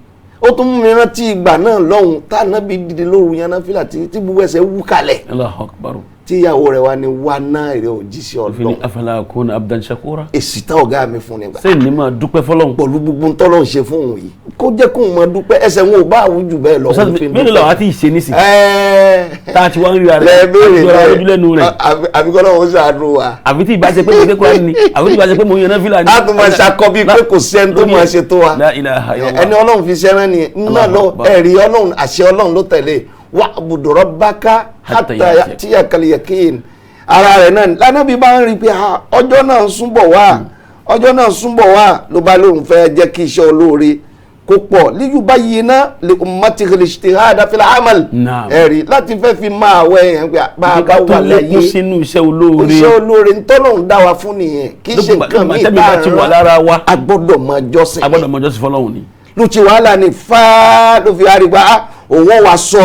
Speaker 2: Ó tún mú mi rántí ìgbà náà lọ́hùn tá nàbì dìde lóru yanáfìlà tí gbogbo ẹsẹ̀ wú kalẹ̀,
Speaker 3: Allahu Akbar.
Speaker 2: tí ìyàwó rẹ̀ wá ní wá náà èrè òjíṣẹ́
Speaker 3: Fi ní
Speaker 2: Ọlọ́run.
Speaker 3: Afala akuna abdan shakura.
Speaker 2: Èsì tá ọ̀gá mi fún nígbà
Speaker 3: Sẹ́yìn ní máa dúpẹ́ fọlọ́hún.
Speaker 2: Pẹ̀lú gbogbo ntọ́lọ́ ń ṣe fún òun yìí, kó jẹ́ kóun máa dúpẹ́, ẹsẹ̀ wọn ò bá àwùjù bẹ́ẹ̀ lọ. Òun fi ń
Speaker 3: Mélòó
Speaker 2: dúpẹ́.
Speaker 3: làwọn àti ìṣe nísìn
Speaker 2: Ẹ́ẹ̀.
Speaker 3: tá a ti wá ń ríra rẹ̀
Speaker 2: Lẹ́ẹ̀bẹ̀rẹ̀
Speaker 3: àti ọ̀rọ̀ lójú lẹ́nu rẹ̀.
Speaker 2: Àbíkọ́lọ́ òun ṣàánú wa.
Speaker 3: Àbí tí ìbá ṣe pé mo ké Kúránì ni, àbí tí ìbá ṣe pé mo yan náfìlà ni.
Speaker 2: A tún máa ṣakọ bíi pé kò sẹ́ni tó máa ṣe tó wa.
Speaker 3: La ilaha illallah.
Speaker 2: Ẹni Ọlọ́run fi ṣẹ́rán ni náà
Speaker 3: Allahu
Speaker 2: lọ.
Speaker 3: Akbar.
Speaker 2: Ẹ̀rí Ọlọ́run, àṣẹ Ọlọ́run ló tẹ̀lé, wa'budu rabbaka
Speaker 3: Hatta
Speaker 2: hatta
Speaker 3: ya'tiyaka.
Speaker 2: ya'tiyakal yaqin. Ara rẹ̀ náà lánàbí bá ń rí i pé ah, ọjọ́ náà ń súnbọ̀ wá, ọjọ́ náà ń súnbọ̀ wá, ló bá lóun fẹ́ jẹ́ kí iṣẹ́ olóore kó pọ̀, liyubayyina li ummatihi al-ijtihada fil amal.
Speaker 3: Naam.
Speaker 2: Ẹ̀rí láti fẹ́ fi máa wẹ ẹ̀yàn pé bá a bá
Speaker 3: Ká
Speaker 2: wà
Speaker 3: tó lékún
Speaker 2: láyé,
Speaker 3: sínú iṣẹ́ olóore.
Speaker 2: iṣẹ́ olóore ntọ́lọ́hún dá wa fún nìyẹn, kì í ṣe
Speaker 3: Lókùngbà
Speaker 2: nǹkan míì
Speaker 3: tẹ́mi
Speaker 2: tá
Speaker 3: bá
Speaker 2: a
Speaker 3: ti wà
Speaker 2: rán.
Speaker 3: lára wa,
Speaker 2: A gbọ́dọ̀ máa jọ́sìn.
Speaker 3: a gbọ́dọ̀ mọ jọ́sìn fọlọ́hún ni.
Speaker 2: Ló ti wàhálà ní fáá ló fi àrígbá òun wà sọ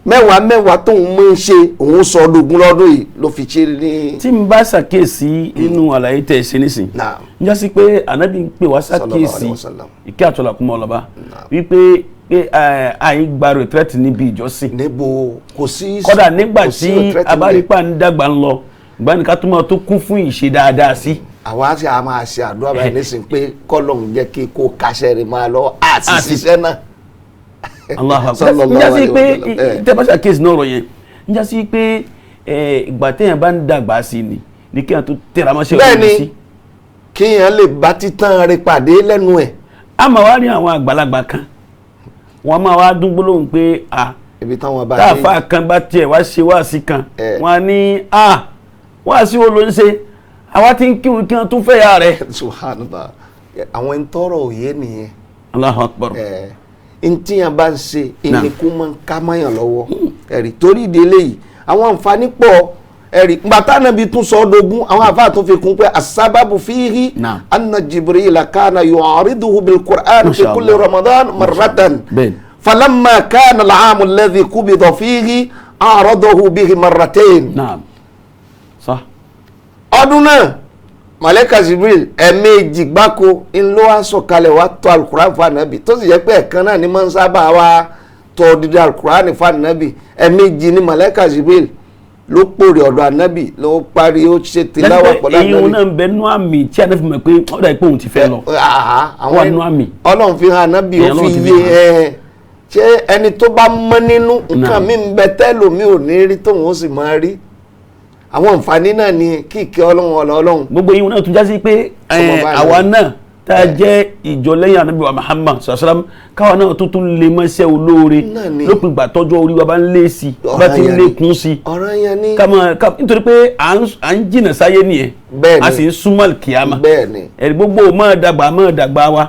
Speaker 2: mẹ́wàá mẹ́wàá tóun mú ń ṣe, òun sọ ọdún lọ́dún yìí ló fi ṣe ní.
Speaker 3: Tí n bá ṣàkíyèsí nínú àlàyé tẹ̀ ṣe nísìn,
Speaker 2: Naam.
Speaker 3: n já sí pé ànábì ń pè wá
Speaker 2: Sallallahu
Speaker 3: ṣàkíyèsí,
Speaker 2: alaihi wasallam.
Speaker 3: ìkẹ́ àtọ́là kúmọ̀ ọlọ́ba, wípé pé àìgbà retraite níbi ìjọsìn.
Speaker 2: Níbo? Kò sí.
Speaker 3: Kódà nígbà
Speaker 2: Kò sí
Speaker 3: tí
Speaker 2: retreat níbẹ̀.
Speaker 3: abárípà ń dàgbà ń lọ, ìgbà ní ká tó máa tó kún fún ìṣe dáadáa sí.
Speaker 2: Àwa á sì á máa ṣe àdúrà báyìí nísìnyí pé kọ́lọ́hún jẹ́ kí kó kaṣẹ́ rẹ̀ máa lọ àti
Speaker 3: Àti-
Speaker 2: ṣiṣẹ́ náà.
Speaker 3: Allahu Akbar.
Speaker 2: Sallallahu
Speaker 3: Ń já sí
Speaker 2: alaihi
Speaker 3: pé
Speaker 2: wasallam.
Speaker 3: tẹ́ bá ṣàkíyèsí náà ọ̀rọ̀ yẹn, ń já sí pé ìgbà téèyàn bá ń dàgbà sí ni ní kéèyàn tó tẹra mọ́ṣẹ́
Speaker 2: Bẹ́ẹ̀
Speaker 3: òun sí.
Speaker 2: ni, kíyàn lè bá títàn rẹ̀ pàdé lẹ́nu ẹ̀.
Speaker 3: A máa wá rí àwọn àgbàlagbà kan, wọ́n máa wá dún gbólóhùn pé a
Speaker 2: Ibi táwọn bá dé.
Speaker 3: táàfà kan bá tiẹ̀ wá ṣe wáàsí kan, wọ́n á ní a wáàsí wo ló ń ṣe, àwa ti ń kírun kí wọ́n tún fẹ́ ya rẹ̀.
Speaker 2: Subhanallah, àwọn ẹni tọrọ òye nìyẹn.
Speaker 3: Allahu Akbar.
Speaker 2: Ẹ ntíyàn bá ń ṣe
Speaker 3: Naam.
Speaker 2: ìníkú máa ń ká mọ́yàn lọ́wọ́. Ẹ̀rí torí ìdí eléyìí, àwọn àǹfààní pọ̀. Ẹ̀rí gbàtà náà bí tún sọ ọ́ dogun, àwọn àfáà tún fi kún pé asábàbù fíhí
Speaker 3: Naam.
Speaker 2: anna Jibril kana yu'ariduhu bil Qur'an fi
Speaker 3: Masha
Speaker 2: kulli
Speaker 3: Allah.
Speaker 2: Ramadan marratan,
Speaker 3: Bẹ́ẹ̀ni.
Speaker 2: falamma kana al-'amu alladhi qubida fihi a'radahu bihi marratayn.
Speaker 3: Naam, sah.
Speaker 2: Ọdún náà Màlẹ́kà Jibril ẹ̀ẹ̀mejì gbáko ńlọ wá sọ̀kalẹ̀ wá tọ́ alukuran fún anabi, tó sì jẹ́ pé ẹ̀kan náà ni máa ń sábà wá tọ́ dídí alukuran fún anabi. Ẹ̀ẹ̀mejì ni Màlẹ́kà Jibril ló pòrè ọ̀dọ̀ anabi, ló parí, ó ṣe tìláwà pẹ̀lú
Speaker 3: Èyí
Speaker 2: anabi.
Speaker 3: náà ń bẹ nú àmì tí a fi mọ̀ pé ó dà pé òun ti fẹ́ lọ.
Speaker 2: Àhá,
Speaker 3: Wà nú àmì.
Speaker 2: Ọlọ́run fi hàn anabi, ó
Speaker 3: Èèyàn
Speaker 2: fi
Speaker 3: Ọlọ́run ti fi
Speaker 2: yé
Speaker 3: hàn.
Speaker 2: ẹ Ṣé ẹni tó bá mọ́ nínú nǹkan
Speaker 3: Naam.
Speaker 2: mi ń bẹ tẹ́lòmí ò ní rí tóun ó sì máa rí àwọn àǹfààní náà ni kí ìkẹ́ ọlọ́run ọlọ́ ọlọ́run.
Speaker 3: Gbogbo yìí náà tún já sí pé
Speaker 2: Sọmọ báyìí.
Speaker 3: àwa náà tá a jẹ́ ìjọ lẹ́yìn Ànábì wa Muhammad sallam, káwa náà tó tún lè mọ́ṣẹ́ olóore
Speaker 2: Náà ni.
Speaker 3: lópin ìgbà tọ́jọ́ orí wa bá ń lé sí i, bá ti ń
Speaker 2: Ọ̀ràn yẹn ni.
Speaker 3: lékún sí i,
Speaker 2: Ọ̀ràn yẹn ni.
Speaker 3: ká máa ká nítorí pé à ń jìnà sáyé nìyẹn,
Speaker 2: Bẹ́ẹ̀ ni.
Speaker 3: a sì ń súnmọ́ kíámà.
Speaker 2: Bẹ́ẹ̀ ni.
Speaker 3: Ẹ̀rí gbogbo máa dàgbà máa dàgbà wa,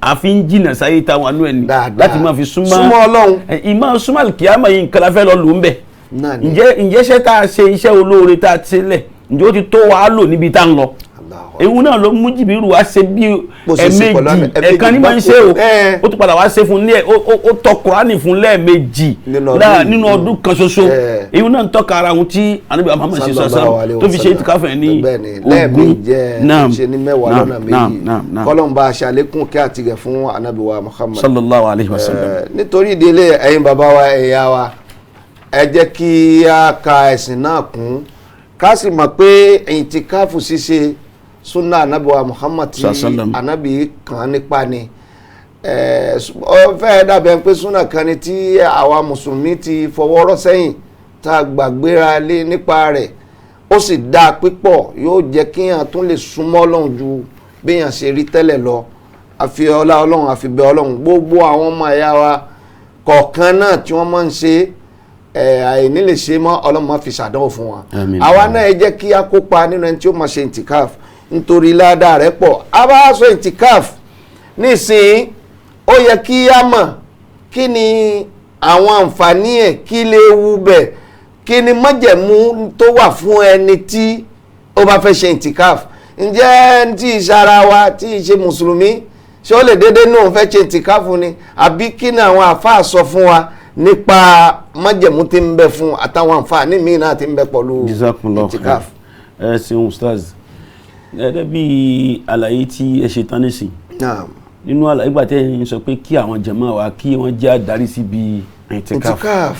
Speaker 3: a fi ń jìnà sáyé táwọn àánú ẹ̀ ní
Speaker 2: Dáadáa.
Speaker 3: láti máa fi súnmọ́
Speaker 2: Súnmọ́ Ọlọ́run.
Speaker 3: Ìmọ̀ súnmọ́ kíámà yìí nǹkan la fẹ́ lọ lò ń bẹ̀.
Speaker 2: Náà ni.
Speaker 3: Ǹjẹ́ iṣẹ́ tá a ṣe, iṣẹ́ olóore tá a ṣe lẹ̀, ǹjẹ́ ó ti tó wa lò níbi tá a ń lọ?
Speaker 2: Allahu
Speaker 3: Ewu náà ló mú Jìbìrù wá ṣe bí
Speaker 2: Bó ṣe ṣe pẹ̀lú
Speaker 3: ẹ̀ẹ̀mejì,
Speaker 2: ẹ̀ẹ̀mejì
Speaker 3: ẹ̀ẹ̀kan ní máa ń ṣe o,
Speaker 2: Ẹ̀.
Speaker 3: ó tún padà wá ṣe fún ní ẹ̀, ó tọ Kùránì fún lẹ́ẹ̀mejì
Speaker 2: Nínú ọdún yìí.
Speaker 3: nínú ọdún kan ṣoṣo.
Speaker 2: Ẹ̀.
Speaker 3: Ewu náà ń tọ́ka ara ohun tí Ànábì Muhammad ṣe sọ
Speaker 2: Sallallahu alaihi
Speaker 3: tó fi ṣe
Speaker 2: wasallam.
Speaker 3: ìtìkáfẹ́ ẹ̀ ní
Speaker 2: Bẹ́ẹ̀ ni,
Speaker 3: ogún.
Speaker 2: lẹ́ẹ̀mejì
Speaker 3: Naam,
Speaker 2: ṣe ní 10
Speaker 3: naam,
Speaker 2: lọ́nà
Speaker 3: naam,
Speaker 2: méjì.
Speaker 3: naam, naam.
Speaker 2: Kọ́lọ́n bá aṣàlékún kí àtìgẹ̀ fún Ànábì wa Muhammad
Speaker 3: sallallahu alayhi wa sallam.
Speaker 2: Nítorí ìdílé ẹ̀yin bàbá wa, ẹ̀yà wa, ẹ jẹ́ kí a ka ẹ̀sìn náà kún, ká sì mọ̀ pé ìtìkáfù ṣíṣe súnà Ànábì wa Muhammad tí
Speaker 3: Sallam.
Speaker 2: Ànábì kàn án nípa ni. Ó fẹ́ dàbí ẹni pé súnà kan ni tí àwa mùsùlùmí ti fọwọ́ rọ́ sẹ́yìn tá a gbàgbéra lé nípa rẹ̀. Ó sì dáa pípọ̀, yóò jẹ́ kíyàn tún lè súnmọ́ Ọlọ́run ju béèyàn ṣe rí tẹ́lẹ̀ lọ. Àfi ọlá Ọlọ́run, àfi bẹ Ọlọ́run, gbogbo àwọn ọmọ ẹ̀yà wa kọ̀ọ̀kan náà tí wọ́n máa ń ṣe àìní lè ṣe mọ́, Ọlọ́run máa fi ṣàdánwò fún wa.
Speaker 3: Àmín.
Speaker 2: Àwa náà ẹ jẹ́ kí a kópa nínú ẹni tí ó máa ṣe ìtìkáf nítorí ládàá rẹ̀ pọ̀. A bá sọ ìtìkáf nísìnyí, ó yẹ kí a mọ̀ kí ni àwọn àǹfààní ẹ̀, kí lè wú bẹ̀, kí ni májẹ̀mú tó wà fún ẹni tí ó bá fẹ́ ṣe ìtìkáf. Ǹjẹ́ ẹni tí ìṣe ara wa, tí ìṣe mùsùlùmí, ṣé ó lè dédé náà fẹ́ ṣe ìtìkáf ni? Àbí kí ni àwọn àfáà sọ fún wa nípa májẹ̀mú tí ń bẹ fún àtàwọn àǹfààní míì náà tí ń bẹ pẹ̀lú
Speaker 3: Jazakumullahu
Speaker 2: ìtìkáf?
Speaker 3: khair. Ẹ ṣeun ustaz, gẹ́gẹ́ bí àlàyé tí ẹ ṣe tán nísìn,
Speaker 2: Naam.
Speaker 3: nínú àlàyé ìgbà tẹ́ ẹ ń sọ pé kí àwọn jàmáà wa kí wọ́n jẹ́ àdarí síbi ìtìkáf,
Speaker 2: Ìtìkáf.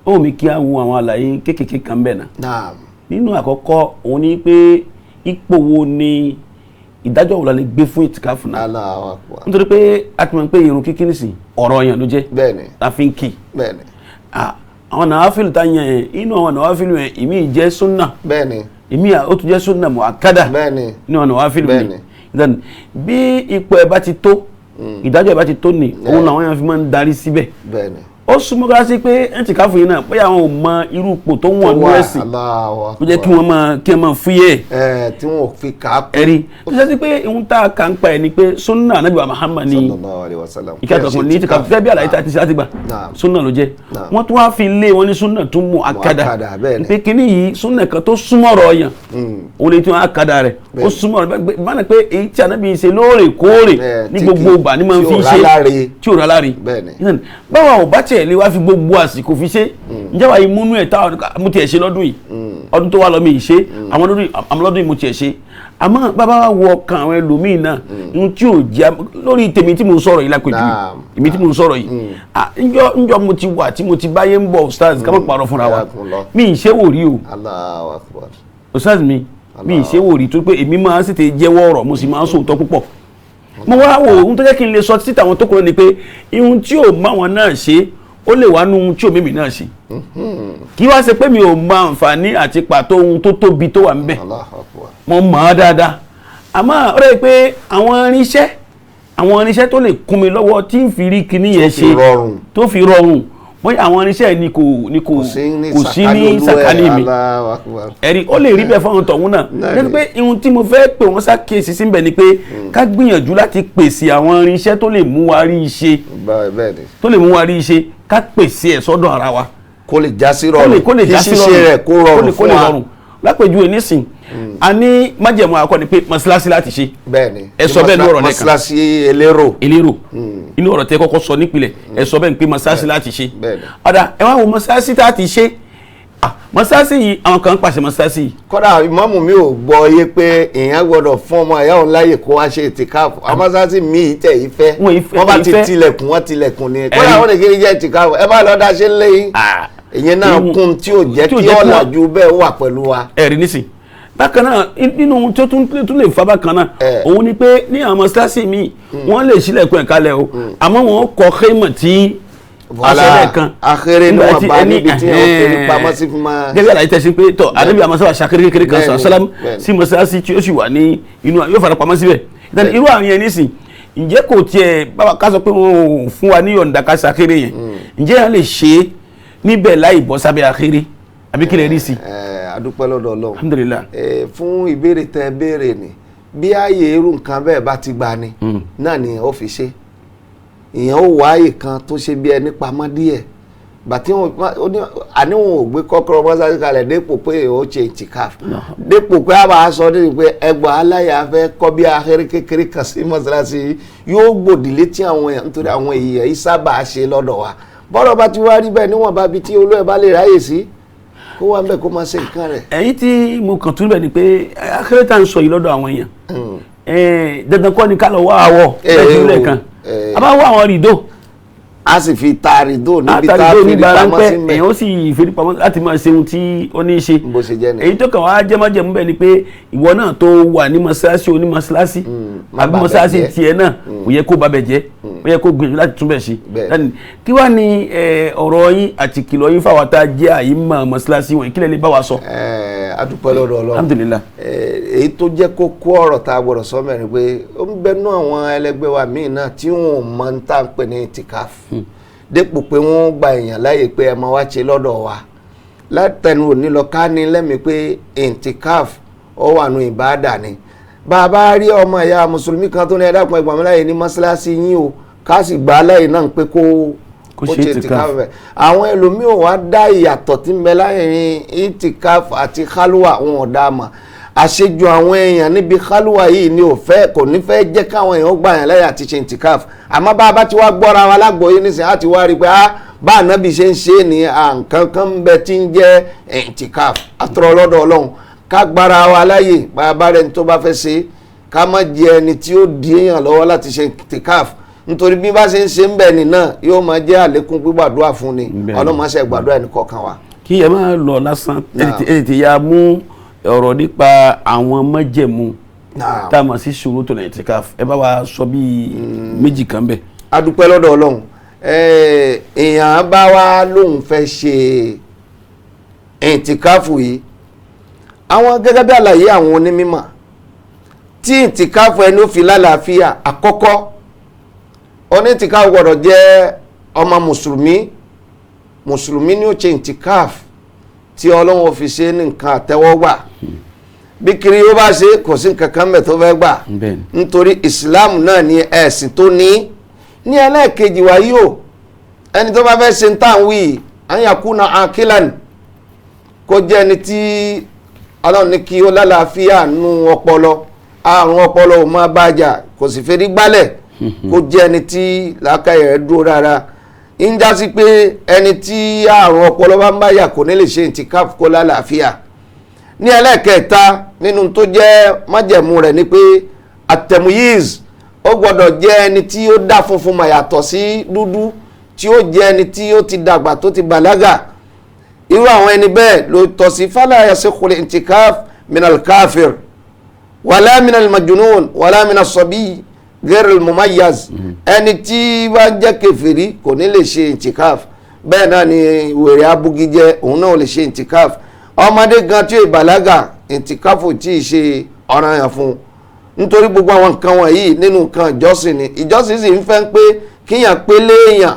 Speaker 3: ó mi kí á wo àwọn àlàyé kéékèèké kan bẹ̀ náà.
Speaker 2: Naam.
Speaker 3: Nínú àkọ́kọ́ òun ni pé ipò wo ni ìdájọ́ wo la lè gbé fún ìtìkáf náà?
Speaker 2: Allahu akbar.
Speaker 3: Nítorí pé a ti mọ̀ pé irun kíkí nìsín ọ̀rọ̀ yẹn ló jẹ́
Speaker 2: Bẹ́ẹ̀ni.
Speaker 3: la fi ń kì.
Speaker 2: Bẹ́ẹ̀ni.
Speaker 3: Àwọn nàwáfílù tá yẹn yẹn, inú àwọn nàwáfílù yẹn, ìmí jẹ́ súnà,
Speaker 2: Bẹ́ẹ̀ni.
Speaker 3: ìmí ó tún jẹ́ súnà muakkada.
Speaker 2: Bẹ́ẹ̀ni.
Speaker 3: Inú àwọn nàwáfílù ni.
Speaker 2: Bẹ́ẹ̀ni.
Speaker 3: Then, bí ipò ẹ̀ bá ti tó, ìdájọ́ ẹ̀ bá ti tó ni òun làwọn yẹn fi máa ń darí síbẹ̀.
Speaker 2: Bẹ́ẹ̀ni.
Speaker 3: Ó súnmọ́ ká sí pé ẹ̀ǹtìkáfù yìí náà bóyá àwọn ò mọ irú ipò tó wọ̀n ní ẹ̀sìn
Speaker 2: Allahu akbar.
Speaker 3: ó jẹ́ kí wọ́n máa kí wọ́n máa fúyẹ́
Speaker 2: Ẹ tí wọn ò fi kà á kú.
Speaker 3: ẹ̀rí tó jẹ́ sí pé ohun tá a kà ń pa ẹ̀ ni pé súnà Ànábì wa Muhammad ni
Speaker 2: Sallallahu alaihi wasallam.
Speaker 3: ìkàtọ̀kùn ní ìtìkáfù gẹ́gẹ́ bí àlàyé tá a ti ṣe láti gbà
Speaker 2: Naam.
Speaker 3: súnà ló jẹ́.
Speaker 2: Naam.
Speaker 3: Wọ́n tún wá fi lé wọn ní súnà tún mú akada,
Speaker 2: Muakkada, bẹ́ẹ̀ ni.
Speaker 3: pé kíní yìí súnà kan tó súnmọ́ ọ̀rọ̀ yàn, òun lè tún akada rẹ̀ ó
Speaker 2: Bẹ́ẹ̀ ni.
Speaker 3: súnmọ́ ọ̀rọ̀ bẹ́ẹ̀ bá pé èyí tí Ànábì ṣe lóòrèkóòrè
Speaker 2: Bẹ́ẹ̀,
Speaker 3: ní
Speaker 2: tí
Speaker 3: gbogbo ìgbà ni máa ń
Speaker 2: tí
Speaker 3: fi
Speaker 2: ò
Speaker 3: ṣe
Speaker 2: ráláre.
Speaker 3: tí ò ráláre.
Speaker 2: Bẹ́ẹ̀ ni.
Speaker 3: Ìyẹn, báwa ò bá tiẹ̀ lé wá fi gbogbo àsìkò fi ṣe, ǹjẹ́ wàá imúnú ẹ̀ táwọn mo tiẹ̀ ṣe lọ́dún yìí, ọdún tó wà lọ́ mi ì ṣe, àwọn lọ́dún yìí, àwọn lọ́dún yìí mo tiẹ̀ ṣe. Àmọ́ bàbá wa wọ ọkàn àwọn ẹlòmíì náà, ohun tí ò jẹ́ lórí tèmi tí mo ń sọ̀rọ̀ yìí lápèjúwe,
Speaker 2: Naam.
Speaker 3: èmi tí mo ń sọ̀rọ̀ yìí, ńjọ́ mo ti wà tí mo ti báyé ń bọ̀ ustaz, ká má parọ́ fúnra wa,
Speaker 2: Jazakumullah.
Speaker 3: mi ì ṣe wò rí o.
Speaker 2: Allahu akbar.
Speaker 3: Ustaz, mi ì ṣe wò rí tó pé èmi máa ń sì ti jẹ́wọ́ ọ̀rọ̀, mo sì máa ń sòótọ́ púpọ̀. Mo wá wò ohun tó jẹ́ kí n lè sọ títí àwọn tó kúrò ni pé ihun tí ò má wọn náà ṣe ó lè wá nu ohun tí ò mímì náà ṣe, kí wá ṣe pé mi ò mọ àǹfààní àti pàtó ohun tó tóbi tó wà ńbẹ̀.
Speaker 2: Allahu akbar.
Speaker 3: Mo mọ̀ ọ́ dáadáa, àmọ́ ó rẹ̀ pé àwọn irinṣẹ́ tó lè kún mi lọ́wọ́ tí ń fi rí kinní yẹn
Speaker 2: fi
Speaker 3: ṣe
Speaker 2: rọrùn.
Speaker 3: tó fi rọrùn, bóyá àwọn irinṣẹ́ ni kò ni kò
Speaker 2: Kò sí ní
Speaker 3: kò sí ní
Speaker 2: sàkání
Speaker 3: sàkání mi.
Speaker 2: Allahu akbar.
Speaker 3: Ẹ̀rí ó lè rí bẹ́ẹ̀ fáwọn tọ̀hún náà.
Speaker 2: Náà
Speaker 3: lẹ́nu
Speaker 2: ni.
Speaker 3: pé ihun tí mo fẹ́ pè wọ́n ṣàkíyèsí síbẹ̀ ni pé ká gbìyànjú láti pèsè àwọn irinṣẹ́ tó lè mú wa rí i ṣe,
Speaker 2: Bẹ́ẹ̀ ni.
Speaker 3: tó lè mú wa rí i ṣe, ká pèsè ẹ̀ sọ́dọ̀ ara wa
Speaker 2: Kó lè já sí
Speaker 3: kó lè
Speaker 2: rọrùn.
Speaker 3: kó lè já sí
Speaker 2: Kí ṣíṣe
Speaker 3: rọrùn.
Speaker 2: rẹ̀ kó rọrùn
Speaker 3: kó
Speaker 2: fún
Speaker 3: lè
Speaker 2: wa.
Speaker 3: rọrùn. Lápèjúwe nísìn, a ní májẹ̀mú àkọ́ ni pé mọ́ṣáláṣí láti ṣe.
Speaker 2: Bẹ́ẹ̀ ni.
Speaker 3: Ẹ sọ bẹ́ẹ̀ ní ọ̀rọ̀ lẹ́ẹ̀kan.
Speaker 2: Mọ́ṣáláṣí elérò.
Speaker 3: Elérò inú ọ̀rọ̀ tẹ́ kọ́kọ́ sọ nípìnlẹ̀, ẹ sọ bẹ́ẹ̀ ni pé mọ́ṣáláṣí láti ṣe.
Speaker 2: Bẹ́ẹ̀ ni.
Speaker 3: Ọ̀dà ẹ wá wo mọ́ṣáláṣí tá a ti ṣe. Mọ́ṣáláṣí yìí, àwọn kan ń pàṣẹ mọ́ṣáláṣí yìí.
Speaker 2: Kódà ìmáàmù mi ò gbọ́ yé pé èèyàn gbọ́dọ̀ fún ọmọ ìyá òun láàyè kó wá ṣe ìtìkáàfù. Amásásí mi ì tẹ̀ yìí fẹ́.
Speaker 3: Wọ́n ì fẹ́-
Speaker 2: Wọ́n bá
Speaker 3: ì
Speaker 2: ti
Speaker 3: fẹ́.
Speaker 2: tilẹ̀kùn, wọ́n tilẹ̀kùn ni. Kódà
Speaker 3: Ẹ̀rí.
Speaker 2: wọ́n lè kiri jẹ́ ìtìkáàfù, ẹ bá lọ dá ṣe ń léyìn. Ìyẹn náà kún tí ò jẹ́
Speaker 3: tí ò
Speaker 2: kí
Speaker 3: jẹ́ kí wọ́n-
Speaker 2: ọ̀làjú bẹ́ẹ̀ wà pẹ̀lú wa.
Speaker 3: Ẹ̀rí nísìn bákan náà, nínú ohun tó tún lè fa bákan náà,
Speaker 2: Eh.
Speaker 3: òun ni pé ní àwọn mọ́ṣáláṣí míì wọ́n lè ṣílẹ̀kùn ẹ̀ kalẹ̀ o, àmọ́ wọ́n kọ kéèmọ̀ tí
Speaker 2: Voilà.
Speaker 3: Aṣọ lẹ́ẹ̀kan.
Speaker 2: Akéré
Speaker 3: Nígbà
Speaker 2: níwọ̀n
Speaker 3: tí
Speaker 2: bá
Speaker 3: ẹni-
Speaker 2: níbi tí wọ́n fèrè pamọ́ sí fún máa.
Speaker 3: Gẹ́gẹ́ àlàyé tẹ̀sí pé tọ́ ànábì àmọ́ sábà ṣàkéré kékeré kan
Speaker 2: Bẹ́ẹ̀ni,
Speaker 3: sọ sálám
Speaker 2: bẹ́ẹ̀ni.
Speaker 3: sí mọ́sálásí tí ó sì wà ní inú yóò fara pamọ́ síbẹ̀. Ìtàn irú àwọn yẹn nísìn, ǹjẹ́ kò tiẹ̀ báwa ká sọ pé wọn ò fún wa ní yọ̀ǹda ká ṣàkéré yẹn, ǹjẹ́ à lè ṣe é níbẹ̀ láì bọ́ sábẹ́ akéré àbí kí lè rí sí i?
Speaker 2: A dúpẹ́ lọ́dọ̀ Ọlọ́run.
Speaker 3: Alhamdulillah.
Speaker 2: Fún ìbéèrè tẹ béèrè ni, bí ààyè irú nǹkan bẹ́ẹ̀ bá ti gbà ni náà ni ó fi ṣe, ìyẹn ó wá ààyè kan tó ṣe bí ẹni pamọ́ díẹ̀ bàtí wọn àní wọn ò gbé kọ́kọ́rọ́ mọ́sáàsì kalẹ̀ dépò pé ó ṣe ìtìkáf, dépò pé a máa sọ nínú pé ẹgbàá aláya fẹ́ kọ́ bí ahéré kékeré kan sí mọ́sálásí, yóò gbòdì létí àwọn èèyàn, nítorí àwọn èèyàn yìí sábà ṣe lọ́dọ̀ wa. Bọ́rọ̀ bá ti wá rí bẹ́ẹ̀, níwọ̀n bá bi tí olú ẹ̀ bá lè ráyè sí, kó wá ń bẹ̀ kó máa ṣe nǹkan rẹ̀.
Speaker 3: Ẹ̀yin tí mo kàn tún bẹ̀ ni pé akéré tá à ń sọ yìí lọ́dọ̀ àwọn èèyàn, dandan kọ́ ni ká lọ wá àwọ̀ lẹ́jú lẹ́ẹ̀kan, a bá wá àwọn rìdó,
Speaker 2: a sì fi taari dó níbi tá a
Speaker 3: àtàrí
Speaker 2: fi
Speaker 3: ní
Speaker 2: pamọ́ sí
Speaker 3: ráńpẹ́,
Speaker 2: mẹ́.
Speaker 3: èèyàn ó sì fi pamọ́ láti máa ṣe ohun tí ó ní í ṣe.
Speaker 2: Bó ṣe jẹ́ nìyẹn.
Speaker 3: Èyí tó kàn wá jẹ́mọ́jẹ́mú bẹ́ẹ̀ ni pé ìwọ náà tó wà ní mọ́ṣáláṣí onímọ́ṣáláṣí
Speaker 2: má
Speaker 3: àbí
Speaker 2: bà bẹ̀
Speaker 3: mọ́ṣáláṣí
Speaker 2: jẹ́.
Speaker 3: tiẹ̀ náà, kò yẹ kó bà bẹ̀ jẹ́, ó yẹ kó gbìyànjú láti tún bẹ̀ ṣe.
Speaker 2: Bẹ́ẹ̀.
Speaker 3: Kí wàá ní ọ̀rọ̀ yín àti ìkìlọ̀ yín fáwọn tá a jẹ́ àyímọ̀ mọ́ṣáláṣí wọ̀nyí, kí lẹ lè bá wa sọ?
Speaker 2: A dúpẹ́ lọ́dọ̀ Ọlọ́run.
Speaker 3: Alhamdulillah.
Speaker 2: Èyí tó jẹ́ kókó ọ̀rọ̀ tá a gbọ́dọ̀ sọ mẹ́rin pé ó ń bẹnu àwọn ẹlẹgbẹ́ wa míì náà tí wọn ò mọ ń tà ń pè ní ìtìkáf, dépò pé wọ́n gba èèyàn láàyè pé ẹ máa wá ṣe lọ́dọ̀ wa. Látẹnu òní lọ, ká ní lẹ́mìí pé ìtìkáf ó wà nù ìbáàdà ni. Bàbá rí ọmọ ìyá mùsùlùmí kan tó ní, "Ẹ dákun, ẹ gbà mí láàyè ní mọ́ṣáláṣí yín o," ká sì gbà á láàyè náà pé kó
Speaker 3: Kó ṣe ìtìkáf.
Speaker 2: bẹ̀. Àwọn ẹlòmíì ò wá dá ìyàtọ̀ tí ń bẹ láàrin ìtìkáf àti kálúwà, wọn ò dá a mọ̀. Àṣejù àwọn èèyàn níbi kálúwà yìí ni ò fẹ́, kò ní fẹ́ jẹ́ káwọn èèyàn gbà yàn lẹ́yìn àti ṣe ìtìkáf. Àmọ́ bá a bá ti wá gbọ́ra wa lágbóyé nísìnyí, á ti wá rí i pé á bá ànábì ṣe ń ṣe é ní à nǹkan kan ń bẹ tí ń jẹ́ ìtìkáf. Àtọ̀rọ̀ lọ́dọ̀ Ọlọ́run, ká gbára wa láàyè bá a bá rẹni tó bá fẹ́ ṣe, ká má jẹ ẹni tí ó di èèyàn lọ́wọ́ láti ṣe ìtìkáf, nítorí bí bá ṣe ń ṣe ń bẹ̀ ní náà yóò máa jẹ́ àlékún gbígbàdúrà fún ni. Ọlọ́run máa ṣe gbàdúrà ẹnì kọ̀ọ̀kan wa.
Speaker 3: Kí ẹ máa lọ lásán, ẹ tètè ya mú ọ̀rọ̀ nípa àwọn májẹ̀mú tá a mọ̀ sí ṣurutul i'tikaf, ẹ bá wa sọ bíi méjì kan bẹ̀.
Speaker 2: A dúpẹ́ lọ́dọ̀ Ọlọ́run. Èèyàn bá wa lóun fẹ́ ṣe ìtìkáfù yìí, àwọn gẹ́gẹ́ bí àlàyé àwọn onímọ̀, tí ìtìkáfù ẹni ó fi lálàáfíà, àkọ́kọ́, onítìkáfù gbọ́dọ̀ jẹ́ ọmọ mùsùlùmí. Mùsùlùmí ni ó ṣe ìtìkáfù tí Ọlọ́run ó fi ṣe ní nǹkan àtẹ́wọ́gbà. Bí kiri ó bá ṣe, kò sí nǹkan kan mẹ́ tó fẹ́ gbà, nítorí Islam náà ni ẹ̀sìn tó ní. Ní ẹlẹ́ẹ̀kejì wa yìí o, ẹni tó bá fẹ́ ṣe ń tà ń wí, an yakuna akilan, kó jẹ́ ẹni tí Ọlọ́run ní kí ó lálàáfíà nú ọpọlọ, àrùn ọpọlọ ò máa bá jà, kò sì fẹ́rí gbálẹ̀, kó jẹ́ ẹni tí làákàyè rẹ̀ dúró rárá. Ń já sí pé ẹni tí àrùn ọpọlọ bá ń bá yà kò ní lè ṣe ìtìkáf kó lálàáfíà. Ní ẹlẹ́ẹ̀kẹta nínú tó jẹ́ májẹ̀mú rẹ̀ ni pé àtẹ̀múyíz, ó gbọ́dọ̀ jẹ́ ẹni tí ó dá funfun mà yàtọ̀ sí dúdú, tí ó jẹ́ ẹni tí ó ti dàgbà, tó ti bàlágà. Irú àwọn ẹni bẹ́ẹ̀ ló tọ́ sí. Fala yasikhul intikaf minal kafir wala minal majnun wala minas sabi ghairil mumayyaz. Ẹni tí bá jẹ́ kèfèrí kò ní lè ṣe intikaf, bẹ́ẹ̀ náà ni wèrè abugijẹ, òun náà ò lè ṣe intikaf. Ọmọdé gan tí ó ìbàlágà, intikaf ò tí ì ṣe ọ̀ranyàn fún un, nítorí gbogbo àwọn nǹkan wọ̀nyí nínú nǹkan ìjọsìn ni. Ìjọsìn sì ń fẹ́ pé kíyàn pé léèyàn,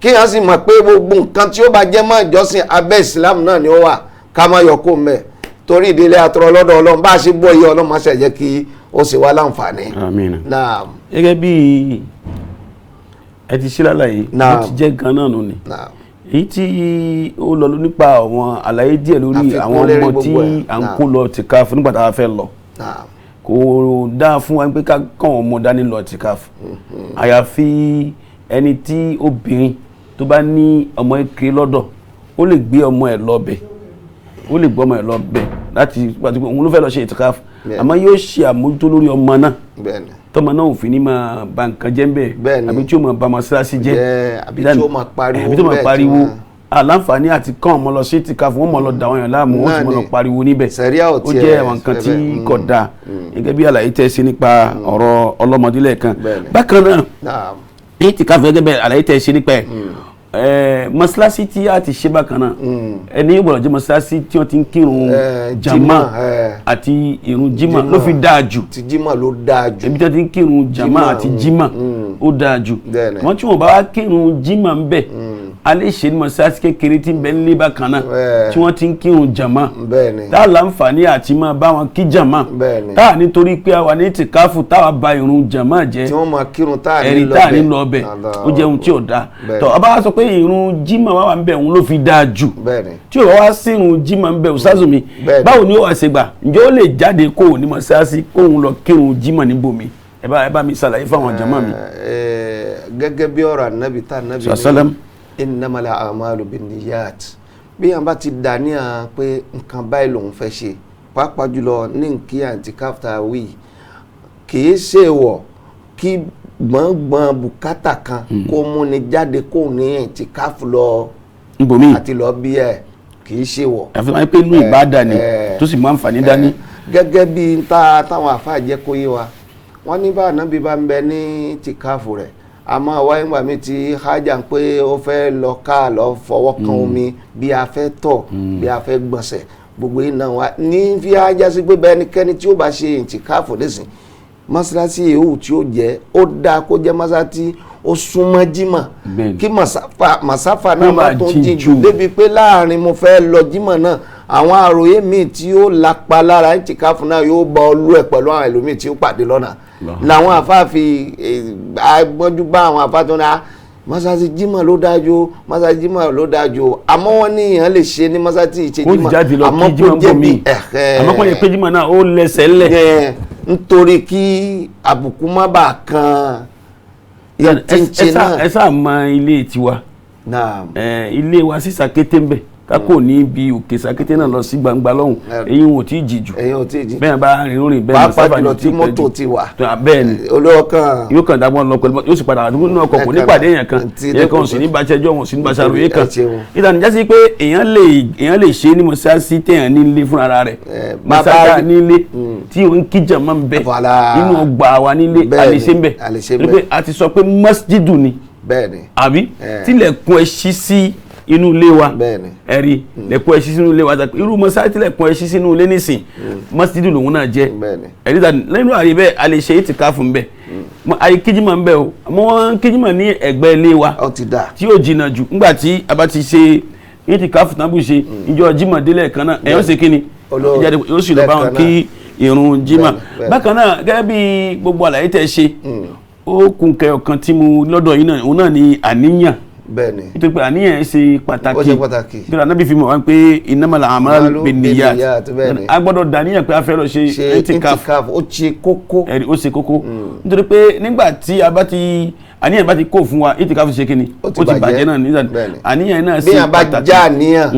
Speaker 2: kíyàn sì mọ̀ pé gbogbo nǹkan tí ó bá jẹ́ mọ́ ìjọsìn, abẹ́ Ìsìlámù náà ni ó wà, ká má yọ kó mẹ́. Torí ìdílé, atọrọ lọ́dọ̀ Ọlọ́run, bá a ṣe gbọ́ iye, Ọlọ́run má ṣe jẹ́ kí ó sì wá láǹfààní.
Speaker 3: Àmín.
Speaker 2: Naam.
Speaker 3: Gẹ́gẹ́ bí ẹ ti ṣe lálàyé, ó ti jẹ́ gan náà nù ni.
Speaker 2: Naam.
Speaker 3: Èyí tí ó lọ nípa àwọn àlàyé díẹ̀ lórí
Speaker 2: Àfikún
Speaker 3: àwọn
Speaker 2: lérí
Speaker 3: ọmọ tí
Speaker 2: gbogbo ẹ̀.
Speaker 3: à ń kó lọ tìkáfù nígbà tá a fẹ́ lọ, kò dáa fún wa pé ká kàn ọmọ dání lọ tìkáfù, àyàfi ẹni tí obìnrin tó bá ní ọmọ kékeré lọ́dọ̀, ó lè gbé ọmọ ẹ̀ lọ bẹ̀, ó lè gbé ọmọ ẹ̀ lọ bẹ̀ láti pàtó pé òun ló fẹ́ lọ ṣe ìtìkáfù, àmọ́ yóò ṣe àmójútó lórí ọmọ náà, tọmọ náà ò fi ní máa ba nǹkan jẹ́ ń bẹ̀, àbí tí ó máa ba mọ́ṣáláṣí jẹ́,
Speaker 2: Jẹ́, àbí tí ó máa pariwo
Speaker 3: àbí tí ó máa
Speaker 2: bẹ́ẹ̀ tí
Speaker 3: pariwo.
Speaker 2: wọ́n-
Speaker 3: Aláǹfààní àti kàn ọmọ lọ sí ìtìkáfù, wọ́n mọ̀ lọ dà wọ́n yàn láàmú, wọ́n sì
Speaker 2: Náà
Speaker 3: mọ̀ lọ
Speaker 2: ni.
Speaker 3: pariwo níbẹ̀.
Speaker 2: Sẹ̀ríà ò
Speaker 3: Ó
Speaker 2: tiẹ̀
Speaker 3: jẹ́ àwọn nǹkan tí
Speaker 2: fẹ́ bẹ́ẹ̀.
Speaker 3: kò dáa, gẹ́gẹ́ bí àlàyé tẹ́ ṣe nípa ọ̀rọ̀ ọlọ́mọdé lẹ́ẹ̀kan. Bákan náà, ní ìtìkáfù, gẹ́gẹ́ bẹ́ẹ̀ àlàyé tẹ́ ṣe nípa ẹ̀, Mọ́sálásí tí a ti ṣe bákan náà, ẹni yóò gbọ́dọ̀ jẹ́ mọ́sálásí tí wọ́n ti ń kírun jama àti irun jimá ló fi dáa jù.
Speaker 2: Ti jimá ló dáa jù.
Speaker 3: Ibi tí wọ́n ti ń kírun jama àti jimá ó dáa jù. Wọ́n tí wọ́n bá wá kírun jimá ń bẹ̀, a lè ṣe ní mọ́sálásí kékeré tí ń bẹ nílé bákan náà tí wọ́n ti ń kírun jama, tá a láǹfààní àti máa bá wọn kí jama, tá a nítorí pé a wà ní tìkáfù táwa ba irun jama jẹ́,
Speaker 2: tí wọ́n máa kírun tá a
Speaker 3: ní lọ bẹ̀, ó jẹ́ ohun tí ò dáa. Tọ́ ọba wa sọ pé irun jímọ̀ wà ń bẹ̀, òun ló fi dáa jù. Tí o bá wá sí irun jímọ̀ ń bẹ̀, ọ̀sásùn mi, báwo ni ó wá ṣe gbà? Ǹjẹ́ ó lè jáde kó o ní mọ́sálásí kó òun lọ kírun jímọ̀ níbòmí? Ẹ bá mi ṣàlàyé fáwọn jàmá mi.
Speaker 2: Gẹ́gẹ́ bí ọ̀rọ̀ ànábì tá ànábì ní innamal a'malu binniyat, bí yàn bá ti dà ní à pé nǹkan báyìí lòun fẹ́ ṣe, pàápàá jùlọ ní nkí àǹtí káfíńtà wí, kì í ṣe wọ̀ kí gbọ̀ngbọ̀n bùkátà kan kó múni jáde kó ní ìtìkáfù lọ
Speaker 3: nbomi
Speaker 2: àti lọ bí ẹ, kì í ṣe wọ̀.
Speaker 3: Àfi máa ń pè inú ìbáàdà ni tó sì mú àǹfààní dání.
Speaker 2: Gẹ́gẹ́ bí n ta táwọn àfáà jẹ́ kó yé wa, wọ́n ní bá ànábì bá ń bẹ ní ìtìkáfù rẹ̀, àmọ́ wáyé ńgbà mi ti hájà ń pé ó fẹ́ lọ ká lọ fọwọ́ kan omi, bí a fẹ́ tọ̀, bí a fẹ́ gbọ̀nsẹ̀, gbogbo iná wa ní fi hájà sí pé bẹ́ẹ̀ nikẹ́ni tí ó bá ṣe ìtìkáfù lẹ́sìn, mọ́sálásí yòówù tí ó jẹ́, ó dáa kó jẹ́ mọ́sálásí ó súnmọ́ jímọ̀, kí màsáfà náà má tó jìn jù débi pé láàrin mo fẹ́ lọ jímọ̀ náà, àwọn àròyé míì tí ó lapa lára ìtìkáfù náà yóò bá olú ẹ̀ pẹ̀lú àwọn ẹlòmíì tí ó pàdé lọ́nà. Làwọn àfáà fi agbọ́njú bá àwọn àfáà tó ní mọ́sálásí jímọ̀ ló dájú, mọ́sálásí jímọ̀ ló dájú, àmọ́ wọ́n ní èèyàn lè ṣe ní mọ́sálásí ìṣe jímọ̀,
Speaker 3: àmọ́ kó jẹ́ bí àmọ́ kó yẹ pé jímọ̀ náà ó lẹ́sẹ̀ ńlẹ̀
Speaker 2: nítorí kí àbùkù má bàa kan ìtìǹtì náà.
Speaker 3: Ẹ sáà mọ ilé tiwa, ilé wa sí Sàkété ń bẹ, kákò ní ibi òkè Sàkété náà lọ sí gbangba lọ́hùn, eyín ò tí ì jì jù, bẹ́ẹ̀ bá rìn rìn bẹ́ẹ̀
Speaker 2: pàápàá jùlọ tí mọ́tò ti wà,
Speaker 3: bẹ́ẹ̀ ni
Speaker 2: olówó kan
Speaker 3: yóò kàn dágbọ́n lọ pẹ̀lú, yóò sì padà àdúgbò náà kọ̀ kò ní pàdé èèyàn kan, èèyàn kan ò sì ní bàṣẹjọ́, wọn ò sì ní bàṣàròyé kan. Ìdánilẹ́sí pé èèyàn lè ṣe ní mọ́ṣáláṣí téèyàn nílé fúnra rẹ̀, mọ́ṣáláṣí nílé tí òun kíjà máa ń bẹ nínú ọgbà wa nílé, àlèṣe ń bẹ, pé a ti sọ pé masjidu ni, àbí tilẹ̀kùn ẹ̀ ṣí sí inú ilé wa, ẹ̀rí lẹ̀kùn ẹ̀ ṣí sínú ilé wa, irú mọ́sálásí lẹ̀kùn ẹ̀ ṣí sínú ilé nísìn, mọ́sídìí lòun náà jẹ́. Ẹ̀rí ta nínú àrí bẹ́ẹ̀, a lè ṣe ìtìkáfù ńbẹ, àyè kíjímọ̀ ńbẹ o, àmọ́ wọ́n kíjímọ̀ ní ẹ̀gbẹ́ ilé wa tí yóò jìnnà jù. Ńgbà tí a bá ti ṣe ìtìkáfù tán bù ṣe ìjọ jímọ̀ délẹ̀ kan náà, ẹ̀ yóò ṣe kíni yóò sì lọ bá wọn kí irun jímọ̀. Bákan náà, gẹ́gẹ́ bí gbogbo àlàyé tẹ́ ṣe, ó kún kẹyọ̀ kan tí mo lọ́dọ̀ yín náà, òun náà ni àníyàn.
Speaker 2: Bẹ́ẹ̀ni,
Speaker 3: nítorí pé àníyàn ṣe pàtàkì,
Speaker 2: ó ṣe pàtàkì.
Speaker 3: Nítorí Ànábì fi mọ̀ wá pé innamal a'malu binniyat, a gbọ́dọ̀ dàníyàn pé a fẹ́ lọ ṣe ìtìkáfù,
Speaker 2: ó ṣe kókó,
Speaker 3: ẹ̀rí ó ṣe kókó. Nítorí pé nígbà tí a bá ti àníyàn bá ti kó fún wa, ìtìkáfù ṣe kíni, ó ti bàjẹ́ náà. Nígbà àníyàn náà ṣe pàtàkì,
Speaker 2: bí a bá já àníyàn,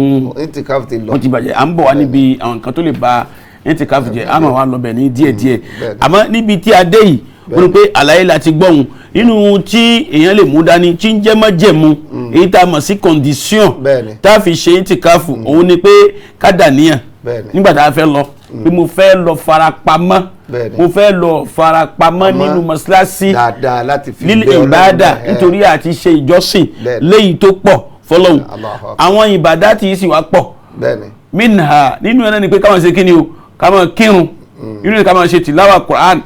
Speaker 2: ìtìkáfù ti lọ,
Speaker 3: ó ti bàjẹ́. À ń bọ̀ wá níbi àwọn nǹkan tó lè ba ìtìkáfù jẹ́, a máa wá lọ bẹ̀ ní díẹ̀díẹ̀. Àmọ́ níbi tí a dé yìí, ó ní pé àlàyé la ti gbọ́hùn nínú tí èèyàn lè mú dání tí ń jẹ́ májẹ̀mú, èyí tá a mọ̀ sí condition tá a fi ṣe ìtìkáfù, òun ni pé ká dàníyàn nígbà tá a fẹ́ lọ, pé mo fẹ́ lọ farapamọ́, mo fẹ́ lọ farapamọ́ nínú mọ́ṣáláṣí lílé ìbáàdà, nítorí àti ṣe ìjọsìn léyìí tó pọ̀ fọlọ́hun. Àwọn ìbàdà tí yìí sì wá pọ̀ minha nínú ẹ̀ náà ni pé káwọn ṣe kí ni o, káwọn kírun, inú ni ká máa ṣe tìláwà Quran,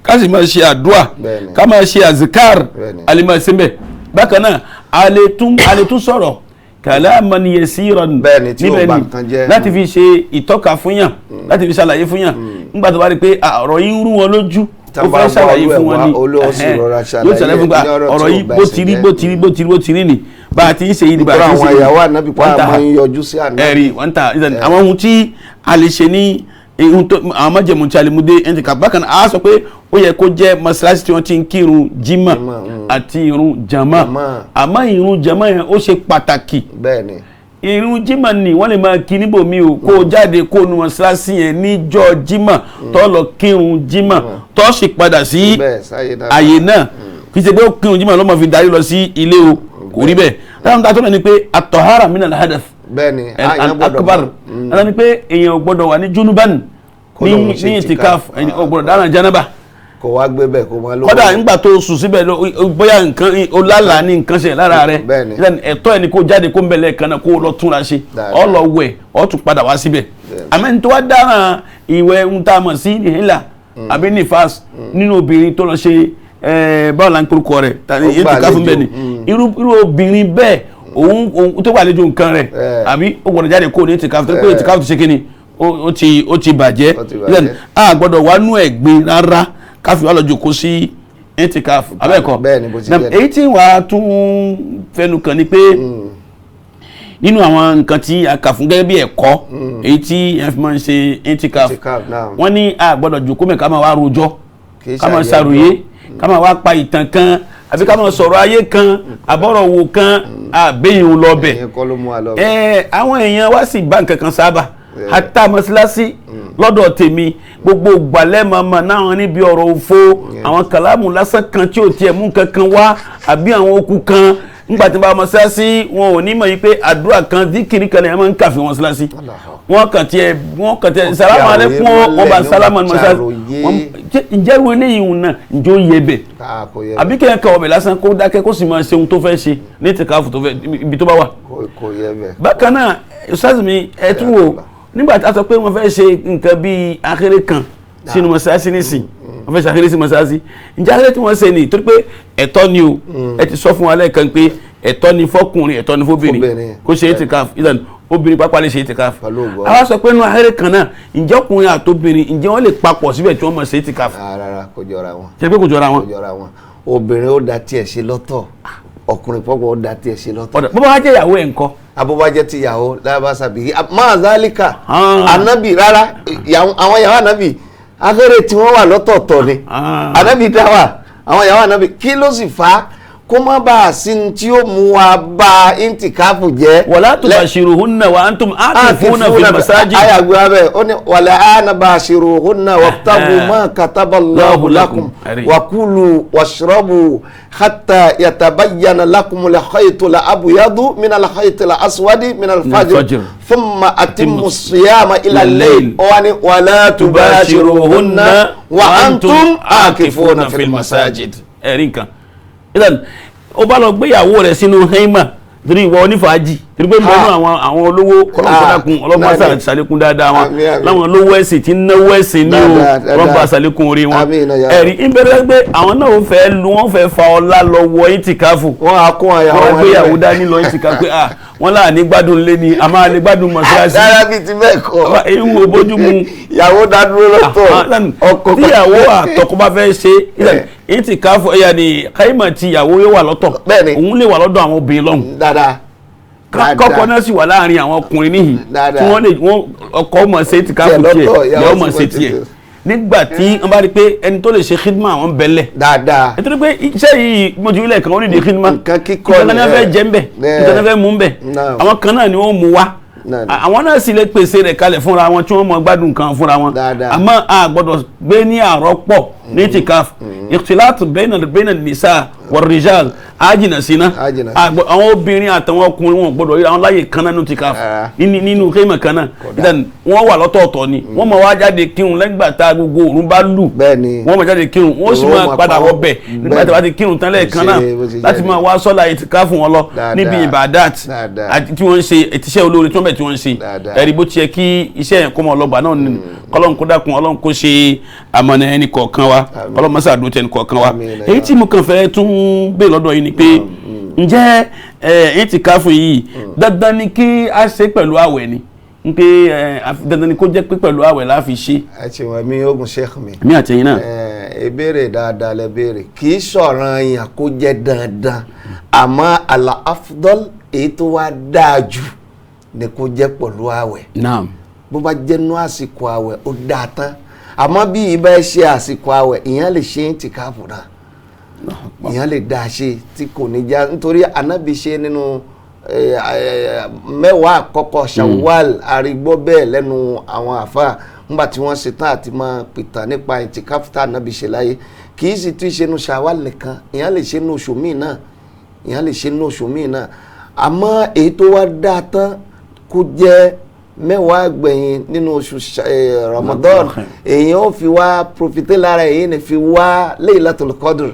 Speaker 3: ká sì máa ṣe àdúà, ká máa ṣe azikar, a lè máa ṣe mbẹ. Bákan náà, a lè tún sọ̀rọ̀ kalaman yasiran níbẹ̀ ni láti fi ṣe ìtọ́ka fún yàn, láti fi ṣàlàyé fún yàn. Nígbà tó bá rí pé ọ̀rọ̀ yìí ń rú wọn lójú, ó fẹ́ ṣàlàyé fún wọn ni, yóò ṣàlàyé fún wọn ọ̀rọ̀ yìí bó ti rí bó ti rí bó ti rí bó ti rí ni, bá a ti ń ṣe yìí ni, bá a ti ń ṣe yìí.
Speaker 2: Àwọn ìyàwó ànábì pa àmọ́ ń yọjú sí ànábì.
Speaker 3: Ẹ̀rí wọ́n ta àwọn ohun tí a lè ṣe ní àwọn májẹ̀mú tí a lè mú dé ẹnìkan. Bákan náà, a sọ pé ó yẹ kó jẹ́ mọ́ṣáláṣí tí wọ́n ti ń kírun jímọ̀ àti irun jàmá, àmọ́ irun jàmá yẹn ó ṣe pàtàkì. Irun jímọ̀ ni wọ́n lè máa kí níbòmí o, kó o jáde kó o nu mọ́ṣáláṣí yẹn níjọ́ jímọ̀ tó lọ kírun jímọ̀ tó sì padà sí àyè náà, kì í ṣe pé ó kírun jímọ̀ ló máa fi darí lọ sí ilé o, kò rí bẹ́ẹ̀. Táwọn tó náà ni pé at-tahara min al-hadath, al-akbar, ni pé èèyàn ò gbọ́dọ̀ wà ní junuban ní ìtìkáf, ò gbọ́dọ̀ dáná jánábà,
Speaker 2: Kò wá gbé bẹ́ẹ̀ kó máa lówó.
Speaker 3: Kódà nígbà tó sùn síbẹ̀ bóyá nǹkan ó lálàá ní nǹkan ṣe lára rẹ̀.
Speaker 2: Bẹ́ẹ̀ni.
Speaker 3: Ẹ̀tọ́ ẹni kó jáde kó ń bẹ̀lẹ̀ kan náà kó lọ túnra ṣe,
Speaker 2: Dáadáa.
Speaker 3: ọ lọ wẹ̀, ọ tún padà wá síbẹ̀.
Speaker 2: Bẹ́ẹ̀ni.
Speaker 3: Àmọ́ ẹni tó wá dáràn ìwẹ̀ ń tá a mọ̀ sí nìhílà àbí nífàs nínú obìnrin tó lọ ṣe báwo la ń korúkọ rẹ̀ tàbí
Speaker 2: Ó
Speaker 3: ètò káfíń bẹ́ẹ̀ ni,
Speaker 2: gbàlejò.
Speaker 3: irú obìnrin bẹ́ẹ̀ òun tó gbàlejò nǹkan rẹ̀ àbí ó gbọ́dọ̀ jáde kó ní ìtìkáfù tó pé ìtìkáfù ti ṣe kí ni, ó ti bàjẹ́.
Speaker 2: Ó ti bàjẹ́.
Speaker 3: A gbọ́dọ̀ wá nú ẹ̀gbin rárá káfí wà lọ jókòó sí ìtìkáfù abẹ́ẹ̀kọ́.
Speaker 2: Bẹ́ẹ̀ ni, bó ti
Speaker 3: Nam,
Speaker 2: jẹ́.
Speaker 3: èyí tí wàá tún fẹnu kàn ni pé nínú àwọn nǹkan tí a kà fún gẹ́gẹ́ bí ẹ̀kọ́ èyí tí ẹ fi máa ń ṣe ìtìkáfù,
Speaker 2: Ìtìkáfù, naam.
Speaker 3: wọ́n ní a gbọ́dọ̀ jókòó mẹ́ ká máa wá rojọ́,
Speaker 2: Kì í
Speaker 3: ká máa
Speaker 2: ṣàyẹ̀wò.
Speaker 3: ṣàròyé, ká máa wá pa ìtàn kan àbí ká máa sọ̀rọ̀ ayé kan àbọ̀rọ̀ wò kan àbẹ́yìn lọ bẹ̀.
Speaker 2: Ìyẹn kọ́ ló mú wa lọ.
Speaker 3: Àwọn èèyàn wá sì bá nǹkan kan sábà hata mọ́sálásí lọ́dọ̀ tèmi gbogbo gbalẹ̀ màmá náà níbi ọ̀rọ̀ òfo, àwọn kàlámù lásán kan tí ò tiẹ̀ mú kankan wá àbí àwọn okùn kan. Nígbà tí wọ́n bá mọ́sálásí, wọn ò ní mọ̀ yìí pé àdúrà kan, díkìrì kan lèèyàn máa ń kà fi mọ́sálásí. Wọ́n kàn tiẹ̀ sàlámù
Speaker 2: àròyé
Speaker 3: alẹ́kùn o, wọ́n bá
Speaker 2: mọ́lẹ̀,
Speaker 3: sálámù ní mọ́sálásí.
Speaker 2: ṣàròyé.
Speaker 3: Ǹjẹ́ wo eléyìí hùn náà, ǹjẹ́ ó yẹ bẹ̀?
Speaker 2: Ah, kò yẹ.
Speaker 3: Àbí kéèyàn kan ọbẹ̀ lásán kó dákẹ́ kó sì máa ṣe ohun tó fẹ́ ṣe ní tìkáfù tó fẹ́ ibi tó bá wà.
Speaker 2: Kò yẹ bẹ́ẹ̀.
Speaker 3: Bákan náà, ṣáàzì mi, ẹ tún wò nígbà tí a sọ pé wọ́n fẹ́ ṣe nǹkan bíi akéré kan sínú mọ́ṣáláṣí nísìn, wọ́n fẹ́ ṣe akéré sí mọ́ṣáláṣí. Ǹjẹ́ akéré tí wọ́n ṣe ni torí pé ẹ̀tọ́ ni o, ẹ ti sọ fún wa lẹ́ẹ̀kan pé ẹ̀tọ́ ni fọ́kùnrin, ẹ̀tọ́ ni fóbìnrin
Speaker 2: Fóbìnrin.
Speaker 3: kó ṣe itikaf, ìdàn obìnrin pápá lè ṣe itikaf.
Speaker 2: Pẹ̀lú ògo.
Speaker 3: Àwa sọ pé inú akéré kan náà, ǹjẹ́ ọkùnrin àtobìnrin, ǹjẹ́ wọ́n lè papọ̀ síbẹ̀ tí wọ́n máa ṣe itikaf?
Speaker 2: Ah, rárá, kò jọra wọn.
Speaker 3: Ṣe pé kò jọra wọn?
Speaker 2: Kò jọra wọn. Obìnrin ó da tiẹ̀ ṣe lọ́tọ̀, ọkùnrin pọ́pọ́ ó da tiẹ̀ ṣe lọ́tọ̀.
Speaker 3: Ọ̀dà bó bá wá jẹ́ ìyàwó ẹ̀ ńkọ́?
Speaker 2: Abúbájẹ́ ti yàwó lábàṣà bíi máa zálíkà.
Speaker 3: Ah.
Speaker 2: Anabi rárá, àwọn yàwó anabi akéré tí wọ́n wà lọ́tọ̀ọ̀tọ̀ ni.
Speaker 3: Ah.
Speaker 2: Anabi dá wà, àwọn yàwó anabi kí ló sì fà á kó má bàa sí ní tí ó mú wa bá intikafu jẹ́.
Speaker 3: Wala tubashiruhunna wa antum akifuna fil masajid.
Speaker 2: Ayàgbé abẹ ó ní wàlẹ̀ àná bashiruhunna wabtagu ma kataballahu lakum
Speaker 3: Ẹ̀rí.
Speaker 2: wakulu washrabu hatta yatabayyana lakumul khaytul abyadu minal khaytil aswadi minal fajr
Speaker 3: fajr.
Speaker 2: thumma atimmu siyama ila al-layl. Ó wá ní wala tubashiruhunna wa antum akifuna fil masajid.
Speaker 3: Ẹ̀rí nǹkan ìlànà ó bá lọ gbéyàwó rẹ̀ sínú heima torí ìwọ onífàájì, torí pé mọ́nú àwọn olówó kọ́lọ́kọ́dákun ọlọ́mọsà
Speaker 2: náà ni.
Speaker 3: ṣàlékún dáadáa wọn
Speaker 2: Àmín, àmín.
Speaker 3: láwọn olówó ẹ̀sìn tí ń náwó ẹ̀sìn ní o,
Speaker 2: Dáadáa, dáadáa.
Speaker 3: ọlọ́mọba ṣàlékún orí wọn.
Speaker 2: Àmín, ya
Speaker 3: Ẹ̀rí ìbẹ̀rẹ̀ pé àwọn náà fẹ́ lu wọ́n fẹ́ fa ọlá lọ wọ ìtìkáfù,
Speaker 2: wọ́n á kún àyàwó
Speaker 3: wọ́n
Speaker 2: wọn
Speaker 3: gbéyàwó
Speaker 2: níbẹ̀.
Speaker 3: dání lọ ìtìkáfù pé ah wọ́n láà ní gbádùn lé ni a máa lè gbádùn mọ́ṣáláṣí.
Speaker 2: Rárá, bíi ti bẹ́ẹ̀ kọ́.
Speaker 3: Ewu bójú mu.
Speaker 2: Ìyàwó dá dúró lọ́tọ̀, ọkọ
Speaker 3: Tíyàwó àtọkọ bá fẹ́ ṣe ìtìkáfù ẹ̀yà ni káyìmọ̀ tíyàwó yóò wà lọ́tọ̀.
Speaker 2: Bẹ́ẹ̀ni.
Speaker 3: Òun lè wà lọ́dọ̀ àwọn obìnrin lọ́hùn,
Speaker 2: dáadáa
Speaker 3: kọ́kọ́ náà sì wà láàrin àwọn ọkùnrin níhìn
Speaker 2: Dáadáa.
Speaker 3: tí wọ́n lè wọ́n ọkọ mọ̀ ṣe ìtìkáfù
Speaker 2: Tiẹ̀
Speaker 3: tiẹ̀,
Speaker 2: lọ́tọ̀, ìyàwó
Speaker 3: ìyàwó
Speaker 2: sì
Speaker 3: mọ̀ ṣe
Speaker 2: mọ̀
Speaker 3: tiẹ̀
Speaker 2: tiẹ̀.
Speaker 3: nígbà tí wọ́n bá rí pé ẹni tó lè ṣe khidma àwọn bẹ̀lẹ̀,
Speaker 2: Dáadáa.
Speaker 3: nítorí pé iṣẹ́ yìí mo ti wílẹ̀ kan ó ní di khidma.
Speaker 2: Nǹkan kíkọ́
Speaker 3: nǹkan kan náà
Speaker 2: ni,
Speaker 3: fẹ́
Speaker 2: ẹ.
Speaker 3: jẹ ń bẹ̀, nǹkan náà fẹ́ mú ń bẹ̀,
Speaker 2: Naam.
Speaker 3: àwọn kan náà ni wọ́n mú wá.
Speaker 2: Náà ni.
Speaker 3: Àwọn náà sì lè pèsè rẹ̀ kalẹ̀ fúnra wọn tí wọ́n mọ gbádùn kan fúnra wọn.
Speaker 2: Dáadáa.
Speaker 3: Àmọ́ a gbọ́dọ̀ gbé ní àrọ́pọ̀ ní tìkaf ìtìláàtù bẹ́ẹ̀nà nìsa wọ̀rìjàl ájìnà síná.
Speaker 2: Á jìnà sí.
Speaker 3: Àwọn obìnrin àtàwọn ọkùnrin wọn gbọ́dọ̀ ríra wọn láyè kan náà ní tìkaf
Speaker 2: Rárá.
Speaker 3: nínú kéèmọ̀ kan náà. Then wọ́n wà lọ́tọ̀ọ̀tọ̀ ni wọ́n máa wá jáde kírun lẹ́gbà tá gbogbo òrùn bá lù.
Speaker 2: Bẹ́ẹ̀ni.
Speaker 3: Wọ́n máa jáde kírun, wọ́n sì
Speaker 2: Òrùn
Speaker 3: máa
Speaker 2: máa
Speaker 3: padà
Speaker 2: pa
Speaker 3: wọ
Speaker 2: wọ́n.
Speaker 3: bẹ̀ nígbà tí wọ́n ti kírun tán lẹ́ẹ̀kan náà
Speaker 2: Bó ṣe jẹ́
Speaker 3: láti
Speaker 2: ni.
Speaker 3: máa wá sọ́la ìtìkáfù wọn lọ
Speaker 2: Dáadáa.
Speaker 3: níbi ìbàdàt
Speaker 2: Dáadáa.
Speaker 3: àti tí wọ́n ń ṣe ìtíṣẹ́ olóore tí wọ́n bẹ̀ tí wọ́n ń ṣe.
Speaker 2: Dáadáa.
Speaker 3: Ẹ̀rí bó ti yẹ kí iṣẹ́ yẹn kó mọ ọlọ́gbà náà nínú kọ́lọ́n kó dákun, ọlọ́run kó ṣe àmọ̀nà ẹnì kọ̀ọ̀kan wa,
Speaker 2: Àmín.
Speaker 3: ọlọ́run mọ́sá àdúró tẹ ẹnì kọ̀ọ̀kan wa.
Speaker 2: Àmín.
Speaker 3: Èyí tí mo kàn fẹ́ tún bèè lọ́dọ̀ yìí ni pé ǹjẹ́ ìtìkáfù yìí dandan ni kí a ṣe pẹ̀lú àwẹ̀ ni n pé dandan ni kó jẹ́ pé pẹ̀lú àwẹ̀ la fi ṣe?
Speaker 2: Ẹ ṣe wọn mi ogun sheikh mi.
Speaker 3: Mi àtẹ̀yìn náà.
Speaker 2: Ìbéèrè dáadáa lẹ béèrè. Kì í sọ̀ràn yàn kó jẹ́ dandan, àmọ́ àlà afdal, èyí tó wá dáa jù ni kó jẹ́ pẹ̀lú àwẹ̀.
Speaker 3: Naam.
Speaker 2: Bó bá jẹ́ nú àsìkò àwẹ̀, ó dáa tán. Àmọ́ bí ibà ẹ ṣe àsìkò àwẹ̀, ìyẹn lè ṣe ń tìkáàfù náà, ìyẹn lè dáa ṣe tí kò ní já, nítorí anábì ṣe nínú 10 àkọ́kọ́ Shawwal. Arígbọ́ bẹ́ẹ̀ lẹ́nu àwọn àfa nígbà tí wọ́n ṣetán àti máa pìtàn nípa ìtìkáfù tá anábì ṣe láyé. Kì í sì tún ṣe nu Shawwal nìkan, ìyẹn lè ṣe nu oṣù míì náà, ìyẹn lè ṣe nu oṣù míì náà. Àmọ́ èyí tó wá dáa tán kó jẹ́ mẹ́wàá gbẹ̀yìn nínú oṣù Ramadan, èyàn ó fi wá profité lára, èyí ni fi wá Laylatul Qadr.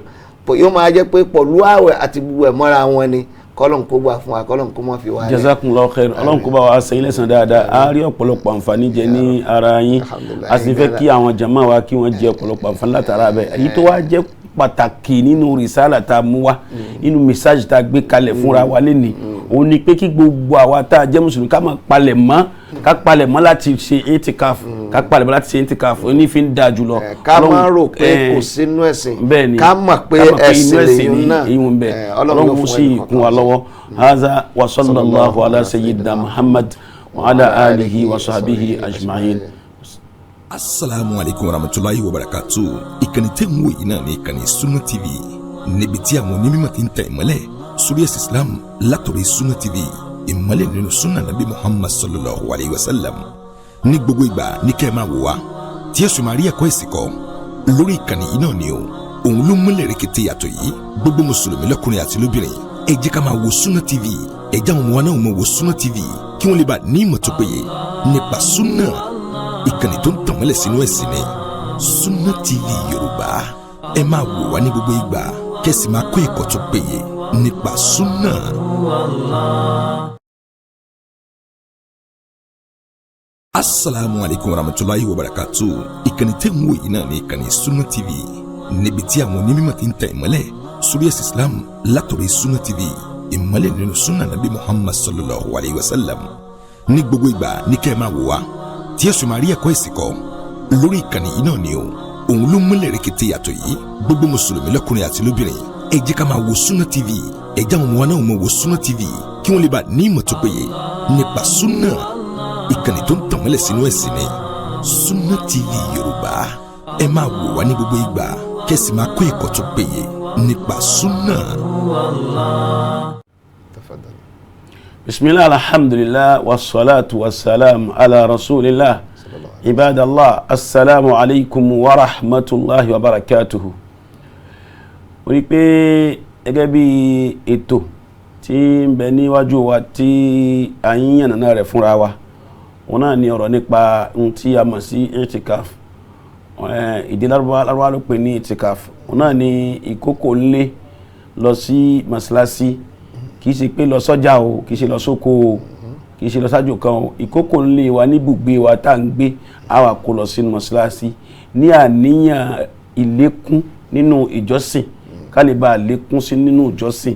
Speaker 2: Yóò máa jẹ́ pé pọ̀lú àwẹ̀ àti gbogbo ẹ̀ mọ́ra wọn ni. Kọ́lọ́n kó gbà fún wa, kọ́lọ́n kó má fi wá.
Speaker 3: Jazakumullahu khair. Ọlọ́run kó bá wa ṣe ilé san dáadáa. A rí ọ̀pọ̀lọpọ̀ àǹfààní jẹ ní ara yín, a sì fẹ́ kí àwọn jàmáà wa kí wọ́n jẹ ọ̀pọ̀lọpọ̀ àǹfààní látara bẹ́ẹ̀. Èyí tó wá jẹ́ pàtàkì nínú rìsálà tá a mú wá, nínú mẹ́sáàgì tá a gbé kalẹ̀ fúnra wa lénìí, òun ni pé kí gbogbo àwa tá a jẹ́ mùsùlùmí ká máa palẹ̀ mọ́, ká palẹ̀ mọ́ láti ṣe itikaf, ká palẹ̀ mọ́ láti ṣe itikaf, ó ní fi ń da jùlọ.
Speaker 2: Ká má rò pé kò sínú ẹ̀sìn, ká mọ̀ pé ẹ̀sìn lèyìn náà,
Speaker 3: Ọlọ́run sì kún wa lọ́wọ́. Haza wa sallallahu ala sayyidina Muhammad wa ala alihi wa sahbihi ajma'in.
Speaker 4: Asalaamu aleykum warahmatulahi wabarakatu. Ìkànnì tẹ́ ń wò yìí náà ní ìkànnì Sunna TV, níbi tí àwọn onímọ̀ ti ń tẹ̀ ìmọ́lẹ̀ sórí ẹ̀sìn Islam látọ̀rọ̀ Sunna TV, ìmọ́lẹ̀ nínú sunna nabi Muhammad sallallahu alayhi wa sallam. Ní gbogbo ìgbà ní kẹ́ ẹ máa wò wá tí ẹ sì máa rí ẹ̀kọ́ ẹ̀sìn kọ́ lórí ìkànnì yìí náà ni o. Òun ló múlẹ̀ rẹ̀kẹ̀tẹ̀ yàtọ̀ yìí. Gbogbo mùsùlùmí lọ́kùnrin àti lóbìnrin, ẹ jẹ́ ká máa wo Sunna TV. Ẹ jẹ́ àwọn ọmọ wa náà máa wo Sunna TV kí wọ́n lè bá ní ìmọ̀ tó péye nípa sunna. Ìkànnì tó ń tànmọ́lẹ̀ sínú ẹ̀sìn ni Sunna TV Yorùbá. Ẹ máa wò wá ní gbogbo ìgbà kẹ́sì máa kọ́ ẹ̀kọ́ tó péye nípa sunna. Asalaamu aleykum warahmatulahi wabarakatu. Ìkànnì tẹ́ ń wò yìí náà ní ìkànnì Sunna TV, níbi tí àwọn onímọ̀ ti ń tẹ̀ ìmọ́lẹ̀ sórí ẹ̀sìn Islam látọ̀rọ̀ Sunna TV, ìmọ́lẹ̀ nínú sunna nabi Muhammad sallallahu alayhi wa sallam. Ní gbogbo ìgbà ní kẹ́ ẹ máa wò wá tí ẹ sì máa rí ẹ̀kọ́ ẹ̀sìn kọ́ lórí ìkànnì yìí náà ni o. Òun ló múlẹ̀ rẹ̀kẹ̀tẹ̀ yàtọ̀ yìí. Gbogbo mùsùlùmí lọ́kùnrin àti lóbìnrin, ẹ jẹ́ ká máa wo Sunna TV. Ẹ jẹ́ àwọn ọmọ wa náà máa wo Sunna TV kí wọ́n lè bá ní ìmọ̀ tó péye nípa sunna. Ìkànnì tó ń tànmọ́lẹ̀ sínú ẹ̀sìn ni Sunna TV Yorùbá. Ẹ máa wò wá ní gbogbo ìgbà kẹ́sì máa kọ́ ẹ̀kọ́ tó péye nípa sunna.
Speaker 3: Bismillah, alhamdulillah, wassalatu wassalam ala rasulillah. Ibadallah, assalamu alaikum wa rahmatullahi wa barakatuhu. Ó rí pé gẹ́gẹ́ bí ètò tí ń bẹ níwájú wa tí a ń yànnàná rẹ̀ fúnra wa, òun náà ni ọ̀rọ̀ nípa ohun tí a mọ̀ sí itikaf. Èdè Lárúbáwá ló pè ní itikaf. Òun náà ni ìkókò ńlé lọ sí mọ́sálásí, kì í ṣe pé lọ sọ́jà o, kì í ṣe lọ sóko o, kì í ṣe lọ sájò kan o. Ìkókò ńlé wa níbùgbé wa tá à ń gbé, a wà kó lọ sínú mọ́sálásí ní àníyàn ìlékún nínú ìjọsìn, ká lè bá a lékún sí nínú ìjọsìn.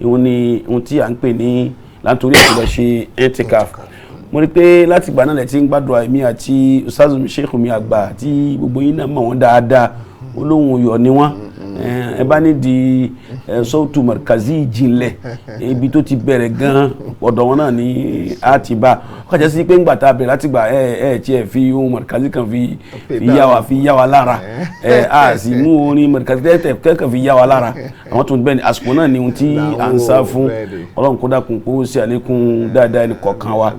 Speaker 3: Ìhun ni ohun tí à ń pè ní látòrí ẹ̀sìn lọ ṣe itikaf. Mo rí pé láti ìgbà náà lẹ ti ń gbàdúrà èmi àti ustaz mi, sheikh mi àgbà tí gbogbo yín náà mọ̀ wọ́n dáadáa, olóhùn oyọ̀ ni wọ́n. Ẹ bá nídìí sọ́ọ̀tù markazi ìjìnlẹ̀ ibi tó ti bẹ̀rẹ̀ gan-an ọ̀dọ̀ wọn náà ni a ti bá ó kàjẹ́ sí pé ńgbà tá a bẹ̀rẹ̀ láti gbà ẹ tiẹ̀ fi ohun markazi kan fi yá wa lára, a sì mú orin markazi kẹ́kẹ́ fi yá wa lára. Àwọn tó ń bẹ́ẹ̀ ni àsìkò náà ni ohun tí à ń sá fún. Ọlọ́run kó dákun kó ṣe àlékún dáadáa ẹnì kọ̀ọ̀kan wa.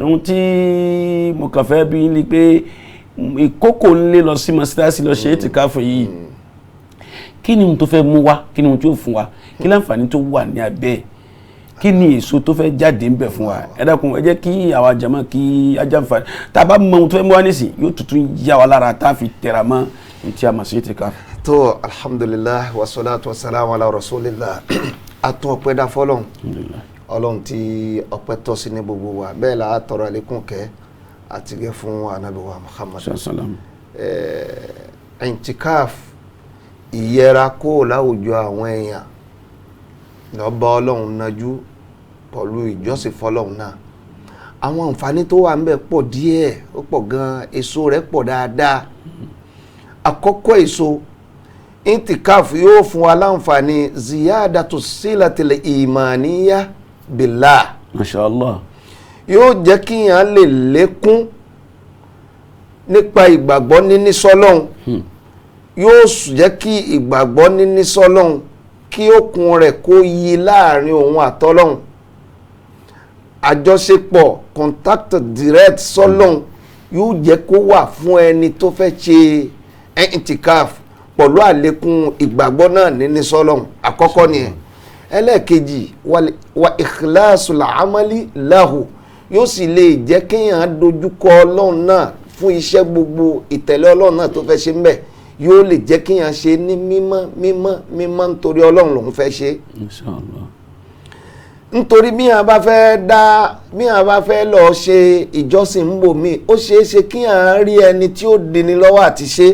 Speaker 3: Ohun tí mo kàn fẹ́ bí ni pé ìkókò ń lé lọ sí mọ́sálásí lọ ṣe é tìkáfù yìí, kí ni ohun tó fẹ́ mú wá, kí ni ohun tí ó fún wa, kí láǹfààní tó wà ní abẹ́, kí ni èso tó fẹ́ jáde ń bẹ̀ fún wa? Ẹ dákun, ẹ jẹ́ kí àwa jàmá kí ajá ń fa tá a bá mọ ohun tó fẹ́ mú wá nísìn, yóò tuntun yá wa lára tá a fi tẹra mọ́ ní tí a mọ̀ sí tìkáfù.
Speaker 2: Tó alhamdulillah wasalaatu wasalaamu ala rasulillah. A tún ọpẹ́ dá fọ́lọ́run, Ọlọ́run tí ọpẹ́ tọ́ sí ní gbogbo wa, bẹ́ẹ̀ la tọrọ àlékún kẹ́ àti gẹ́ fún anabi wa Muhammad. Intikaf, ìyẹra kó láwùjọ àwọn èèyàn lọ bá Ọlọ́run nájú pẹ̀lú ìjọsìn fọ́lọ́run náà. Àwọn àǹfààní tó wà ńbẹ̀ pọ̀ díẹ̀, ó pọ̀ gan-an, èso rẹ̀ pọ̀ dáadáa. Àkọ́kọ́ èso intikaf yóò fún wa láǹfààní ziyadatu silatil imaniya billah.
Speaker 3: Masha Allah.
Speaker 2: Yóò jẹ́ kíyàn lè lékún nípa ìgbàgbọ́ níní sọ́lọ́hun. Yóò jẹ́ kí ìgbàgbọ́ níní sọ́lọ́hun kí okùn rẹ̀ kó yí láàrin òun àtọ́lọ́hun. Àjọṣepọ̀ contact direct sọ́lọ́hun yóò jẹ́ kó wà fún ẹni tó fẹ́ ṣe intikaf pẹ̀lú àlékún ìgbàgbọ́ náà níní sọ́lọ́hun. Àkọ́kọ́ nìyẹn. Ẹlẹ́ẹ̀kejì, wa ikhlasul amali lahu, Yóò sì lè jẹ́ kéèyàn dojúkọ Ọlọ́run náà fún iṣẹ́ gbogbo ìtẹ̀lé Ọlọ́run náà tó fẹ́ ṣe ń bẹ̀. Yóò lè jẹ́ kéèyàn ṣe ní mímọ́ mímọ́ mímọ́ nítorí Ọlọ́run lòún fẹ́ ṣe.
Speaker 3: Inshallah.
Speaker 2: Nítorí bí a bá fẹ́ dá, bí a bá fẹ́ lọ ṣe ìjọsìn ń bò mí, ó ṣeé ṣe kí à ń rí ẹni tí ó dini lọ́wọ́ àti ṣe,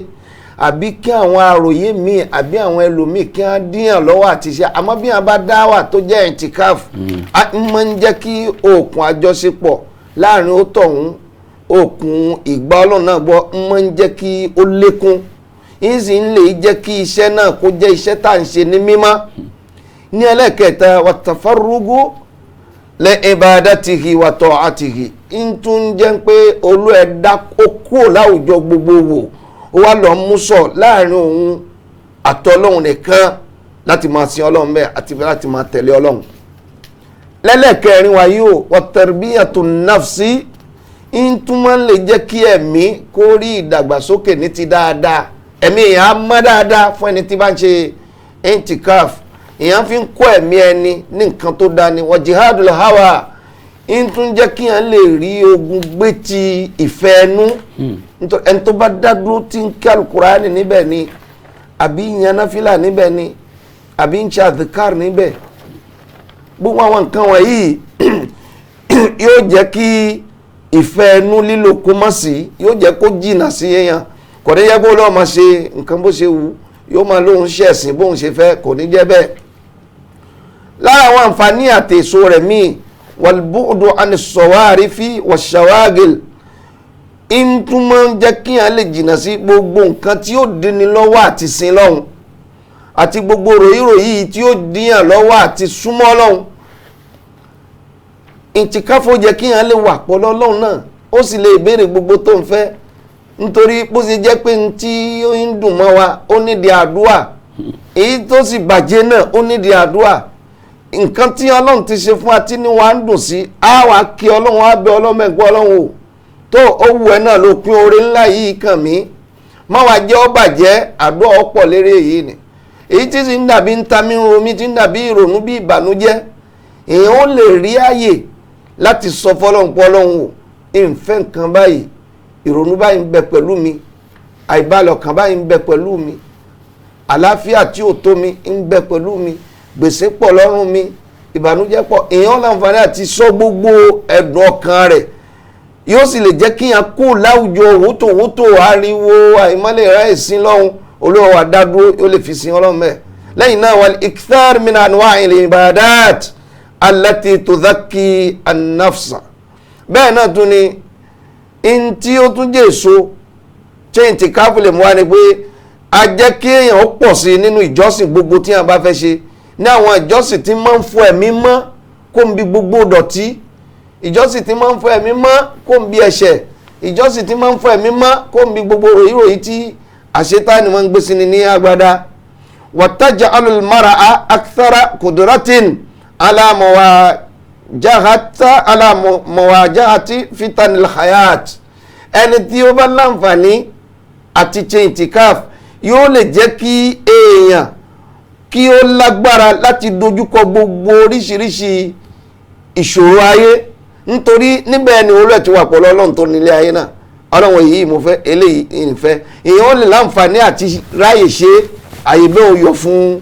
Speaker 2: àbí kí àwọn àròyé míì àbí àwọn ẹlòmíì kí á díyàn lọ́wọ́ àti ṣe. Àmọ́ bí a bá dá wà tó jẹ́ ìtìkáf, á máa ń jẹ́ kí okùn àjọṣepọ̀ láàrin ó tọ̀hún, okùn ìgbà Ọlọ́run náà gbọ́, ń máa ń jẹ́ kí ó lékún, ń sì ń lè jẹ́ kí iṣẹ́ náà kó jẹ́ iṣẹ́ tá à ń ṣe ní mímọ́. Ní ẹlẹ́kẹta, wàtàfàrúgú lẹ́ ibadatihi wa ta'atihi, ń tún jẹ́ pé olú ẹ̀dá ó kúrò láwùjọ gbogbo wò, ó wá lọ mú sọ láàrin òun àtọlọ́hun nìkan láti máa sin Ọlọ́run bẹ́ẹ̀ àti láti máa tẹ̀lé Ọlọ́run. Lẹ́lẹ́kẹrin wáyé o, wa tarbiyatu nafsi, ń tún máa ń lè jẹ́ kí ẹ̀mí kó rí ìdàgbàsókè ní ti dáadáa. Ẹ̀mí èèyàn á mọ́ dáadáa fún ẹni tí bá ń ṣe intikaf. Èèyàn fi ń kọ́ ẹ̀mí ẹni ní nǹkan tó dáa ni. Wa jihadul hawa, ń tún jẹ́ kí èèyàn lè rí ogun gbé ti ìfẹ́ ẹnu. Nítorí ẹni tó bá dá dúró tí ń kí alukurani níbẹ̀ ni, àbí yan náfìlà níbẹ̀ ni, àbí ń ṣe àdìkár níbẹ̀, gbogbo àwọn nǹkan wọ̀nyí yóò jẹ́ kí ìfẹ́ ẹnu lílo kó má sí, yóò jẹ́ kó jìnnà sí èèyàn. Kò ní jẹ́ kó lọ́ọ́ máa ṣe nǹkan bó ṣe wù, yóò máa lóun ṣe ẹ̀sìn bóun ṣe fẹ́, kò ní jẹ́ bẹ́ẹ̀. Lára àwọn àǹfààní àtèso rẹ̀ míì, wal-bu'du ani s-sawarifi wash-shawagil, ń tún máa ń jẹ́ kí èèyàn lè jìnnà sí gbogbo nǹkan tí ó dín ní lọ́wọ́ àti sin lọ́hùn, àti gbogbo ròyìnròyìn tí ó díyàn lọ́wọ́ àti súnmọ́ lọ́hùn. Ìtìkáfó jẹ́ kí èèyàn lè wà pọ̀lọ́ lọ́hùn náà, ó sì lè béèrè gbogbo tó ń fẹ́. Nítorí bó ṣe jẹ́ pé ní tí ó ń dùn mọ́ wa ó nídìí àdúà, èyí tó sì bàjẹ́ náà ó nídìí àdúà. Nǹkan tí Ọlọ́run ti ṣe fún wa tí ní wa ń dùn sí, á wàá kí Ọlọ́run, á bẹ Ọlọ́run, ẹ̀gbọ́n Ọlọ́run o, tó ó wù ẹ́ náà ló pín oore ńlá yìí kàn mí, má wàá jẹ́ ó bàjẹ́, àdúà ọ̀pọ̀ lérè yìí ni. Èyí tí sì ń dàbí ń ta mí ń romí, tí ń dàbí ìrònú bí ìbànújẹ́, èèyàn ó lè rí ààyè láti sọ fọlọ́run pé Ọlọ́run o, ìfẹ́ nǹkan báyìí, ìrònú báyìí ń bẹ pẹ̀lú mi, àìbalẹ̀ ọkàn báyìí ń bẹ pẹ̀lú mi, àlàáfíà tí ò tó mi ń bẹ pẹ̀lú mi, gbèsè pọ̀ lọ́rùn mi, ìbànújẹ́ pọ̀. Èèyàn láǹfààní àti sọ gbogbo ẹ̀dùn ọkàn rẹ̀, yóò sì lè jẹ́ kíyàn kú láwùjọ wótòwótò ariwo àìmọ́lẹ̀ rẹ̀ ìsìn lọ́hùn, olówó wa dá dúró, yóò lè fi sin Ọlọ́run mẹ́. Lẹ́yìn náà, wal ikthar min anwa'il ibadat allati tudhakki an-nafsa. Bẹ́ẹ̀ náà tún ni in tí ó tún jẹ́ èso tí ìtìkáfù lè mú wa ni pé a jẹ́ kí èèyàn ó pọ̀ sí i nínú ìjọsìn gbogbo tí a bá fẹ́ ṣe, ní àwọn ìjọsìn tí máa ń fọ ẹ̀mí mọ́ kó ń bi gbogbo dọ̀tí, ìjọsìn tí máa ń fọ ẹ̀mí mọ́ kó ń bi ẹ̀ṣẹ̀, ìjọsìn tí máa ń fọ ẹ̀mí mọ́ kó ń bi gbogbo ròyìnròyìn tí àṣetáni máa ń gbé sí ni ní agbada. Wa taj'alul mar'a akthara qudratin ala mawajahati fitanil hayat. Ẹni tí ó bá láǹfààní àti ṣe ìtìkáf yóò lè jẹ́ kí èèyàn kí ó lágbára láti dojúkọ gbogbo oríṣiríṣi ìṣòro ayé, nítorí níbẹ̀ ni olú ẹ̀ ti wà pẹ̀lú Ọlọ́run tó nílé ayé náà. Ọlọ́run èyí mo fẹ́, eléyìí ìfẹ́, èèyàn ó lè láǹfààní àti ráyè ṣe àyè bẹ́ẹ̀ ó yọ fún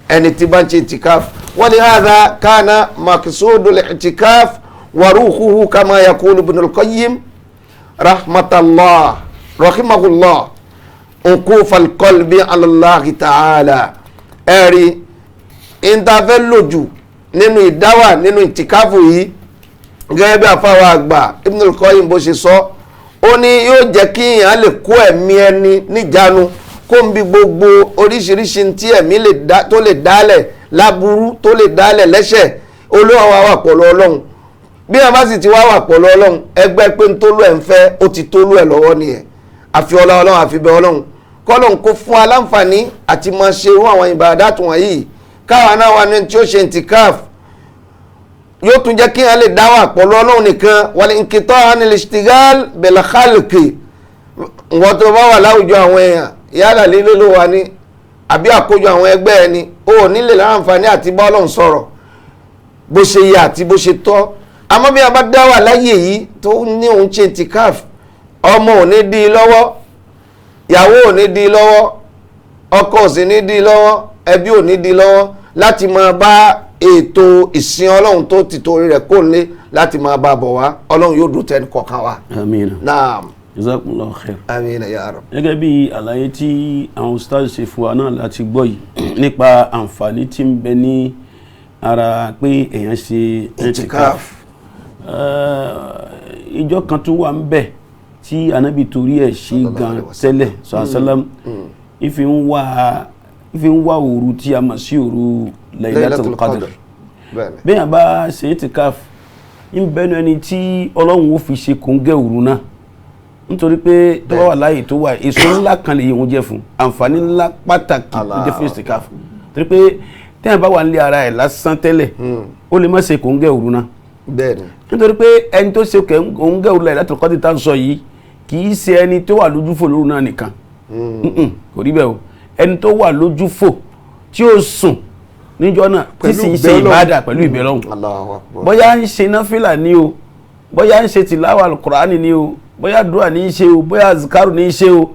Speaker 2: ẹni tí bá ń ṣe ìtìkáf. Wa lihadha kana maqsudul ìtìkáf wa ruhuhu kama yaqulu Ibnul Qayyim rahmatallah rahimahullah uqufal qalbi ala Allahi ta'ala. Ẹ̀rí ìntàfẹ́ lòjù nínú ìdáwà nínú ìtìkáfù yìí, gẹ́gẹ́ bí àfáwà àgbà Ibnul Qayyim bó ṣe sọ, ó ní yóò jẹ́ kí èèyàn lè kó ẹ̀mí ẹni níjánu kó ń bi gbogbo oríṣiríṣi tí ẹ̀mí tó lè dálẹ̀ láburú, tó lè dálẹ̀ lẹ́ṣẹ̀. Olúwa wa wà pọ̀lú Ọlọ́run. Bí wọn bá sì ti wá wà pọ̀lú Ọlọ́run, ẹgbẹ́ pé ń tólú ẹ̀ ń fẹ́, ó ti tólú ẹ̀ lọ́wọ́ nìyẹn. Àfi ọlá Ọlọ́run, àfi bẹ Ọlọ́run, kọ́lọ́n kó fún aláǹfààní àti máa ṣe irú àwọn ìbàdàtù wọ̀nyí, káwa náà wà ní tí ó ṣe ìtìkáf. Yóò tún jẹ́ kí wọ́n lè dá wà pọ̀lú Ọlọ́run nìkan. Wal inqita' anil ishtighal bil khalqi. Wọ́n tó bá wà láwùjọ àwọn èèyàn, yálà lílé ló wà ní àbí àkójọ àwọn ẹgbẹ́ ẹni, ó nílè láǹfààní àti bá Ọlọ́run sọ̀rọ̀ bó ṣe yẹ àti bó ṣe tọ́. Àmọ́ bí a bá dá wà láyé yìí tó ní òun ṣe ìtìkáf, ọmọ ò ní dí i lọ́wọ́, ìyàwó ò ní dí i lọ́wọ́, ọkọ ò sì ní dí i lọ́wọ́, ẹbí ò ní dí i lọ́wọ́ láti máa bá ètò ìsìn Ọlọ́run tó ti torí rẹ̀ kó lé láti máa bá bọ̀ wá. Ọlọ́run yóò dùn tẹnu kọ̀ọ̀kan wa.
Speaker 3: Àmín.
Speaker 2: Naam.
Speaker 3: Jazakumullahu khair.
Speaker 2: Àmín ya Rabb.
Speaker 3: Gẹ́gẹ́ bí àlàyé tí àwọn ustaz ṣe fún wa náà láti gbọ́ yìí nípa àǹfààní tí ń bẹ ní ara pé èèyàn ṣe
Speaker 2: Ìtìkáf.
Speaker 3: Ìjọ kan tó wà ń bẹ tí Ànábì torí ẹ̀ ṣe gan tẹ́lẹ̀ sàlám, ìfi ń wá òru tí a mọ̀ sí òru Laylatul Qadr. Bẹ́ẹ̀ bá ṣe ìtìkáf, ń bẹnu ẹni tí Ọlọ́run ó fi ṣe kòńgẹ́ òru náà, nítorí pé tó bá wà láàyè tó wà, èso ńlá kan lè yẹun jẹ fún, àǹfààní ńlá pàtàkì ló jẹ fún ìtìkáf. Torí pé tẹ́yìn bá wà nílé ara ẹ̀ lásán tẹ́lẹ̀, ó lè má ṣe kòńgẹ́ òru náà.
Speaker 2: Bẹ́ẹ̀ni.
Speaker 3: Nítorí pé ẹni tó ṣe kòńgẹ́ òru Laylatul Qadr tá ń sọ yìí kì í ṣe ẹni tó wà lójúfò lóru náà nìkan. Kò rí bẹ́ẹ̀ o. Ẹni tó wà lójúfò tí ó sùn níjọ́ náà tí sì ń ṣe ìbádà pẹ̀lú ìbẹ̀ Ọlọ́hun. Bóyá ń ṣe náfìlà ni o, bóyá ń ṣe tìláwà Al-Qur'ani ni o, bóyá dùà ní í ṣe o, bóyá azikaru ní í ṣe o,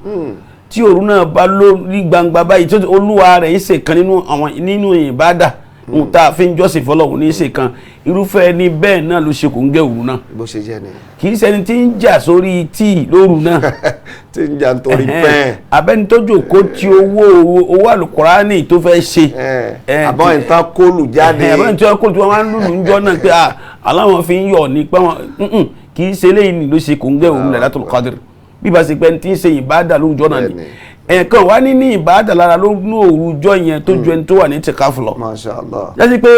Speaker 3: tí òru náà bá lórí gbangba báyìí tí Olúwa rẹ̀ ń ṣe kan nínú àwọn nínú ìbádà ohun tá a fi ń jọ́sìn fọlọ́hun ní í ṣe kan, irúfẹ́ ẹni bẹ́ẹ̀ náà ló ṣe kòńgẹ́ òru náà.
Speaker 2: Bó ṣe jẹ́ ni.
Speaker 3: Kì í ṣẹni tí ń jà sórí tíì lóru náà.
Speaker 2: Tí ń jà nítorí pẹ́ẹ́n.
Speaker 3: Abẹ́ni tó jòkó tí owó Àlùkùránì tó fẹ́ ṣe.
Speaker 2: Àbọ̀ ìtàn kóòlù jáde.
Speaker 3: Àbọ̀ ìtàn kóòlù tí wọ́n máa ń lùlù ń jọ náà pé aláwọn fi ń yọ̀ ní pé wọ́n kì í ṣe eléyìí ló ṣe kòńgẹ́ òru Laylatul Qadr. Bí ba ṣe pé tí ń ṣe ìbádà lóòjọ́ náà ni. Ẹ̀ẹ̀kan wá ní ìbádà lára lónú òrùjọ́ yẹn tó ju ẹni tó wà ní ìtìkáfù lọ.
Speaker 2: Masha Allah.
Speaker 3: Jásí pé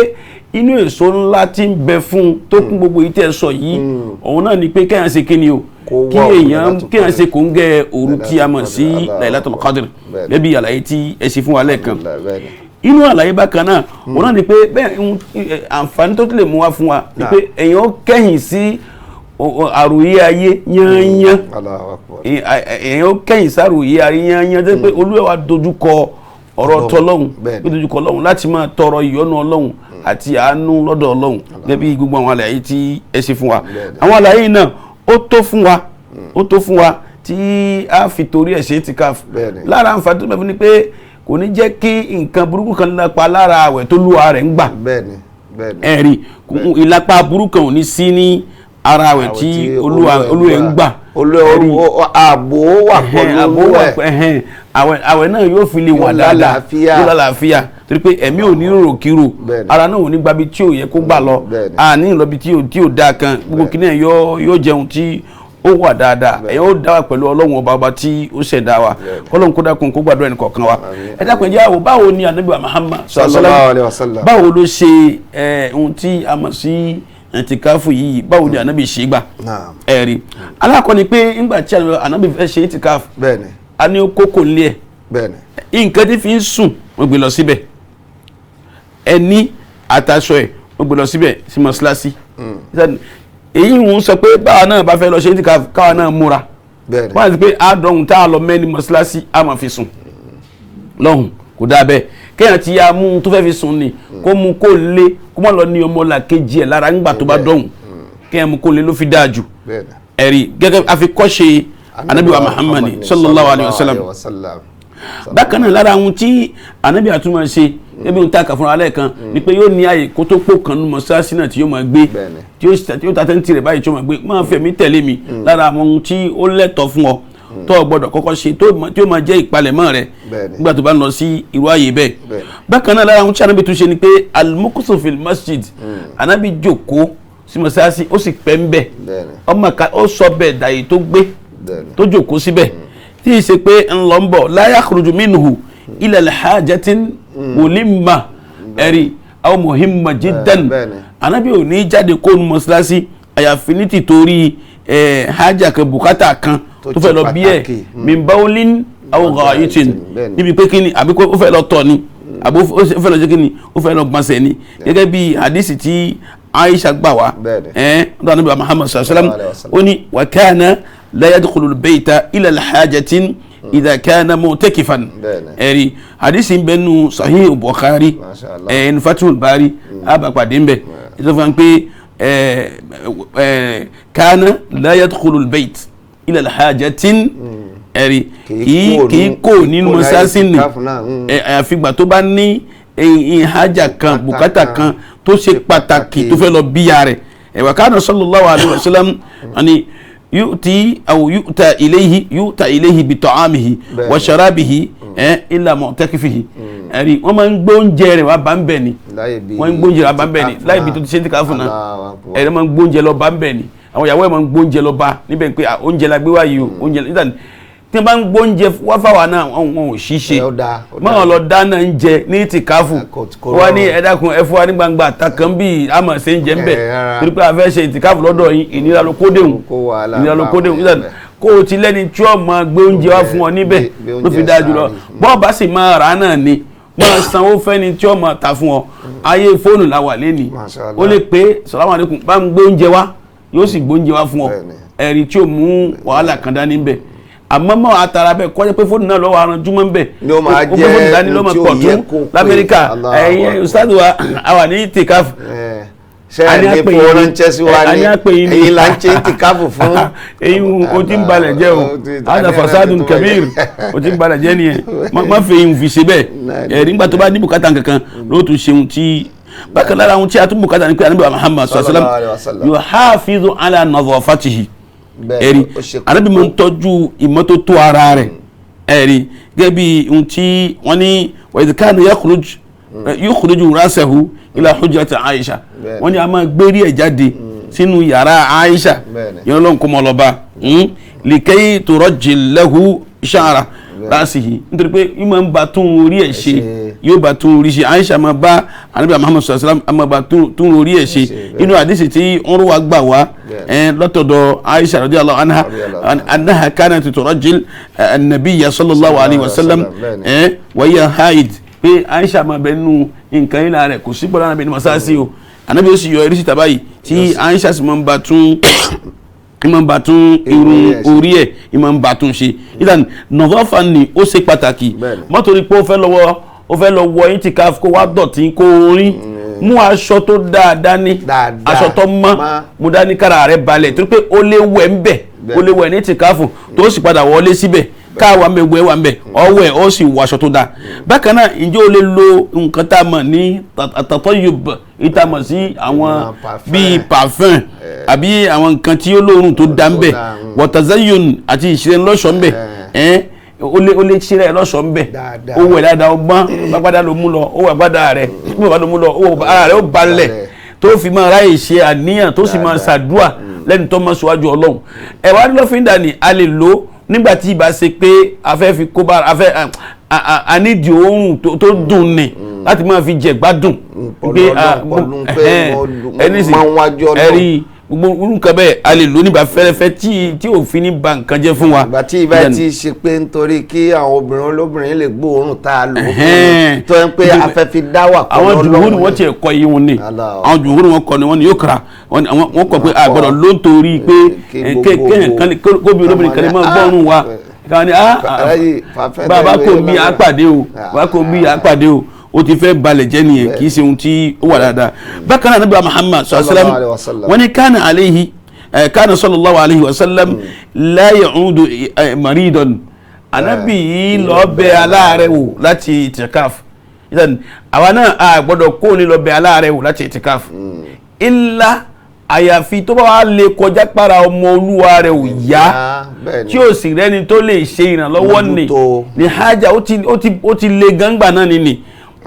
Speaker 3: inú èso ńlá tí ń bẹ fún tó kún gbogbo yìí tẹ́ sọ yìí, òun náà ni pé kéèyàn ṣe kíni o, kí èèyàn kéèyàn ṣe kòńgẹ́ òru tí a mọ̀ sí Laylatul Qadr, gẹ́gẹ́ bí àlàyé tí ẹ ṣe fún wa lẹ́ẹ̀kan. Inú àlàyé bákan náà, òun náà ni pé bẹ́ẹ̀ àǹfààní tó lè mú wá fún wa ni pé èèyàn ó kẹ́yìn sí àròyé ayé yányán, èèyàn ó kẹ́yìn sáròyé ayé yányán, tó pé Olúwa wa dojúkọ ọ̀rọ̀ tọlọ́hun, ó dojúkọ Ọlọ́hun láti máa tọrọ ìyọ́nú Ọlọ́hun àti àánú lọ́dọ̀ Ọlọ́hun, gẹ́gẹ́ bí gbogbo àwọn àlàyé tí ẹ ṣe fún wa. Àwọn àlàyé náà ó tó fún wa, ó tó fún wa tí a fi torí ẹ̀ ṣe ìtìkáf. Lára àǹfààní tó bẹ̀ fún ni pé kò ní jẹ́ kí nǹkan burúkú kan lápa lára àwẹ̀ tó lúwa rẹ̀ ń gbà. Ẹ̀rí ìlápa burúkú kan ò ní sí ní ara àwẹ̀ tí Olúwa ń gbà.
Speaker 2: Ààbò wà pẹ̀lú ẹ̀.
Speaker 3: Àwẹ̀ náà yóò fi lè wà dáadáa, yóò lálàáfíà, torí pé ẹ̀mí ò ní rò kíro, ara náà ò ní gbabi tí ò yẹ kó gbà lọ, àní ìlọbi tí ò dáa kan, gbogbo kí náà yóò jẹun tí ó wà dáadáa, ẹ̀yìn ó dá wa pẹ̀lú Ọlọ́run ọba ọba tí ó ṣẹ̀dá wa. Kọ́lọ́n kó dákun kó gbàdúrà ẹnì kọ̀ọ̀kan wa. Ẹ dákun, ẹ jẹ́ àwò báwo ni Ànábì wa Muhammad
Speaker 2: sallallahu alaihi wasallam
Speaker 3: báwo ló ṣe ohun tí a mọ̀ sí ìtìkáfù yìí, báwo ni Ànábì ṣe gbà? Ẹ̀rí alákọ̀ọ́ ni pé ńgbà tí Ànábì fẹ́ ṣe ìtìkáfù, a ní kókò nílé ẹ̀, nǹkan tí fi ń sùn wọ́n gbé lọ síbẹ̀, ẹni àtàṣọ ẹ̀ wọ́n gbé lọ síbẹ̀ sí mọ́ṣáláṣí. Èyí ń sọ pé báwa náà bá fẹ́ lọ ṣe ìtìkáfù káwa náà múra, wọ́n á ti pé àádọ́hùn tá a lọ mẹ́ni mọ́ṣáláṣí a máa fi sùn lọ́hùn, kò dáa bẹ́ẹ̀. Kéèyàn ti ya mú un tó fẹ́ fi sùn ni kó mú kó lé, kó má lọ ní ọmọ làkejì ẹ̀ lára ńgbà tó bá dọ̀hùn, kéèyàn mú kó lé ló fi dáa jù. Ẹ̀rí gẹ́gẹ́ àfikọ́ṣe Ànábì wa Muhammad sallallahu alayhi wa sallam. Bákan náà lára àwọn tí Ànábì àtúmọ̀ ṣe ẹbí ń ta kà fúnra lẹ́ẹ̀kan ni pé yóò ní àyè kó tó pò kan nínú mọ́ṣáláṣí náà tí yóò máa gbé, tí yóò ta tẹ́ntì rẹ̀ báyìí tí yóò máa gbé, máa fẹ̀mí tẹ̀lé mi. Lára àwọn ohun tí ó lẹ́tọ̀ọ́ fún ọ tó o gbọ́dọ̀ kọ́kọ́ ṣe tí ó máa jẹ́ ìpalẹ̀mọ́ rẹ̀ nígbà tó bá ń lọ sí irú àyè bẹ́ẹ̀. Bákan náà lára àwọn tí Ànábì tún ṣe ni pé al-mukusu fil masjid, Ànábì jókòó sí mọ́ṣáláṣí ó sì pẹ́ ń bẹ̀, ọmọ ká ó sọ bẹ́ẹ̀ dàyè tó gbé tó jókòó síbẹ̀, tí ì ṣe pé ń lọ ń bọ̀, la yakhruju minhu ila li hajatin mulimma, ẹ̀rí aw muhimma jiddan. Ànábì ò ní jáde kó nu mọ́ṣáláṣí àyàfi ní tìtorí hájà kan, bùkátà kan tó fẹ́ lọ bí ẹ̀, min bawlin aw gha'itin, níbi pé kíni àbí ó fẹ́ lọ tọ̀ ni, àbí ó fẹ́ lọ ṣe kíni, ó fẹ́ lọ gbọ̀nsẹ̀ ni, gẹ́gẹ́ bí hadisi tí Aisha gbà wá ọ̀dọ̀ Ànábì Muhammad sallallahu alaihi wasallam, ó ní wa kana la yadkhulu al-bayta ila li hajatin idha kana mu'takifan. Ẹ̀rí hadisi ń bẹ nù Sahih Bukhari, ẹ̀ẹ́n Fathul Bari, àbàpàdé ń bẹ ìtọ́fà pé kana la yadkhulu al-bayt ila al-hajatin. Ẹ̀rí kì í kó nínú mọ́sáàsì ni àfìgbà tó bá ní ìhájà kan, bùkátà kan tó ṣe pàtàkì tó fẹ́ lọ bíya rẹ̀. Wa kana sallallahu alayhi wa sallam ani yu'ti aw yu'ta ilayhi yu'ta ilayhi bi ta'amihi wa sharabihi illa mu'takifihi. Ẹ̀rí wọ́n máa ń gbé oúnjẹ rẹ̀ wá bá ń bẹ̀ ni, wọ́n ń gbé oúnjẹ rẹ̀ wá bá ń bẹ̀ ni láì bí tó ti ṣe ní káfù náà. Ẹ̀rí máa ń gbé oúnjẹ lọ bá ń bẹ̀ ni, àwọn ìyàwó ẹ̀ máa ń gbé oúnjẹ lọ bá níbẹ̀ pé oúnjẹ la gbé wá yìí o, oúnjẹ nígbà tí wọ́n bá ń gbóúnjẹ wá fáwa náà wọn ò ṣíṣe máa lọ dáná ń jẹ ní tìkáfù wọ́n ní ẹ dákun ẹ fún wa ní gbangba àtàkàn bíi àmọ̀ ṣe ń jẹ ń bẹ̀ torí pé a fẹ́ ṣe ìtìkáfù lọ́dọ̀ yín. Ìnira ló kó déhùn, ìnira ló kó déhùn. Kó o ti lẹ́ni tí ó máa gbé oúnjẹ wá fún ọ níbẹ̀ ló fi dáa jùlọ. Bọ́ọ̀ bá sì máa rà á náà ni máa sanwó fẹ́ni tí ó máa ta fún ọ. Ayé fóònù la wà lẹ́ni, ó lè pé sàlámù aláìkùm bá ń gbé oúnjẹ wá, yóò sì gbé oúnjẹ wá fún ọ. Ẹ̀rí tí ó mú wàhálà kan dání bẹ̀. Àmọ́ mọ́ àtàrà bẹ́ẹ̀ kọjá pé fóònù náà lọ́wọ́ aranjúmọ́ ń bẹ̀
Speaker 2: ni ó máa jẹ́
Speaker 3: fóònù dání lọ́mọ
Speaker 2: tí ó
Speaker 3: pọ̀
Speaker 2: yẹ
Speaker 3: tún
Speaker 2: kó pè.
Speaker 3: Lamẹ́ríkà.
Speaker 2: Allahu
Speaker 3: Ẹ̀yin
Speaker 2: Akbar.
Speaker 3: ustaz wa àwa ní tìkáfù.
Speaker 2: Ṣe
Speaker 3: A ní
Speaker 2: ẹ ní
Speaker 3: àpè yín
Speaker 2: fowó
Speaker 3: ni.
Speaker 2: ránṣẹ́ sí wa
Speaker 3: A
Speaker 2: ní
Speaker 3: ní àpè yín ni.
Speaker 2: èyí là ń ṣe tìkáfù fún.
Speaker 3: Eyín o ti ń balẹ̀ jẹ́ o, hada fasadun kabir, o ti ń balẹ̀ jẹ́ nìyẹn. Má fi eyín fi ṣe bẹ́ẹ̀. Ẹ̀ nígbà tó bá ní bùkátà kankan ló tún ṣeun tí bákan lára ohun tí a tún bùkátà ni pé Ànábì Muhammad sallallahu
Speaker 2: Sallallahu alaihi
Speaker 3: alaihi
Speaker 2: wasallam
Speaker 3: wasallam yuhafizu ala nadhafatihi.
Speaker 2: Bẹ́ẹ̀
Speaker 3: Ẹ̀rí
Speaker 2: ó ṣe
Speaker 3: Ànábì máa ń tọ́jú ìmọ́tótó ara rẹ̀. Ẹ̀rí gẹ́gẹ́ bí ohun tí wọ́n ní wa idh kana yakhruj yukhriju rasahu ila hujrati Aisha.
Speaker 2: Bẹ́ẹ̀ni.
Speaker 3: Wọ́n ní a máa gbérí ẹ̀ jáde sínú yàrá Aisha.
Speaker 2: Bẹ́ẹ̀ni.
Speaker 3: Yẹn lọ́n kó mọ́ lọ́ba likay turajjil lahu sha'ra ra'sihi, nítorí pé yóò máa ń ba tún orí ẹ̀ ṣe,
Speaker 2: ṣe.
Speaker 3: yóò bá tún orí ṣe. Aisha máa bá Ànábì Muhammad sallallahu alaihi wasallam a máa bá tún orí ẹ̀ ṣe.
Speaker 2: Ṣe, bẹ́ẹ̀.
Speaker 3: Inú àdìsí tí Urwa gbà wá
Speaker 2: Bẹ́ẹ̀ni.
Speaker 3: lọ́tọ̀dọ̀ Aisha radiyallahu anha
Speaker 2: Radiyallahu anha.
Speaker 3: annaha kanat turajjil an-nabiyya sallallahu alaihi wasallam
Speaker 2: Bẹ́ẹ̀ni.
Speaker 3: wa hiya haid, pé Aisha máa bẹ nínú nǹkan yìí lára rẹ̀ kò sí pẹ̀lú Ànábì ní masáàsì o. Ànábì ó sì yọ eréṣì tàbá yìí tí Aisha sì máa ń ba tún ìmọ̀ ń ba tún irun
Speaker 2: ẹ̀ ṣe.
Speaker 3: orí ẹ̀ ìmọ̀ ń ba tún ṣe. Ìdán nọ̀fọ́fà ni ó ṣe pàtàkì.
Speaker 2: Bẹ́ẹ̀ni.
Speaker 3: Mọ́tò rí pé ó fẹ́ lọ́wọ́ ó fẹ́ lọ wọ itikaf kó wá dọ̀tí kó rí mú aṣọ tó dáa dání,
Speaker 2: Dáadáa.
Speaker 3: aṣọ tó mọ́
Speaker 2: Mọ́.
Speaker 3: mú dání kára rẹ̀ balẹ̀ torí pé ó lè wẹ̀ ń bẹ̀, ó lè wẹ̀ ní itikafu tó sì padà wọlé síbẹ̀ káwa ń bẹ wẹ̀ wà ń bẹ̀ ọwọ́ ẹ̀ ó sì wọ aṣọ tó dáa. Bákan náà, ǹjẹ́ o lè lo nǹkan tá a mọ̀ ní tatayub ìta mọ̀ sí àwọn
Speaker 2: Àwọn parfum.
Speaker 3: bíi parfum àbí àwọn nǹkan tí ó lóorùn tó dá ń bẹ̀,
Speaker 2: dáa, mm.
Speaker 3: wọ̀tazayun àti ìṣeré lọ́ṣọ̀ọ́ ń bẹ̀. Ẹ́n ó lè ṣeré ẹ lọ́ṣọ̀ọ́ ń bẹ̀.
Speaker 2: Dáadáa.
Speaker 3: Ó wẹ̀ dáadáa, ó gbọ́n gbàgbádá ló mú lọ, ó wẹ̀ gbàdá rẹ̀ bí wọ́n bá ló mú lọ, ó wẹ̀ ara rẹ̀ ó balẹ̀
Speaker 2: Balẹ̀.
Speaker 3: tó fi máa ráyè ṣe àníyàn tó sì máa ṣàdúà lẹ́nu tó máa ṣíwájú Ọlọ́run. Ẹ̀wá lọ́fíńdà ni a lè lò nígbà tí ìbá ṣe pé a fẹ́ fi kó bá a fẹ́ a nídìí òórùn tó dùn ni láti máa fi jẹ gbádùn.
Speaker 2: Pọ̀lú
Speaker 3: Pé,
Speaker 2: Ọlọ́run, pọ̀lú pé
Speaker 3: ẹ̀hẹ́n, ẹni sì
Speaker 2: mo máa ń wájú Ọlọ́run.
Speaker 3: ẹ̀rí gbogbo irú nǹkan bẹ́ẹ̀ a lè lò nígbà fẹ́rẹ́fẹ́ tí òfin ní ba nǹkan jẹ́ fún wa.
Speaker 2: Ìgbà tí ibà ti ṣe pé nítorí kí àwọn obìnrin olóbìnrin lè gbóòórùn tá a lò ó fún
Speaker 3: Ẹ̀hẹ́n.
Speaker 2: mi, tó ń pé afẹ́fi dá wà pẹ̀lú
Speaker 3: Àwọn jùmúrù
Speaker 2: Ọlọ́run
Speaker 3: wọ́n
Speaker 2: ni.
Speaker 3: tiẹ̀ kọ iye wọn ni.
Speaker 2: Allah.
Speaker 3: Àwọn jùmúrù wọn kọ ni wọ́n ni yóò kra wọ́n kọ pé a gbọ́dọ̀ ló ń torí pé
Speaker 2: Kí
Speaker 3: kéèyàn
Speaker 2: gbogbo-
Speaker 3: kan lè kóbi olóbìnrin kan lè máa gbọ́rùn wa káwọn ni ah
Speaker 2: Aláyè, fàfẹ́
Speaker 3: bàbá
Speaker 2: tẹ́lẹ̀
Speaker 3: kò bí
Speaker 2: lọ́wọ́.
Speaker 3: àpàdé o, bàbá kò bí àpàdé o, o ti fẹ́ balẹ̀ jẹ́ nìyẹn, kì í ṣe ohun tí ó wà dáadáa. Bákan náà, Ànábì wa Muhammad sallallahu
Speaker 2: Sallallahu
Speaker 3: alaihi
Speaker 2: alaihi
Speaker 3: wasallam
Speaker 2: wasallam.
Speaker 3: wọ́n ní kánà alayhi kánà sallallahu alaihi wasallam la ya'udu maridan. Ànábì yìí lọ bẹ̀ aláàrẹ̀ wò láti itikaf. Ìtàn àwa náà a gbọ́dọ̀ kó ní lọ bẹ̀ aláàrẹ̀ wò láti itikaf, illa àyàfi tó bá wà lè kọjá para ọmọ olúwa rẹ̀ ò yá
Speaker 2: Bẹ́ẹ̀ni.
Speaker 3: tí ó sì rẹ́ni tó lè ṣe ìrànlọ́wọ́ ni
Speaker 2: Mójútó.
Speaker 3: ní hájà ó ti le gangba náà ni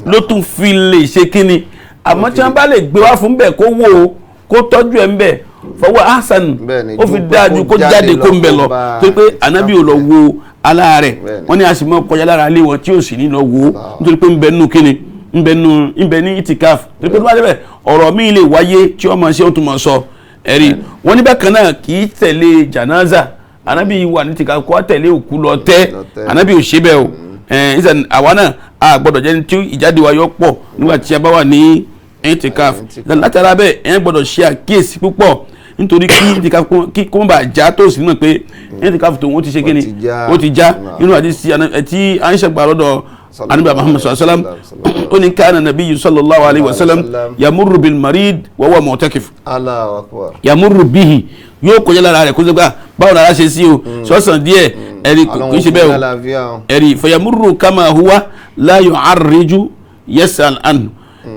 Speaker 3: ló tún fi lè ṣe kíni. Àmọ́ tí wọ́n bá lè gbé wá fún bẹ́ẹ̀ kó wò ó kó tọ́jú ẹ̀ ń bẹ̀ fọwọ́ hasan
Speaker 2: Bẹ́ẹ̀ni,
Speaker 3: ó fi
Speaker 2: ju pé
Speaker 3: dáa ju
Speaker 2: kó
Speaker 3: kó jáde kó ń bẹ̀
Speaker 2: lọ
Speaker 3: lọ
Speaker 2: kó bá
Speaker 3: tó pé ànábì ò lọ wo aláàrẹ̀.
Speaker 2: Bẹ́ẹ̀ni.
Speaker 3: Wọ́n ní a sì mọ́ kọjá lára ilé wọn tí ò sì ní lọ wò ó nítorí pé ń bẹ nínú kíni, ń bẹ nínú ń bẹ ní itikaf, torí pé tó bá débẹ̀ ọ̀rọ̀ míì lè wáyé tí wọ́n máa ṣe ó tún máa sọ. Ẹ̀rí wọ́n ní bákan náà kì í tẹ̀lé jànáza. Ànábì wà ní itikaf kó wá tẹ̀lé òkú lọ tẹ́.
Speaker 2: Lọ tẹ́.
Speaker 3: Ànábì ò ṣe bẹ́ẹ̀ o. Ẹ̀ ìsàn àwa náà a gbọ́dọ̀ jẹ́ ní tí ìjáde wa yọ pọ̀ nígbà tí a bá wà ní itikaf.
Speaker 2: Itikaf.
Speaker 3: Látara bẹ́ẹ̀, ẹ̀ gbọ́dọ̀ ṣe àkíyèsí púpọ̀ nítorí kí itikaf kí kó má bàa já tó sì mọ̀ pé itikaf tòun ó ti ṣe kíni
Speaker 2: ti já.
Speaker 3: ó ti já.
Speaker 2: Náà.
Speaker 3: Inú àdìsí tí Aisha gbà lọ́dọ̀ Ànábì Muhammad sallallahu alaihi wasallam ó ní kana nabiyyu sallallahu alaihi wasallam yamurru bil marid wa huwa mu'takif.
Speaker 2: Allahu akbar.
Speaker 3: Yamurru bihi, yóò kọjá lára rẹ̀ kó sọ pé báwo lára ṣe sí o, sọ́sàn díẹ̀ ẹ̀rí kò í ṣe bẹ́ẹ̀ o, ẹ̀rí fayamurru kama huwa la yu'arriju yas'al anhu,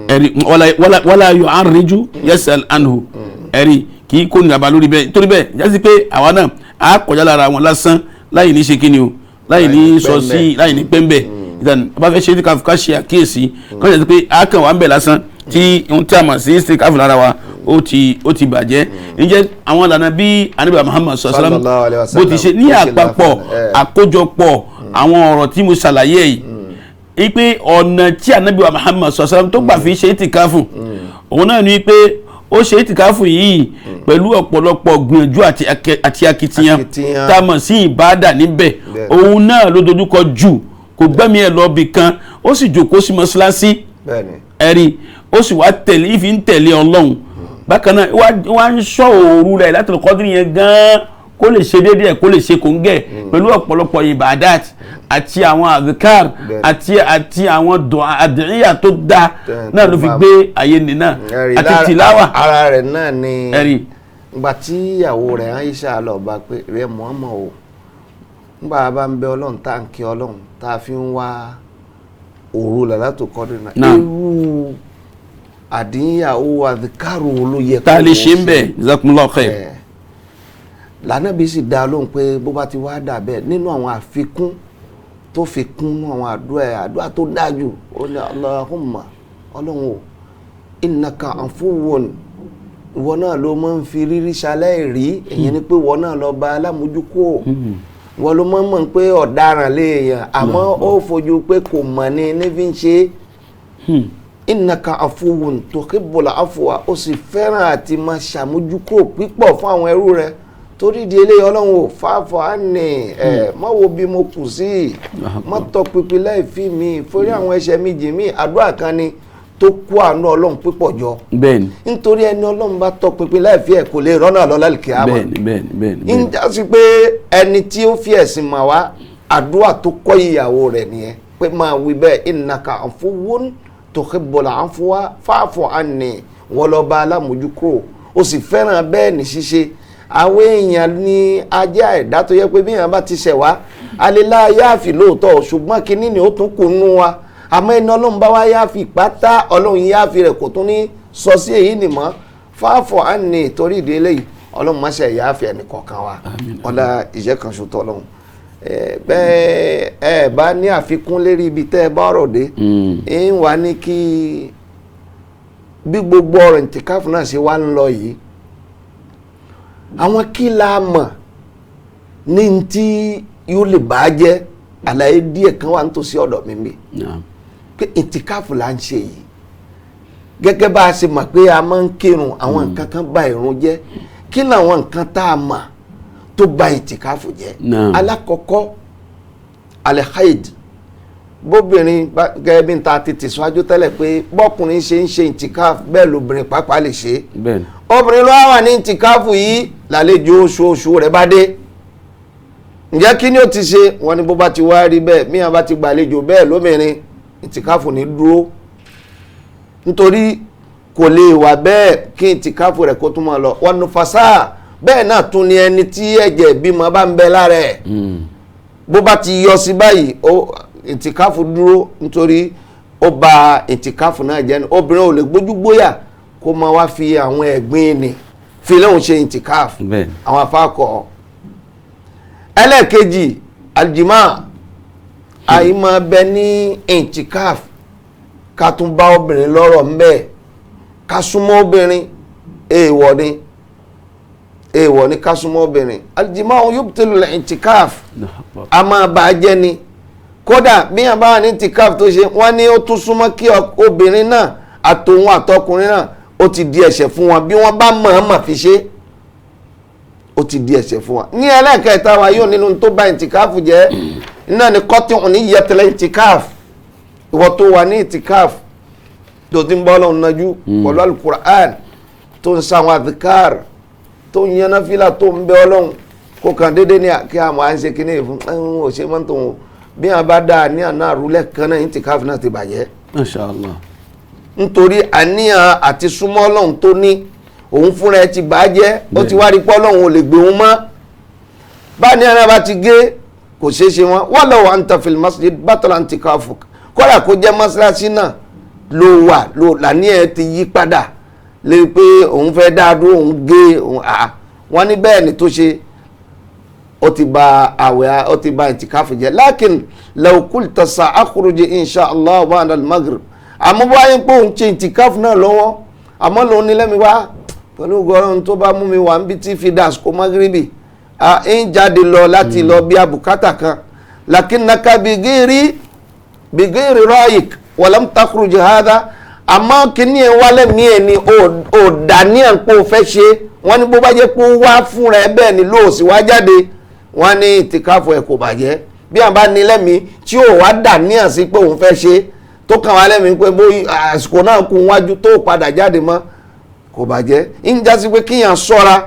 Speaker 3: ẹ̀rí wala yu'arriju yas'al anhu, ẹ̀rí kì í kó ní àbá lórí bẹ́ẹ̀. Torí bẹ́ẹ̀ jásí pé àwa náà á kọjá lára wọn lásán láì ní ṣe kíni o, láì ní sọ sí, láì ní pẹ́ńbẹ́. Ìdáná bá fẹ́ ṣe é ká ṣe àkíyèsí kọ́ ṣe pé a kàn wá ń bẹ̀ lásán tí ohun tí a mọ̀ sí ṣe káfí lára wa ó ti bàjẹ́. Ǹjẹ́ àwọn ìlànà bí Ànábì Muhammad sallallahu alaihi wasallam bó ti ṣe ní àpapọ̀ àkójọpọ̀ àwọn ọ̀rọ̀ tí mo ṣàlàyé yìí pé ọ̀nà tí Ànábì Muhammad sallallahu alaihi wasallam tó gbà fi ṣe ìtìkáfù òun náà ni pé ó ṣe ìtìkáfù yìí pẹ̀lú ọ̀pọ̀lọpọ̀ gbìyànjú àti akitiyan tá a mọ̀ sí ìbáàdà níbẹ̀. Òun náà ló dojúkọ jù, kò gbẹ́mí ẹ̀ lọ bì kan, ó sì jòkó sí mọ́ṣáláṣí, ẹ̀rí ó sì wá tẹ̀lé ìfi ń tẹ̀lé Ọlọ́run. Bákan náà wá ń sọ òru rẹ̀ Lailatul Qadr yẹn gan-an kó lè ṣe déédéé ẹ̀, kó lè ṣe kòńgẹ́ pẹ̀lú ọ̀pọ̀lọpọ̀ ìbàdàt àti àwọn àdìkár àti àwọn àdìríyà tó dáa náà ló fi gbé ayé nìna àti tìláwà.
Speaker 2: Ara rẹ̀ náà ni ìgbà tí ìyàwó rẹ̀ Aisha lọ bá pé rẹ̀ Muhammad o, nígbà bá ń bẹ Ọlọ́run tá à ń kí Ọlọ́run tá a fi ń wá òru Lailatul Qadr náà, irú àdínyàwó àdìkárò ló yẹ
Speaker 3: tá a lè ṣe ń bẹ̀. Jazakumullahu khair.
Speaker 2: Lànàbí sì dá lóhùn pé bó bá ti wá dà bẹ́ẹ̀ nínú àwọn àfikún tó fi kún àwọn àdúrà ẹ̀, àdúrà tó dájú ó ní Allahumma Ọlọ́run o, innaka afuwwun, ìwọ náà ló máa ń fi rírí ṣalẹ́ rí, èyí ni pé ìwọ náà lọ bá alámójúkò, ìwọ ló máa ń mọ̀ pé ọ̀daràn léèyàn àmọ́ ó fojú pé kò mọ̀ ní ní fi ń ṣe. Innaka afuwwun tuhibbul afwa, ó sì fẹ́ràn àti máa ṣàmójúkò pípọ̀ fún àwọn ẹrú rẹ̀. Torí di eléyìí Ọlọ́run ò fàáfà á nì ẹ má wo bí mo kù sí, má tọpinpin láì fi mi forí àwọn ẹ̀ṣẹ̀ mi jì mí. Àdúrà kan ni tó kó àánú Ọlọ́run pípọ̀ jọ.
Speaker 3: Bẹ́ẹ̀ni.
Speaker 2: Nítorí ẹni Ọlọ́run bá tọpinpin láì fi ẹ̀ kò lè rọ́nà lọ lálùkìyámà.
Speaker 3: Bẹ́ẹ̀ni bẹ́ẹ̀ni bẹ́ẹ̀ni.
Speaker 2: Ń jásí pé ẹni tí ó fi ẹ̀sìn mà wá, àdúrà tó kọ́ ìyàwó rẹ̀ nìyẹn pé máa wí bẹ́ẹ̀, innaka afuwwun tuhibbul afwa fa'fu anni, wọ́n lọ bá alámójúkúrò ó sì fẹ́ràn bẹ́ẹ̀ ní ṣíṣe. Àwọn èèyàn ní ajá ẹ̀dá tó yẹ pé bí èèyàn bá ti ṣẹ̀ wá alẹ́lá yáàfì lóòótọ́, ṣùgbọ́n kínní ni ó tún kù nú wa. Àmọ́ ẹni Ọlọ́run bá wá yáàfì pátá, Ọlọ́run yáàfì rẹ̀ kò tún ní sọ sí èyí nìmọ́ fáfọ̀ á ní torí ìdí eléyìí Ọlọ́run má ṣe yáàfì ẹnì kọ̀ọ̀kan wa ọlá ìjẹ́ kan ṣoṣo Ọlọ́run. Bẹ́ẹ̀ ẹ bá ní àfikún lérí ibi tẹ́ ẹ bá ọ̀rọ̀ dé, ń wá ní kí bí gbogbo ọ̀rọ̀ ìtìkáfù náà ṣe wá ń lọ yìí, àwọn kí la mọ̀ ní tí yóò lè bàá jẹ́ àlàyé díẹ̀ kan wà nítòsí ọ̀dọ̀ mi mi pé ìtìkáfù là ń ṣe yìí gẹ́gẹ́ bá a ṣe mọ̀ pé a máa ń kírun, àwọn nǹkan kan bà ìrun jẹ́. Kí làwọn nǹkan tá a mọ̀ tó bà ìtìkáfù jẹ́? Alákọ̀ọ́kọ́ alhaid, bóbìnrin gẹ́gẹ́ bí n ta ti tẹ̀síwájú tẹ́lẹ̀ pé bọ́kùnrin ṣe ń ṣe ìtìkáfù bẹ́ẹ̀ lóbìnrin pàápàá lè ṣe é. Obìnrin ló wà ní ìtìkáfù yìí lálejò oṣooṣù rẹ̀ bá dé, ǹjẹ́ kí ni ó ti ṣe? Wọ́n ní bó bá ti wá rí bẹ́ẹ̀, míyàn bá ti gbàlejò bẹ́ẹ̀ lóbìnrin, ìtìkáfù ní dúró, nítorí kò lè wà bẹ́ẹ̀ kí ìtìkáfù rẹ̀ kó tún máa lọ. Wọn nu fasá bẹ́ẹ̀ náà tún ni ẹni tí ẹ̀jẹ̀ ìbímọ bá ń bẹ lára ẹ̀, bó bá ti yọ sí báyìí ìtìkáfù dúró, nítorí ó ba ìtìkáfù náà jẹ́. Obìnrin ò lè gbójú gbóyà kó máa wá fi àwọn ẹ̀gbin ni fi lóun ṣe ìtìkáfù, àwọn afáàkọ́. Ẹlẹ́ẹ̀kejì aljima, àìmọ̀ bẹ ní ìtìkáfù ká tún bá obìnrin lọ́rọ̀ ńbẹ̀, ká súnmọ́ obìnrin èèwọ̀ ni, èèwọ̀ ni ká súnmọ́ obìnrin. Aljima yubtilu ìtìkáfù, a máa bà á jẹ́ ni. Kódà bí yàn bá wà ní ìtìkáfù tó ṣe, wọ́n ní ó tún súnmọ́ kí obìnrin náà àtòun àtọkùnrin náà ó ti di ẹ̀ṣẹ̀ fún wọn bí wọ́n bá mọ̀ọ́mọ̀ fi ṣe, ó ti di ẹ̀ṣẹ̀ fún wọn. Ní ẹlẹ́ẹ̀kẹta wa yóò nínú tó bà ìtìkáfù jẹ́ náà ni kọ́tí òní yẹtẹlẹ ìtìkáfù. Ìwọ tó wà ní ìtìkáfù tó ti ń bọ́ lọ́hùn nájú pẹ̀lú alukur'an tó ń sáwọn àdìkár tó ń yan náfìlà tó ń bẹ Ọlọ́hun, kó kàn déédéé ní kí a máa ń ṣe kíní fún ò ṣe mọ́tò Bí wọn bá dá àníyàn náà rúlẹ̀ kan náà, ìtìkáfù náà ti bàjẹ́.
Speaker 3: Masha Allah.
Speaker 2: Nítorí àníyàn àti súnmọ́ Ọlọ́run tó ní òun fúnra ẹ ti bàjẹ́. Ó ti wá rí pé Ọlọ́run ò lè gbé òun mọ́. Bá ní ara bá ti gé, kò ṣeé ṣe wọn. Walau anta fil masjid batala intikafuk. Kódà kó jẹ́ mọ́ṣáláṣí náà ló wà ló làníyàn ti yí padà lè pé òun fẹ́ dá dúró, òun gé òun àá. Wọ́n ní bẹ́ẹ̀ ni tó ṣe, ó ti ba àwẹ̀, ó ti ba ìtìkáfù jẹ́. Lakin law qulta sa'akhruju insha Allah ba'da al-maghrib. Àmọ́ bó wáyé pé òun ṣe ìtìkáfù náà lọ́wọ́, àmọ́ lòun ní lẹ́mi wá pẹ̀lú gọ́rọ́n tó bá mú mi wà níbi tí fi dàsíkò magribi ń jáde lọ láti lọ bí abùkátà kan, lakinnaka bighairi ra'yik walam takhruj hadha. Àmọ́ kíní ẹ̀ wá lẹ́mìí ẹ̀ ni ò dàníyàn pé o fẹ́ ṣe. Wọ́n ní bó bá jẹ́ pé ó wá fúnra ẹ bẹ́ẹ̀ ni lóòsì wá jáde, wọ́n ní ìtìkáfù ẹ̀ kò bàjẹ́. Bí à ń bá ní lẹ́mìí tí ò wá dàníyàn sí pé òun fẹ́ ṣe, tó kàn wá lẹ́mìí pé bó àsìkò náà kún wájú tó padà jáde mọ́, kò bàjẹ́. Ń jásí pé kíyàn ṣọ́ra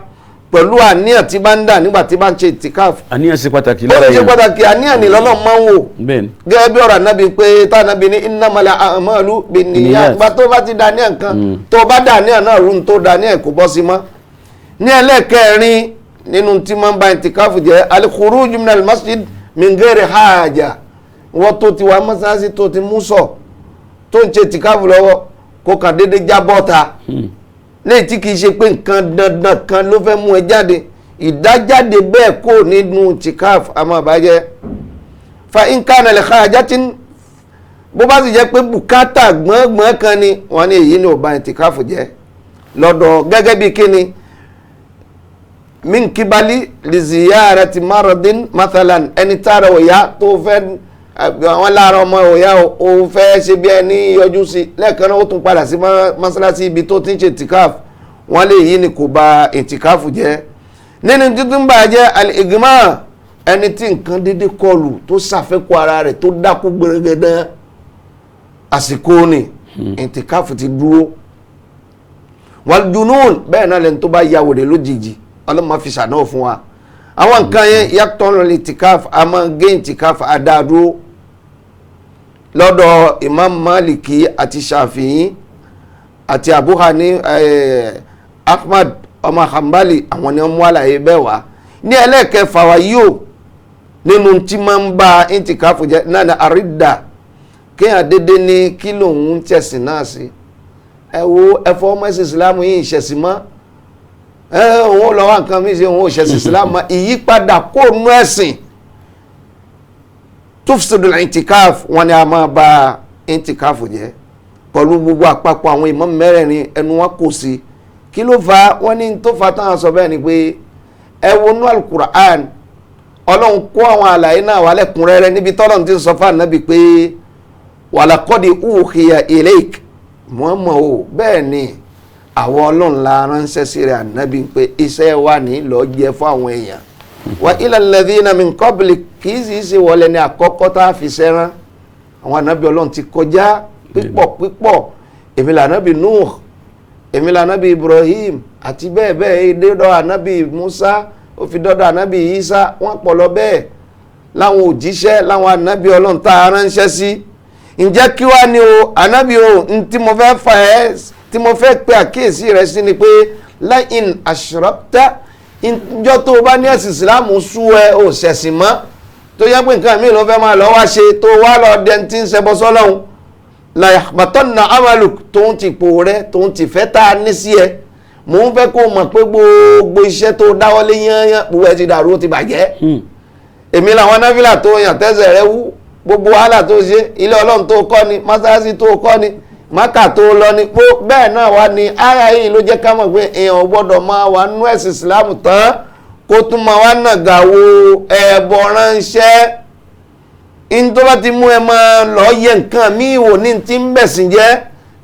Speaker 2: pẹ̀lú àníyàn tí bá ń dà nígbà tí bá ń ṣe ìtìkáfù.
Speaker 3: Àníyàn ṣe pàtàkì
Speaker 2: Ó
Speaker 3: lára
Speaker 2: ṣe
Speaker 3: èèyàn.
Speaker 2: pàtàkì. Àníyàn ni lọ́lọ́run máa ń wò.
Speaker 3: Bẹ́ẹ̀ni.
Speaker 2: Gẹ́gẹ́ bí ọ̀rọ̀ ànábì pé tànábì ní innamal a'malu binniyat. Ìgbà tó bá ti dàníyàn kan, tó bá dàníyàn náà rú tó dàníyàn, kò bọ́ sí mọ́. Ní ẹlẹ́ẹ̀kẹrin nínú tí máa ń ba ìtìkáfù jẹ́, al-khuruj min al-masjid min ghairi haja. Wọ́n tó ti wá mọ́sáàsì, tó ti mú sọ, tó ń ṣe ìtìkáfù lọ́wọ́, kó kàn déédéé jábọ́ ta léyìí tí kìí ṣe pé nǹkan dandan kan ló fẹ́ mú ẹ jáde. Ìdájáde bẹ́ẹ̀ kó nínú ìtìkáfù a máa bàjẹ́. Fa in kana li hajatin, bó bá sì jẹ́ pé bùkátà gbọ̀ngbọ̀n kan ni, wọ́n ní èyí ni ò ba ìtìkáfù jẹ́ lọ́dọ̀. Gẹ́gẹ́ bí kíni? Min kibali li ziyarati maradin mathalan, ẹni tára òyà tó fẹ́ àwọn lára ọmọ òyà, ó fẹ́ ṣe bí ẹni yọjú sí lẹ́ẹ̀kan náà, ó tún padà sí mọ́sálásí ibi tó ti ń ṣe ìtìkáfù. Wọ́n lè yí ni kò ba ìtìkáfù jẹ́. Nínú títún bá jẹ́, al-igma, ẹni tí nǹkan dédé kọlù tó ṣàfẹ́kù ara rẹ̀ tó dákú gbẹrẹgẹdẹ, àsìkò ni ìtìkáfù ti dúró. Wal junun, bẹ́ẹ̀ náà lẹni tó bá ya wèrè lójijì, ọlọ́mọ fi ṣànáwó fún wa. Àwọn nǹkan yẹn yàtọ̀ lè ìtìkáfù, a máa gé ìtìkáfù àdáàdúró lọ́dọ̀ Imam Maliki àti Shafi'i àti Abu Hani, Ahmad ọmọ Hanbali. Àwọn ni wọ́n mú àlàyé bẹ́ẹ̀ wá. Ní ẹlẹ́ẹ̀kẹfà wa yóò nínú tí máa ń ba ìtìkáfù jẹ́ náà ní àrídà, kéèyàn dédé ní kí lòun ń tẹ̀sìn náà sí. Ẹ wo ẹfọ ọmọ ẹ̀sìn Ìsìlámù yìí ìṣẹ̀sìn mọ́ ẹ, òun ò lọ wá nǹkan mi ṣe, òun ò ṣẹ̀sìn Ìsìlámù mọ́. Ìyípadà kó nú ẹ̀sìn, tufsidul ìtìkáf, wọn ni a máa ba ìtìkáf jẹ́. Pẹ̀lú gbogbo àpapọ̀ àwọn ìmáàmù mẹ́rẹ̀ẹ̀rin, ẹnu wọn kò sí. Kí ló fà wọ́n ní tó fa táwọn sọ bẹ́ẹ̀ ni pé ẹ wo nú Al-Qur'an, Ọlọ́run kó àwọn àlàyé náà wà lẹ́kùnrẹ́rẹ́ níbi tọ́lọ́run ti ń sọ fún ànábì pé walaqad uhiya ilayk Muhammad o. Bẹ́ẹ̀ ni àwọn Ọlọ́run la ránṣẹ́ sí rẹ̀ ànábì pé iṣẹ́ wa ní lọ́ọ́ jẹ fún àwọn èèyàn, wa ila alladhina min qablik. Kì í sì ṣe wọlé ní àkọ́kọ́ tá a fi ṣẹ́rán. Àwọn ànábì Ọlọ́run ti kọjá pípọ̀ pípọ̀. Èmi là ànábì Nuh, èmi là ànábì Ibrahim, àti bẹ́ẹ̀ bẹ́ẹ̀ dọ́dọ̀ ànábì Musa, ó fi dọ́dọ̀ ànábì Isa. Wọ́n pọ̀ lọ bẹ́ẹ̀ láwọn òjíṣẹ́, láwọn ànábì Ọlọ́run tá a ránṣẹ́ sí. Ǹjẹ́ kí wá ní o ànábì o n tí mo fẹ́ fà ẹ́, tí mo fẹ́ pe àkíyèsí rẹ sí ni pé la'in ashrakta, ìjọ tó o bá ní ẹ̀sìn Ìsìlámù sú ẹ, ò ṣẹ̀sìn mọ́, tó yẹ pé nǹkan mi ló fẹ́ máa lọ wá ṣe, tó wá lọ dẹni tí ń ṣẹbọ sọ́lọ́hun, la yahbatanna amaluk, tóun ti pò rẹ, tóun ti fẹ́ tá a ní sí ẹ, mò ń fẹ́ kó o mọ̀ pé gbogbo iṣẹ́ tó dáwọ́lé yányán, gbogbo ẹ ti dàrú, ó ti bàjẹ́. Èmi làwọn náfìlà tó yàn tẹ́sẹ̀ rẹ wú, gbogbo wàhálà tó ṣe, ilé Ọlọ́run tó kọ́ ni, mọ́sálásí tó kọ́ ni, Mákà tó lọ ni pó bẹ́ẹ̀ náà wá ní. Ara yìí ló jẹ́ ká mọ̀ pé èèyàn gbọ́dọ̀ máa wà nú ẹ̀sìn Ìsìlámù tán kó tún máa wá nàgà wo ẹ̀bọ̀ ránṣẹ́. In tó bá ti mú ẹ máa lọ yẹ nǹkan míì wò ní ti ń bẹ̀sìn jẹ́,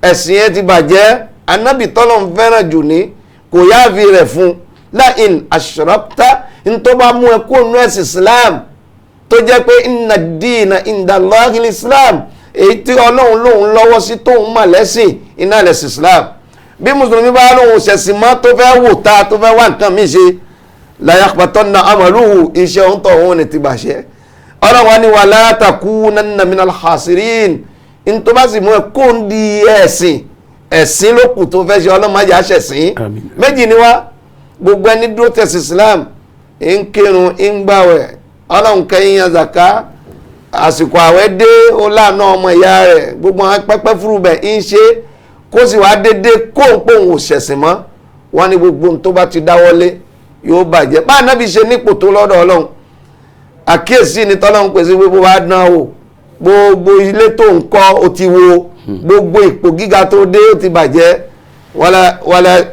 Speaker 2: ẹ̀sìn ẹ ti bàjẹ́. Anábì tọ́lọ̀ ń fẹ́ràn jù ní kò yáàfi rẹ̀ fún la'in ashrakta, in tó bá mú ẹ kó nú ẹ̀sìn Islam, tó jẹ́ pé inna ad-dina inda Allahi al-Islam, èyí tí Ọlọ́run lòun lọ́wọ́ sí tóun mà lẹ́sìn iná lẹ́sìn Islam. Bí mùsùlùmí bá lóun ṣẹ̀sìn mọ́, tó fẹ́ wò ta, tó fẹ́ wá nǹkan míì ṣe, la yahbatanna amaluhu, iṣẹ́ òun tọ̀ òun ni ti bàṣẹ́. Ọlọ́run ni wala takunanna minal khasirin. N tó bá sì mú ẹ kó ń di ẹ̀sìn, ẹ̀sìn ló kù tó fẹ́ ṣe, Ọlọ́run má jẹ́ àṣẹ̀sìn.
Speaker 3: Àmín.
Speaker 2: Méjì ni wá, gbogbo ẹni dúró tẹ̀sí Islam, ń kírun, ń gbàwẹ̀, Ọlọ́run kẹ́yìn yan zaka, àsìkò àwẹ̀ dé, ó láàánú ọmọ ìyá rẹ̀, gbogbo àwọn pẹ́pẹ́ fúru bẹ̀ ń ṣe, kó sì wá dédé kó ń pòun ò ṣẹ̀sìn mọ́. Wọ́n ní gbogbo ohun tó bá ti dáwọ́lé yóò bàjẹ́. Bá ànábì ṣe nípò tó lọ́dọ̀ Ọlọ́run, àkíyèsí ni tọ́lọ́run pèsè gbogbo wa dán o, gbogbo ilé tó ń kọ́ ó ti wó, gbogbo ipò gíga tó dé ó ti bàjẹ́. Wala wala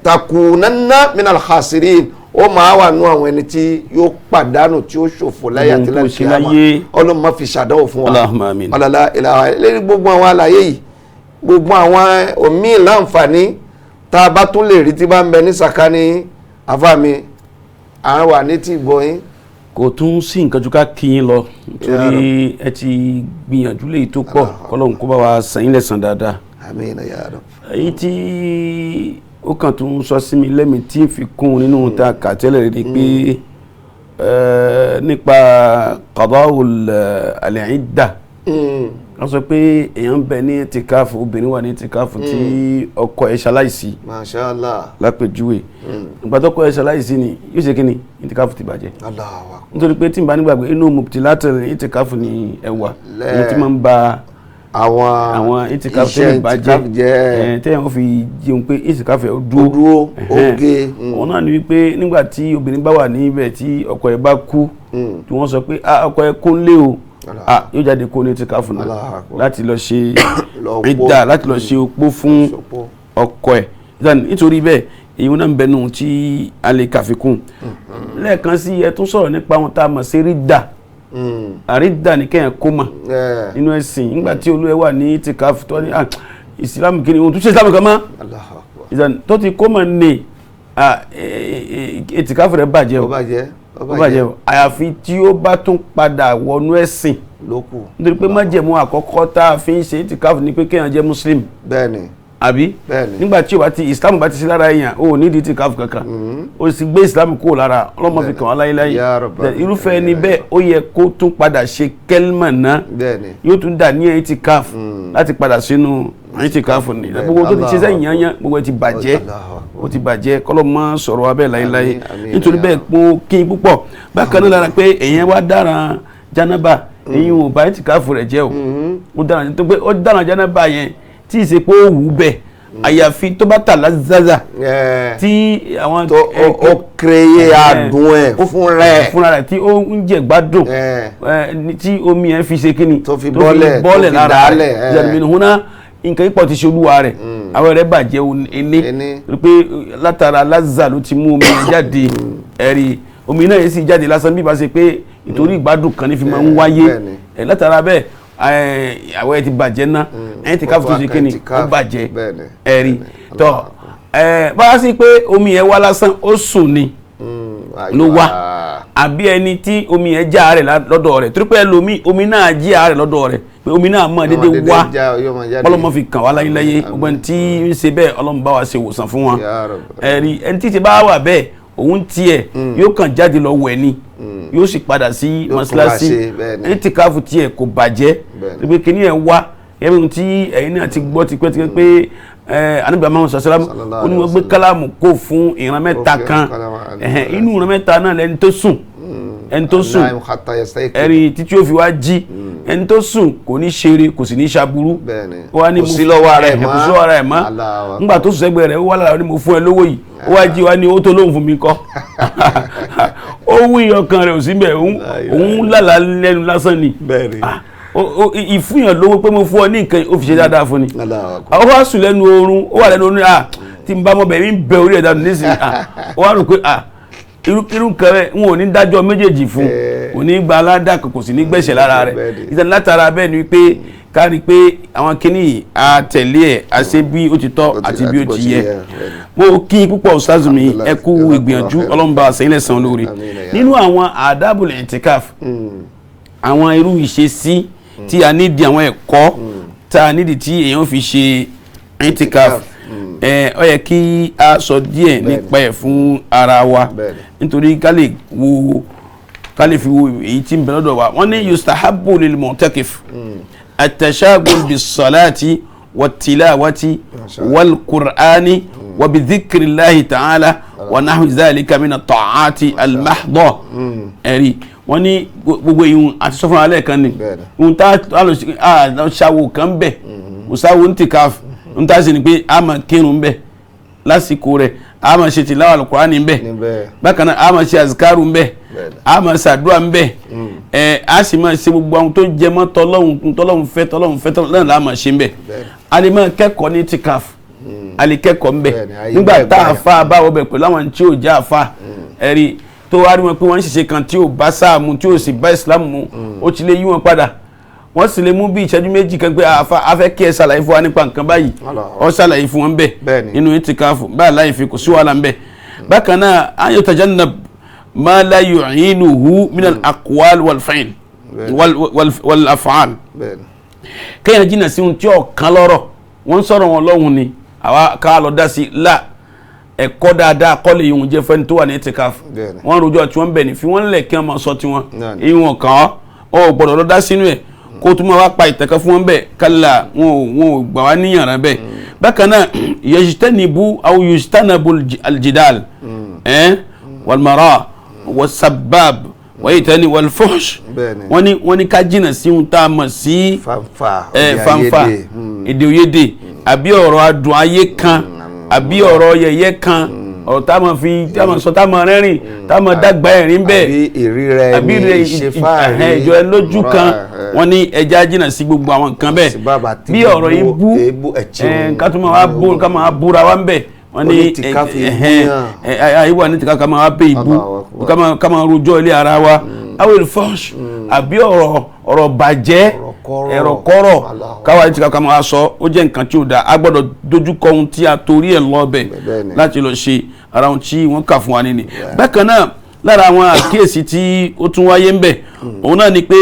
Speaker 2: takunanna minal khasirin, ó máa wà nú àwọn ẹni tí yóò pàdánù, tí ó ṣòfò láyé àti
Speaker 3: Ohun tó ṣe
Speaker 2: láti
Speaker 3: láyé.
Speaker 2: Ọlọ́run má fi ṣàdánwò fún wa.
Speaker 3: Allahumma amin.
Speaker 2: Ọlọ́lá ìlà lérí gbogbo àwọn àlàyé yìí, gbogbo àwọn òmíì láǹfààní tá a bá tún lè rí tí bá ń bẹ ní sàkání àfàmì àwọn wà ní tí ìgbọ́ yín.
Speaker 3: Kò tún sí nǹkan ju ká kí yín lọ, nítorí ẹ ti gbìyànjú léyìí tó pọ̀, kọ́lọ́hún kó bá wa san yín lẹ́san dáadáa.
Speaker 2: Àmín ya Rabb.
Speaker 3: Èyí tí ó kàn tún sọ sí mi lẹ́mìí tí ń fi kún un nínú ta kà tẹ́lẹ̀ rí ni pé nípa qada'ul al-idda, wọ́n sọ pé èèyàn ń bẹ ní ìtìkáfù, obìnrin wà ní ìtìkáfù tí ọkọ ẹ̀ ṣaláìsí,
Speaker 2: Masha Allah.
Speaker 3: lápèjúwe. Ìgbà tọ́kọ ẹ̀ ṣaláìsí ni yóò ṣe kí ni, ìtìkáfù ti bàjẹ́.
Speaker 2: Allahu Akbar.
Speaker 3: Nítorí pé tí n bá nígbàgbé inú mubtilatil ìtìkáfù ni ẹwà ohun tí máa ń ba
Speaker 2: àwọn
Speaker 3: àwọn ìtìkáfù
Speaker 2: iṣẹ́
Speaker 3: tẹ́lẹ̀ bàjẹ́
Speaker 2: ìtìkáfù jẹ́
Speaker 3: tẹ́yàn ó fi jẹun pé ìtìkáfù ẹ̀ ó dúró
Speaker 2: Ó dúró, ó
Speaker 3: Ẹ̀hẹ́n.
Speaker 2: gé.
Speaker 3: Òun náà ni wípé nígbà tí obìnrin bá wà níbẹ̀ tí ọkọ ẹ̀ bá kú, tí wọ́n sọ pé "Ah, ọkọ ẹ̀ kó ń lé o," ah, yóò jáde kó ní ìtìkáfù náà
Speaker 2: Allahu Akbar.
Speaker 3: láti lọ ṣe
Speaker 2: Lọ opó.
Speaker 3: ìdá, láti lọ ṣe opó fún
Speaker 2: Ṣopó.
Speaker 3: ọkọ ẹ̀. Nítorí bẹ́ẹ̀ èyí náà ń bẹnu tí a lè kàfikún lẹ́ẹ̀kan sí. Ẹ tún sọ̀rọ̀ nípa ohun tá a mọ̀ sí rídà. Àrídà ní kẹ́yàn kó mọ̀ nínú ẹ̀sìn. Nígbà tí olú ẹ wà ní tìkáfù tó ní "Ah, ìsìlámù kí ni ohun tó ṣe ìsìlámù kan mọ́,"
Speaker 2: Allahu Akbar.
Speaker 3: ìsàn tó ti kó mọ̀ ní ìtìkáfù rẹ̀ bàjẹ́ o.
Speaker 2: Ó bàjẹ́.
Speaker 3: Ó bàjẹ́ o, àyàfi tí ó bá tún padà wọnú ẹ̀sìn,
Speaker 2: lókù.
Speaker 3: nítorí pé májẹ̀mú àkọ́kọ́ tá a fi ń ṣe ìtìkáfù ni pé kéèyàn jẹ́ muslim.
Speaker 2: Bẹ́ẹ̀ni.
Speaker 3: Àbí?
Speaker 2: Bẹ́ẹ̀ni.
Speaker 3: Nígbà tí o bá ti islam bá ti sí lára èèyàn, o ò nídìí ìtìkáfù kankan, o sì gbé islam kúrò lára, ọlọ́mọ fi kàn wá láyéláyé.
Speaker 2: Ya Rabbi.
Speaker 3: Irúfẹ́ ẹni bẹ́ẹ̀ ó yẹ kó tún padà ṣe kẹ́lmà náà,
Speaker 2: Bẹ́ẹ̀ni.
Speaker 3: yóò tún dà ní ìtìkáfù láti padà sínú ìtìkáfù ni. Gbogbo tó ti ṣe sẹ́yìn yányán, gbogbo ẹ ti bàjẹ́.
Speaker 2: Allahu Akbar.
Speaker 3: Ó ti bàjẹ́, kọ́lọ́ mọ́ sọ̀rọ̀ abẹ́ láyéláyé.
Speaker 2: Àmín, àmín,
Speaker 3: Nítorí bẹ́ẹ̀ pọ́n kí n púpọ̀. Bákan náà, lára pé èèyàn wá dára jánábà, èyí ò bá ìtìkáfù rẹ̀ jẹ́ o. Ó dára tó pé ó dára jánábà yẹn tí ì ṣe pé ó wù ú bẹ́ẹ̀, àyàfi tó bá tà lázáza tí àwọn
Speaker 2: tó ó kéré adùn ẹ̀ fún rẹ̀.
Speaker 3: Fúnra rẹ̀ tí ó ń jẹ gbádùn, tí omi yẹn fi ṣe kíni,
Speaker 2: Tó fi bọ́lẹ̀, tó
Speaker 3: bọ́lẹ̀
Speaker 2: fi
Speaker 3: lára
Speaker 2: dàálẹ̀,
Speaker 3: rẹ̀ jẹ̀mínú húnná nǹkan ipò ti ṣe olúwa rẹ̀, àwọn rẹ̀ bàjẹ́ ení
Speaker 2: Ení.
Speaker 3: pé látara láza ló ti mú omi yẹn jáde. Ẹ̀rí omi náà yẹn sì jáde lásán bí ba ṣe pé ìtorí ìgbádùn kan ní fi máa ń wáyé. Látara bẹ́ẹ̀ àwọn ẹ̀ ti bàjẹ́ ná, ẹ̀ ti káfí tó ṣe kíni, ó bàjẹ́. Ẹ̀rí tọ́ bá a sì pé omi yẹn wá lásán, ó sùn ni ló wá, àbí ẹni tí omi yẹn já rẹ̀ lọ́dọ̀ rẹ̀, torí pé ẹlòmíì omi náà jí rẹ̀ lọ́dọ̀ rẹ̀, pé omi náà mọ̀ déédéé
Speaker 2: dédé
Speaker 3: wá,
Speaker 2: yóò máa jáde.
Speaker 3: ọlọ́mọ fi kàn wá láyéláyé. Gbogbo ẹni tí ń ṣe bẹ́ẹ̀, ọlọ́mọ bá wa ṣe ìwòsàn fún wọn.
Speaker 2: Ya Rabbi.
Speaker 3: Ẹ̀rí ẹni tí ti bá wà bẹ́ẹ̀, òun tiẹ̀ yóò kàn jáde lọ wẹ̀ ni, yóò sì padà sí
Speaker 2: Yóò tún wá
Speaker 3: mọ́ṣáláṣí.
Speaker 2: ṣe, bẹ́ẹ̀ ni.
Speaker 3: Ní tìkáfù tiẹ̀ kò bàjẹ́.
Speaker 2: Bẹ́ẹ̀ ni.
Speaker 3: Pé kíní ẹ̀ wá ẹ̀rí tí ẹ̀yin náà ti gbọ́ tipẹ́tipẹ́ pé Ànábì Muhammad sallam
Speaker 2: Sallallahu
Speaker 3: ó ní wọ́n gbé
Speaker 2: alaihi wasallam.
Speaker 3: kálámù kó fún ìran mẹ́ta
Speaker 2: Ó fi
Speaker 3: kan.
Speaker 2: kálámù
Speaker 3: Ẹ̀hẹ́n, inú ìran mẹ́ta náà lẹni tó sùn, ẹni tó sùn
Speaker 2: Naim hatta yastayqi.
Speaker 3: ẹ̀rí títí ó fi wá jí, ẹni tó sùn kò ní ṣeré, kò sì ní ṣaburú.
Speaker 2: Bẹ́ẹ̀ ni.
Speaker 3: Ó wá ní
Speaker 2: Kò
Speaker 3: mo-
Speaker 2: sí lọ́wọ́ ara ẹ̀
Speaker 3: Ẹ̀hẹ̀, kò
Speaker 2: mọ́.
Speaker 3: sí lọ́wọ́ ara ẹ̀ mọ́.
Speaker 2: Allahu Akbar.
Speaker 3: Ńgbà tó sùn sẹ́gbẹ̀ẹ́ rẹ̀, ó wá lára, ó ní mo fún ẹ lówó yìí, ó wá jí wá ní owó tó lóhùn fún mi kọ́, ó wí ọkàn rẹ̀ ò sí bẹ́ẹ̀, òun lálàá lẹ́nu lásán ni.
Speaker 2: Bẹ́ẹ̀ ni.
Speaker 3: Ah, ìfúnyàn lówó pé mo fún ọ ní nǹkan, ó fi ṣe dáadáa fún ni.
Speaker 2: Allahu Akbar.
Speaker 3: Àwọn wá sùn lẹ́nu oorun, ó wà lẹ́nu oorun, ah, tí n bá mọ̀ bẹ́ẹ̀ mi ń bẹ orí ẹ̀ dànù nísìnyí. Ah, ó wá rò pé ah, irú kan rẹ̀ n ò ní dájọ́ méjèèjì fún, kò ní gba aládàá, kò sì ní gbẹ̀ṣẹ̀ lára rẹ̀.
Speaker 2: Bẹ́ẹ̀ ni.
Speaker 3: Ìtàn látara bẹ́ẹ̀ ni wípé ká rí i pé àwọn kinní yìí, a tẹ̀lé ẹ̀, a ṣe bí ó ti tọ́ àti bí ó ti yẹ.
Speaker 2: bẹ́ẹ̀ ni.
Speaker 3: Mo kí púpọ̀ ustaz mi, ẹ kú
Speaker 2: Alhamdulillah.
Speaker 3: ìgbìyànjú, ọlọ́mùbá sẹ́yìn lẹ́sàn-án lórí.
Speaker 2: Àmín ya.
Speaker 3: Nínú àwọn àdábùl ìtìkáf, àwọn irú ìṣesí tí a nídìí, àwọn ẹ̀kọ́ tá a nídìí tí èèyàn fi ṣe ìtìkáf, ó yẹ kí a sọ díẹ̀ nípa ẹ̀ fún ara wa,
Speaker 2: Bẹ́ẹ̀ni.
Speaker 3: nítorí ká lè wo Ká lè fi wo èyí tí ń bẹ lọ́dọ̀ wa. Wọ́n ní yustahabu lil mu'takif at-tashagul bis-salati wat-tilawati wal-qur'ani wa bi dhikrillahi ta'ala wa nahwi dhalika min at-ta'ati al-mahdha. Ẹ̀rí, wọ́n ní gbogbo ìhun àti sọ́fún alẹ́ kan ni ohun tá a lọ ṣàwò kan bẹ̀, kò sáwò ní tìkáf. Ohun tá a sì ní pé a máa kírun bẹ̀ lásìkò rẹ̀, a máa ṣe tìláwà Al-Qur'ani ń bẹ̀, bákan náà a máa ṣe azikaru ń bẹ̀, a máa ṣàdúrà ń bẹ̀, ẹ a sì máa ṣe gbogbo àwọn tó jẹ mọ́ tọ́lọ́hun, tọ́lọ́hun fẹ́, tọ́lọ́hun fẹ́, tọ́lọ́hun náà la máa ṣe ń bẹ̀. A lè máa kẹ́kọ̀ọ́ ní tìkáf, a lè kẹ́kọ̀ọ́ ń bẹ̀ nígbà tá a fa báwọ̀ bẹ̀ pẹ̀lú àwọn tí ò jẹ́ àfa. Ẹ̀rí tó wá rí wọn pé wọ́n ń ṣiṣẹ́ kan tí ò bá sáà mu, tí ò sì bá Ìsìlámù mu, ó ti lè yí wọn padà. Wọ́n sì lè mú bí ìṣẹ́jú méjì kan pé àfa afẹ́ kí ẹ ṣàlàyé fún wa nípa nǹkan báyìí, ọ ṣàlàyé fún wọn bẹ́ẹ̀ nínú ìtìkáfù báyìí, láì fi kò sí wàhálà ń bẹ̀. Bákan náà, an yatajannab ma la yu'inuhu min al-aqwal wal-fi'l wal-af'al. Kéèyàn jìnnà sí ohun tí ọ̀kan lọ́rọ̀ wọ́n ń sọ̀rọ̀ wọn lọ́hùn ni àwa ká lọ dá sí la ẹ̀kọ́ dáadáa kọ́ lè yòówù jẹ́ fẹ́ni tó wà ní ìtìkáfù. Wọ́n rojọ́ tí wọ́n bẹ̀ ní fi wọ́n lẹ̀ kí wọ́n máa sọ tiwọn, ìwọ̀n kàn ọ́ gbọ́dọ̀ lọ dá sínú ẹ̀ kó tún máa wá pa ìtẹ̀kẹ́ fún wọn bẹ́ẹ̀. Kálá wọn ò gbà wá níyàrá bẹ́ẹ̀. Bákan náà, yajtanibu aw yujtanabu aljidal walmara wasabab wayitani walfuhsh. Wọ́n ní ká jìnnà sí ohun tá a mọ̀ sí fanfa, èdè òyédè, àbí ọ̀rọ̀ adùn ayé kan, àbí ọ̀rọ̀ yẹ̀yẹ́ kan, ọ̀rọ̀ tá a máa fi tá a máa sọ, tá a máa rẹ́rìn, tá a máa dàgbà ẹ̀rín bẹ́ẹ̀,
Speaker 2: àbí ìríra ẹni, ìṣefáàrí,
Speaker 3: ìjọ ẹ lójú kan. Wọ́n ní ẹja jìnnà sí gbogbo àwọn nǹkan bẹ́ẹ̀, bí ọ̀rọ̀ ibú, ká tún máa bú, ká máa búra wá ń bẹ̀. Wọ́n ní àyíwá ní tìka ká máa bẹ ibú, ká máa rojọ́ ilé ara wa, awel fọ́ọ̀ṣ, àbí ọ̀rọ̀ bàjẹ́, ẹ̀rọ kọ́rọ̀ káwa ní tìka ká máa sọ. Ó jẹ́ nǹkan tí ó dáa. A gbọ́dọ̀ dojúkọ ohun tí a torí ẹ̀ lọ bẹ̀ láti lọ ṣe ara ohun tí wọ́n kà fún wa nínú. Bákan náà, lára àwọn àkíyèsí tí ó tún wáyé ń bẹ̀, òun náà ni pé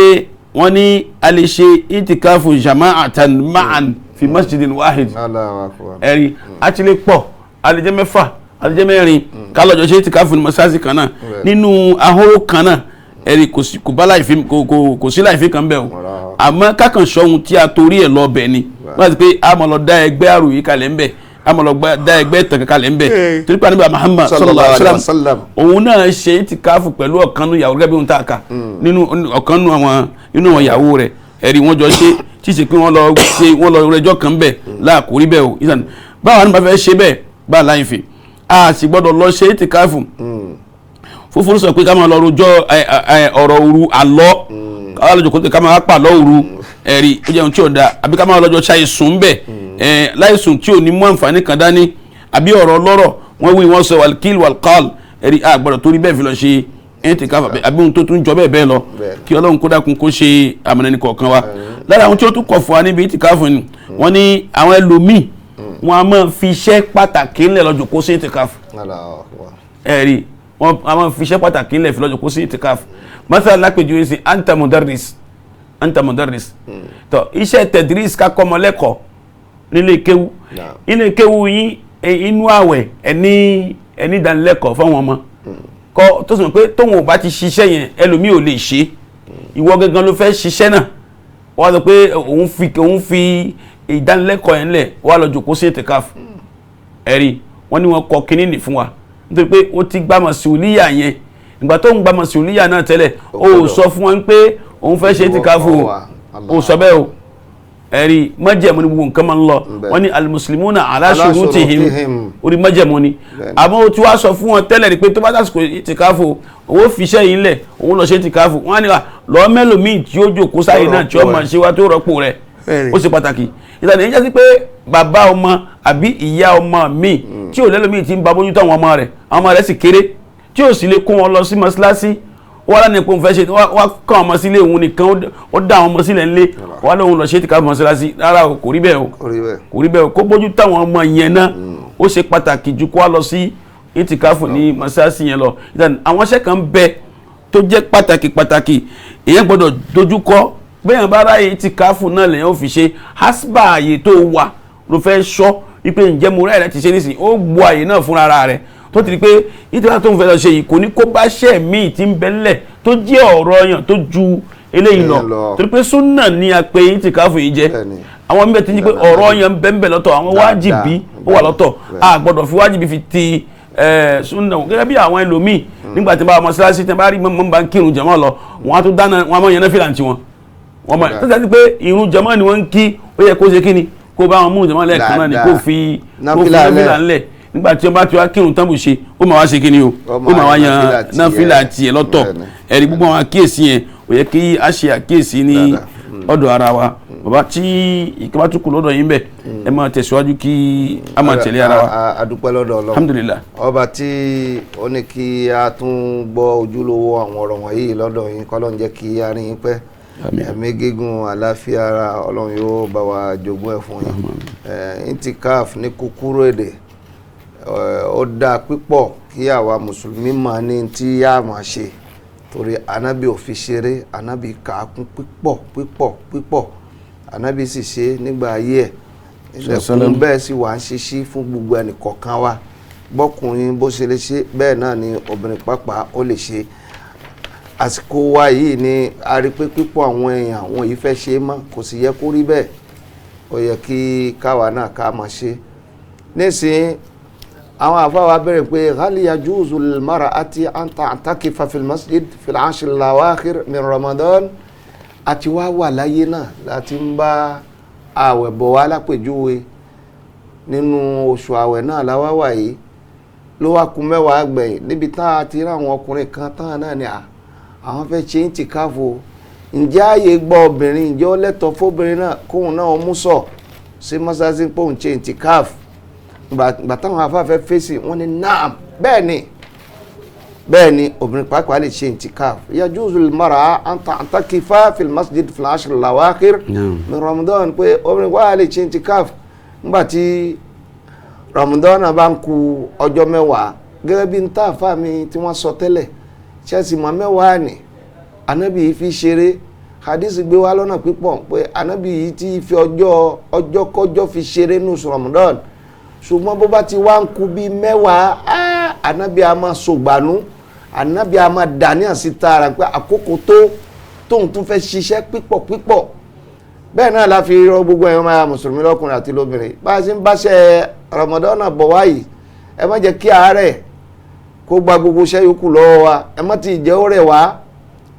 Speaker 3: wọ́n ní a lè ṣe ìtìkáfù jama'atan ma'an fi masjidin wahid. Ẹ̀rí, a ti lè pọ̀, a lè jẹ́ 6, a lè jẹ́ 4, ká lọ́jọ́ ṣe ìtìkáfù ní mọ́sáàsì kan náà, nínú ahóró kan náà. Ẹ̀rí, kò sí láìfi kan bẹ́ẹ̀ o, àmọ́ kákan sọ ohun tí a torí ẹ̀ lọ bẹ̀ ni wọ́n ti pé a máa lọ dá ẹgbẹ́ àròyé kalẹ̀ ń bẹ̀, a máa lọ dá ẹgbẹ́ ìtàn kalẹ̀ ń bẹ̀. Torí pé Ànábì Muhammad sallallahu alaihi wasallam, òun náà ṣe ìtìkáfù pẹ̀lú ọ̀kan nínú ìyàwó, gẹ́gẹ́ bí ohun tá a kà nínú ọ̀kan nínú àwọn ìyàwó rẹ̀. Ẹ̀rí, wọ́n jọ ṣe tí ṣe pé wọ́n lọ ṣe wọ́n lọ rẹjọ́ kan bẹ̀ láàkórí bẹ́ẹ̀ o. Báwa ni bá fẹ́ ṣe bẹ́ẹ̀ bá láyìn fi a sì gbọ́dọ̀ lọ ṣe ìtìkáfù fúfúrú sọ pé ká máa lọ rojọ́ ọ̀rọ̀ òru àlọ́, ká lọ́jọ́ kó ká máa pa àlọ́ òru. Ẹ̀rí, ó jẹun tí ò da, àbí ká máa lọ́jọ́ ṣàìsùn bẹ̀ láìsùn tí ò ní mú àǹfààní kan dání, àbí ọ̀rọ̀ lọ́rọ̀ wọ́n wí wọ́n sọ wàlkìl wàlkàl. Ẹ̀rí, a gbọ́dọ̀ torí bẹ́ẹ̀ fi lọ ṣe ìtìkáfù àbí ohun tó tún jọ bẹ́ẹ̀ bẹ́ẹ̀ lọ. Kí Ọlọ́run kó dákun kó ṣe àmọ̀nà ẹnì kọ̀ọ̀kan wa. Lára àwọn tí ó tún kọ̀ fún wa níbi ìtìkáfù ni wọ́n ní àwọn ẹlòmíì wọ́n a máa fi iṣẹ́ pàtàkì ńlẹ̀ lọ́jọ́ kó sí ìtìkáfù. Ẹ̀rí, wọ́n a máa fi iṣẹ́ pàtàkì ńlẹ̀ fi lọ́jọ́ kó sí ìtìkáfù. Masala lápèjúwe sí anta mudarris, anta mudarris, tó iṣẹ́ tẹ̀dírís ká kọ́ ọmọ lẹ́kọ̀ọ́ nílé kéwú, ilé kéwú yín inú àwẹ̀ ẹni ẹni ìdánilẹ́kọ̀ọ́ fáwọn ọmọ kọ́, tó sì mọ̀ pé tóun ò bá ti ṣiṣẹ́ yẹn ẹlòmíì ò lè ṣe, ìwọ gangan ló fẹ́ ṣiṣẹ́ náà. Wọ́n sọ pé òun fi ìdánilẹ́kọ̀ọ́ yẹn lẹ̀ wọ́n á lọ jòkó sí ìtìkáfù. Ẹ̀rí, wọ́n ní wọ́n kọ kínní nì fún wa nítorí pé ó ti gbà mọ̀síwìlíyà yẹn. Ìgbà tó ń gbà mọ̀síwìlíyà náà tẹ́lẹ̀, ó sọ fún wọn pé òun fẹ́ ṣe ìtìkáfù, ó sọ bẹ́ẹ̀ o. Ẹ̀rí, májẹ̀mú ni gbogbo nǹkan máa ń lọ. Wọ́n ní al-muslimuna ala shurutihim, orí májẹ̀mú ni. Àmọ́ ó ti wá sọ fún wọn tẹ́lẹ̀ ni pé tó bá dásìkò ìtìkáfù òun fi iṣẹ́ yìí lẹ̀, òun lọ ṣe ìtìkáfù. Wọ́n á ní wà lọ́ọ́ mẹ́lòmíì tí ó jòkó sáyé náà tí ó máa ṣe wá tó rọ́pò rẹ̀. Ó ṣe pàtàkì. Ìtàn ìyẹn jẹ́ sí pé bàbá ọmọ àbí ìyá ọmọ mi tí ò lẹ́lòmíì ti ń ba bójútó àwọn ọmọ rẹ̀, àwọn ọmọ rẹ̀ sì kéré, tí ò sì lè kó wọn lọ sí mọ́ṣáláṣí, wọ́n á ní pé òun fẹ́ ṣe wá kọ́ ọmọ sílé òun nìkan, ó dá àwọn ọmọ sílẹ̀ ńlé, wọ́n á lóun lọ ṣe ìtìkáfù mọ́ṣáláṣí. Rárá o, kò rí bẹ́ẹ̀ o, kò rí bẹ́ẹ̀ o. Kó bójútó àwọn ọmọ yẹn náà ó ṣe pàtàkì ju kó wá lọ sí ìtìkáfù ní mọ́ṣáláṣí yẹn lọ. Àwọn iṣẹ́ kan bẹ tó jẹ́ pàtàkì pàtàkì, èèyàn gbọ́dọ̀ dojúkọ. Bẹ́ẹ̀ bá ráyè ìtìkáfù náà lèyàn ò fi ṣe hasba ààyè tó wà ló fẹ́ sọ wípé ǹjẹ́ mo ráyè láti ṣe nísìnyí, ó gbọ́ ààyè náà fúnra rẹ̀ tó ti di pé ìtìkáfù tó ń fẹ́ lọ ṣe yìí kò ní kó bá ṣẹ́ míì tí ń bẹ ńlẹ̀ tó jẹ́ ọ̀rọ̀ yàn tó ju eléyìí lọ, torí pé súnà ní a pé ìtìkáfù yìí jẹ́. Àwọn mímẹ́ ti ní pé ọ̀rọ̀ yàn bẹ́ẹ̀ lọ́tọ̀, àwọn wájìbí ó wà lọ́tọ̀, a gbọ́dọ̀ fi wájìbí fi ti súnà gẹ́gẹ́ bí àwọn ẹlòmíì nígbà tí wọ́n bá mọ́ṣáláṣí tí wọ́n bá rí mọ́ bá ń kírun jàmá lọ, wọ́n á tún dáná, wọ́n á mọ̀ yẹn náà fìlà tiwọn. Wọ́n mọ̀ tó dájú pé ìrun jàmá ni wọ́n ń kí, ó yẹ kó ṣe kí ni kó bá wọn mú jàmá lẹ́ẹ̀kan náà ni kó fi náfìlà ńlẹ̀. Nígbà tí wọ́n bá ti wá kírun tán bù ṣe, ó máa wá ṣe kí ni o, ó máa wá yan náfìlà tiẹ̀ lọ́tọ̀. Ẹ̀rí gbogbo àwọn àkíyèsí yẹn ó yẹ kí a ṣe àkíyèsí ní ọ̀dọ̀ ara wa. Bàbá tí ìkàbá tún kù lọ́dọ̀ yín bẹ̀, ẹ máa tẹ̀síwájú kí a máa tẹ̀lé ara wa.
Speaker 2: A dúpẹ́ lọ́dọ̀ Ọlọ́run,
Speaker 3: alhamdulillah,
Speaker 2: ọba tí ó ní kí a tún gbọ́ ojúlówó àwọn ọ̀rọ̀ wọ̀nyí lọ́dọ̀ yín, k'Ọlọ́run jẹ́ kí a rí yín pẹ́, ẹ̀mí gígùn àlàáfíà ara Ọlọ́run yóò bá wa jogún ẹ̀ fún yín. Intikaf ní kúkúrú èdè, ó dáa pípọ̀ kí àwa mùsùlùmí máa ní tí a máa ṣe, torí anábì ò fi ṣeré, anábì kàákún pípọ̀ pípọ̀ pípọ̀, anábì sì ṣe nígbà ayé ẹ̀, ilẹ̀kùn bẹ́ẹ̀ sì wà ń ṣiṣí fún gbogbo ẹnìkọ̀ọ̀kan wa, bọ́kùnrin bó ṣe lè ṣe bẹ́ẹ̀ náà ni obìnrin pàápàá ó lè ṣe. Àsìkò wa yìí ni a rí pé pípọ̀ àwọn èèyàn wọn yìí fẹ́ ṣe é mọ́, kò sì yẹ kó rí bẹ́ẹ̀, ó yẹ kí káwa náà ká máa ṣe. Nísìnyí àwọn àfáà wa bẹ̀rẹ̀ pé hal yajuzu lil mar'ati an ta'takifa fil masjid fil ashr al awakhir min Ramadan. Àti wá wà láyé náà láti ń bá àwẹ̀ bọ̀ wá lápèjúwe, nínú oṣù àwẹ̀ náà láwá wà yìí, ló wá kù mẹ́wàá gbẹ̀yìn níbi tá a ti rí àwọn ọkùnrin kan tán náà ni àwọn fẹ́ ṣe ìtìkáfù. Ǹjẹ́ ààyè gbọ́ obìnrin, ǹjẹ́ ó lẹ́tọ̀ọ́ fóbìnrin náà kóun náà mú sọ sí mọ́sáàsì pé òun ṣe ìtìkáfù? Gbà táwọn afáfẹ́ fèsì wọ́n ní naam, bẹ́ẹ̀ ni bẹ́ẹ̀ ni obìnrin pàápàá lè ṣe ìtìkáfù. Yajuzu lil mar'a an ta'takifa fil masjid fil ashr al awakhir min Ramadan, pé obìnrin pàápàá lè ṣe ìtìkáfù nígbà tí Ramadan náà bá ń ku ọjọ́ mẹ́wàá, gẹ́gẹ́ bí n tá àfa mi tí wọ́n sọ tẹ́lẹ̀. Chelsea mọ̀ mẹ́wàá ni anabi yìí fi ṣeré, hadith gbé wá lọ́nà pípọ̀ pé anabi yìí ti fi ọjọ́ ọjọ́ kọjọ́ fi ṣeré nù Ramadan, ṣùgbọ́n bó bá ti wá ń ku bíi mẹ́wàá, anabi a máa sògbànú, anabi a máa dàníyàn sí tààrà pé àkókò tó tóun tún fẹ́ ṣiṣẹ́ pípọ̀ pípọ̀. Bẹ́ẹ̀ náà la fi rọ gbogbo ẹ̀yàn máa mùsùlùmí lọ́kùnrin àti lóbìnrin, bá a ṣe ń báṣẹ́ Ramadan náà bọ̀ wáyìí, ẹ má jẹ́ kí àárẹ̀ kó gba gbogbo iṣẹ́ yòókù lọ́wọ́ wa, ẹ má ti jẹ́ ó rẹ̀ wá.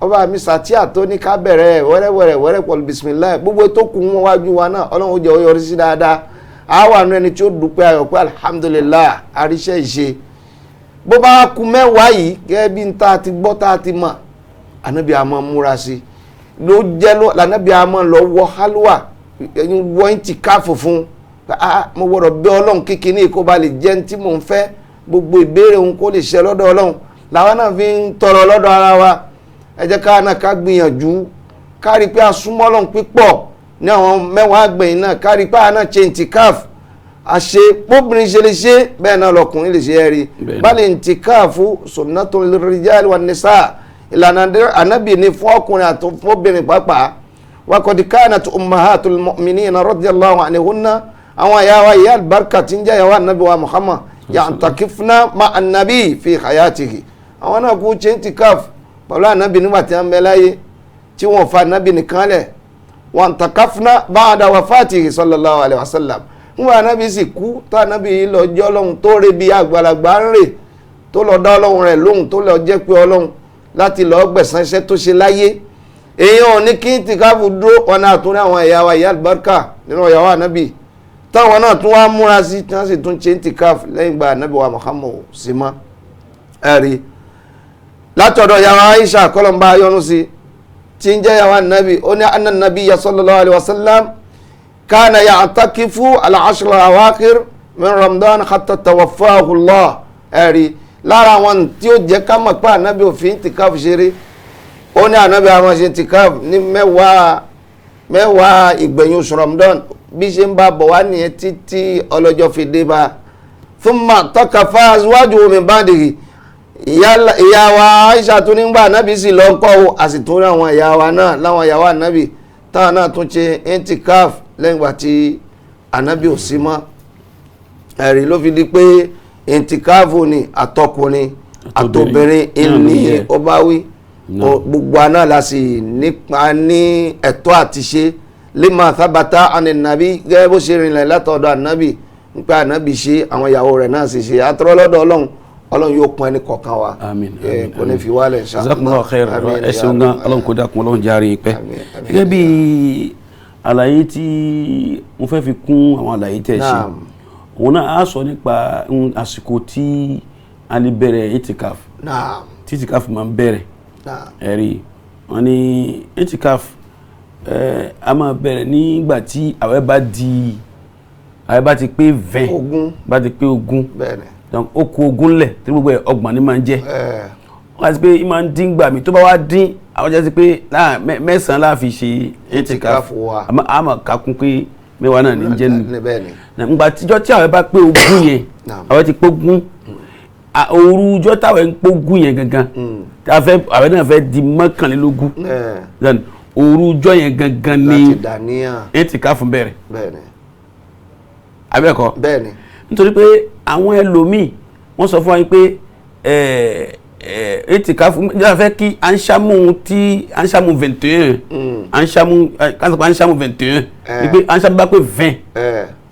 Speaker 2: Ọba mi sàtíà tó ní ká bẹ̀rẹ̀ wẹ́rẹ́wẹ́rẹ́ wẹ́rẹ́ pẹ̀lú bisimilayi, gbogbo tó kù wọn wájú wa náà Ọlọ́run ó jẹ́ ó yọrí sí dáadáa. A wà nú ẹni tí ó dúpẹ́ ayọ̀ pé alhamdulillah àríṣẹ́ ìṣe. Bó bá kù mẹ́wàá yìí gẹ́gẹ́ bí n ta ti gbọ́ tá a ti mọ̀, ànábì a máa múra sí i ló jẹ́ ló lànábì a máa lọ wọ hálùwà wọ ìtìkáfù fún, mo gbọ́dọ̀ bẹ̀ Ọlọ́run kíkiní kó ba lè jẹ́ ní tí mò ń fẹ́, gbogbo ìbéèrè òun kó lè ṣe lọ́dọ̀ Ọlọ́run. Làwọn náà fi ń tọrọ lọ́dọ̀ ara wa, ẹ jẹ́ ká náà ká gbìyànjú ká rí pé a súnmọ́ Ọlọ́run pípọ̀ ní àwọn mẹ́wàá àgbẹ̀yìn náà, ká rí pé a náà ṣe ìtìkáfù àṣe bóbìnrin ṣe lè ṣe bẹ́ẹ̀ náà lọkùnrin lè ṣe é rí. Bali ìtìkáfù sunnatun lirrijal wan nisa, ìlànà ànábì ni fún ọkùnrin àti fún obìnrin pàápàá. Wa qad kanat ummahatul mu'minina radiyallahu anhunna, àwọn ìyá wa ìyá àlùbáríkà tí ń jẹ́ ìyàwó ànábì wa Muhammad, ya'takifna ma annabi fi hayatihi, àwọn náà kú ṣe ìtìkáfù pẹ̀lú ànábì nígbà tí wọ́n bẹ láyé, tí wọ́n fa ànábì nìkan lẹ̀. Wa'takafna ba'da wafatihi sallallahu alayhi wa sallam, nígbà ànábì sì kú tó ànábì lọ jẹ́ Ọlọ́run tó re bí àgbàlagbà ń rè, tó lọ dá Ọlọ́run rẹ̀ lóhùn, tó lọ jẹ́ pé Ọlọ́run láti lọ gbẹ̀san iṣẹ́ tó ṣe láyé. Èèyàn ò ní kí ìtìkáfù dúró, ọ̀nà àtúnrí àwọn ìyá wa ìyá àlùbáríkà nínú ìyàwó ànábì táwọn náà tún wá múra sí tí wọ́n sì tún ṣe ìtìkáfù lẹ́yìn ìgbà ànábì wa Muhammad sí mọ́. Ẹ̀rí látọ̀dọ̀ ìyàwó Aisha kọ́lọ́mbà yọ́nú sí tí ń jẹ́ ìyàwó ànábì, ó ní anna nabiyya sallallahu alayhi wa sallam kana ya'takifu al-ashr al-awakhir min Ramadan hatta tawaffahu Allah. Ẹ̀rí lára àwọn tí ó jẹ́ ká mọ̀ pé ànábì òfin ìtìkáfù ṣeré, ó ní ànábì àwọn ṣe ìtìkáfù ní mẹ́wàá ìgbẹ̀yìn oṣù Ramadan, bí ṣe ń bá bọ̀ wá nìyẹn títí ọlọ́jọ́ fi dé bá. Thumma takafa azwajuhu min ba'dihi, ìyá wa Aisha tó nígbà ànábì sì lọ ń kọ́ o, a sì tún rí àwọn ìyá wa náà láwọn ìyàwó ànábì táwọn náà tún ṣe ìtìkáfù lẹ́yìn ìgbà tí ànábì ò sí mọ́. Ẹ̀rí ló fi di pé ìtìkáfù ni àtọkùnrin àtobìnrin ní ó bá wí. Gbogbo aná la sì nípa ní ẹ̀tọ́ àti ṣe lima thabata àni nàbí, gẹ́gẹ́ bó ṣe rìnlẹ̀ látọ̀dọ̀ ànábì, nípa ànábì ṣe, àwọn ìyàwó rẹ̀ náà sì ṣe. Àtọ́rọ́ lọ́dọ̀ Ọlọ́run, Ọlọ́run yóò pọn ẹni kọ̀ọ̀kan wa.
Speaker 3: Àmín.
Speaker 2: Kò ní fi wálẹ̀, insha Allah.
Speaker 3: Jazakumullahu khairan.
Speaker 2: Àmín.
Speaker 3: Ẹ ṣeun gan, Ọlọ́run kò dákun, Ọlọ́run járe yín pẹ́.
Speaker 2: Àmín, àmín.
Speaker 3: Gẹ́gẹ́ bí àlàyé tí mo fẹ́ fi kún àwọn àlàyé tẹ́ ṣe, òun náà á sọ nípa àsìkò tí a lè bẹ̀rẹ̀ itikaf, tí itikaf máa ń bẹ̀rẹ̀. Ẹ̀rí wọn ní itikaf a máa bẹ̀rẹ̀ nígbà tí àwẹ̀ bá di, àwẹ̀ bá ti pé 20,
Speaker 2: 20.
Speaker 3: Bá ti pé 20.
Speaker 2: Bẹ́ẹ̀ni.
Speaker 3: Donc ó kù 20 lẹ̀ tí gbogbo ẹ̀ 30 ni máa ń jẹ́. Wọ́n á ti pé í máa ń dín gbà mí, tó bá wá dín àwọn jẹ́ sí pé 9 la fi ṣe itikaf
Speaker 2: wa.
Speaker 3: Àmọ́ kakún pé 10 náà ní jẹ́ nù.
Speaker 2: Bẹ́ẹ̀ni.
Speaker 3: Nígbà tíjọ́ tí àwẹ̀ bá pé 20 yẹn, àwẹ̀ ti pé 20, òru ọjọ́ táwẹ̀ ń pé 20 yẹn gangan, àwẹ̀ náà fẹ́ di 21, then òru ọjọ́ yẹn gangan ni
Speaker 2: láti dàníyàn.
Speaker 3: Itikaf bẹ̀rẹ̀.
Speaker 2: Bẹ́ẹ̀ni.
Speaker 3: Abẹ́ẹ̀kọ́?
Speaker 2: Bẹ́ẹ̀ni.
Speaker 3: Nítorí pé àwọn ẹlòmíì wọ́n sọ fún wa pé itikaf nígbà fẹ́ kí anṣámú tí anṣámú 21, anṣámú kásìkò anṣámú 21, wípé anṣámú bá pé 20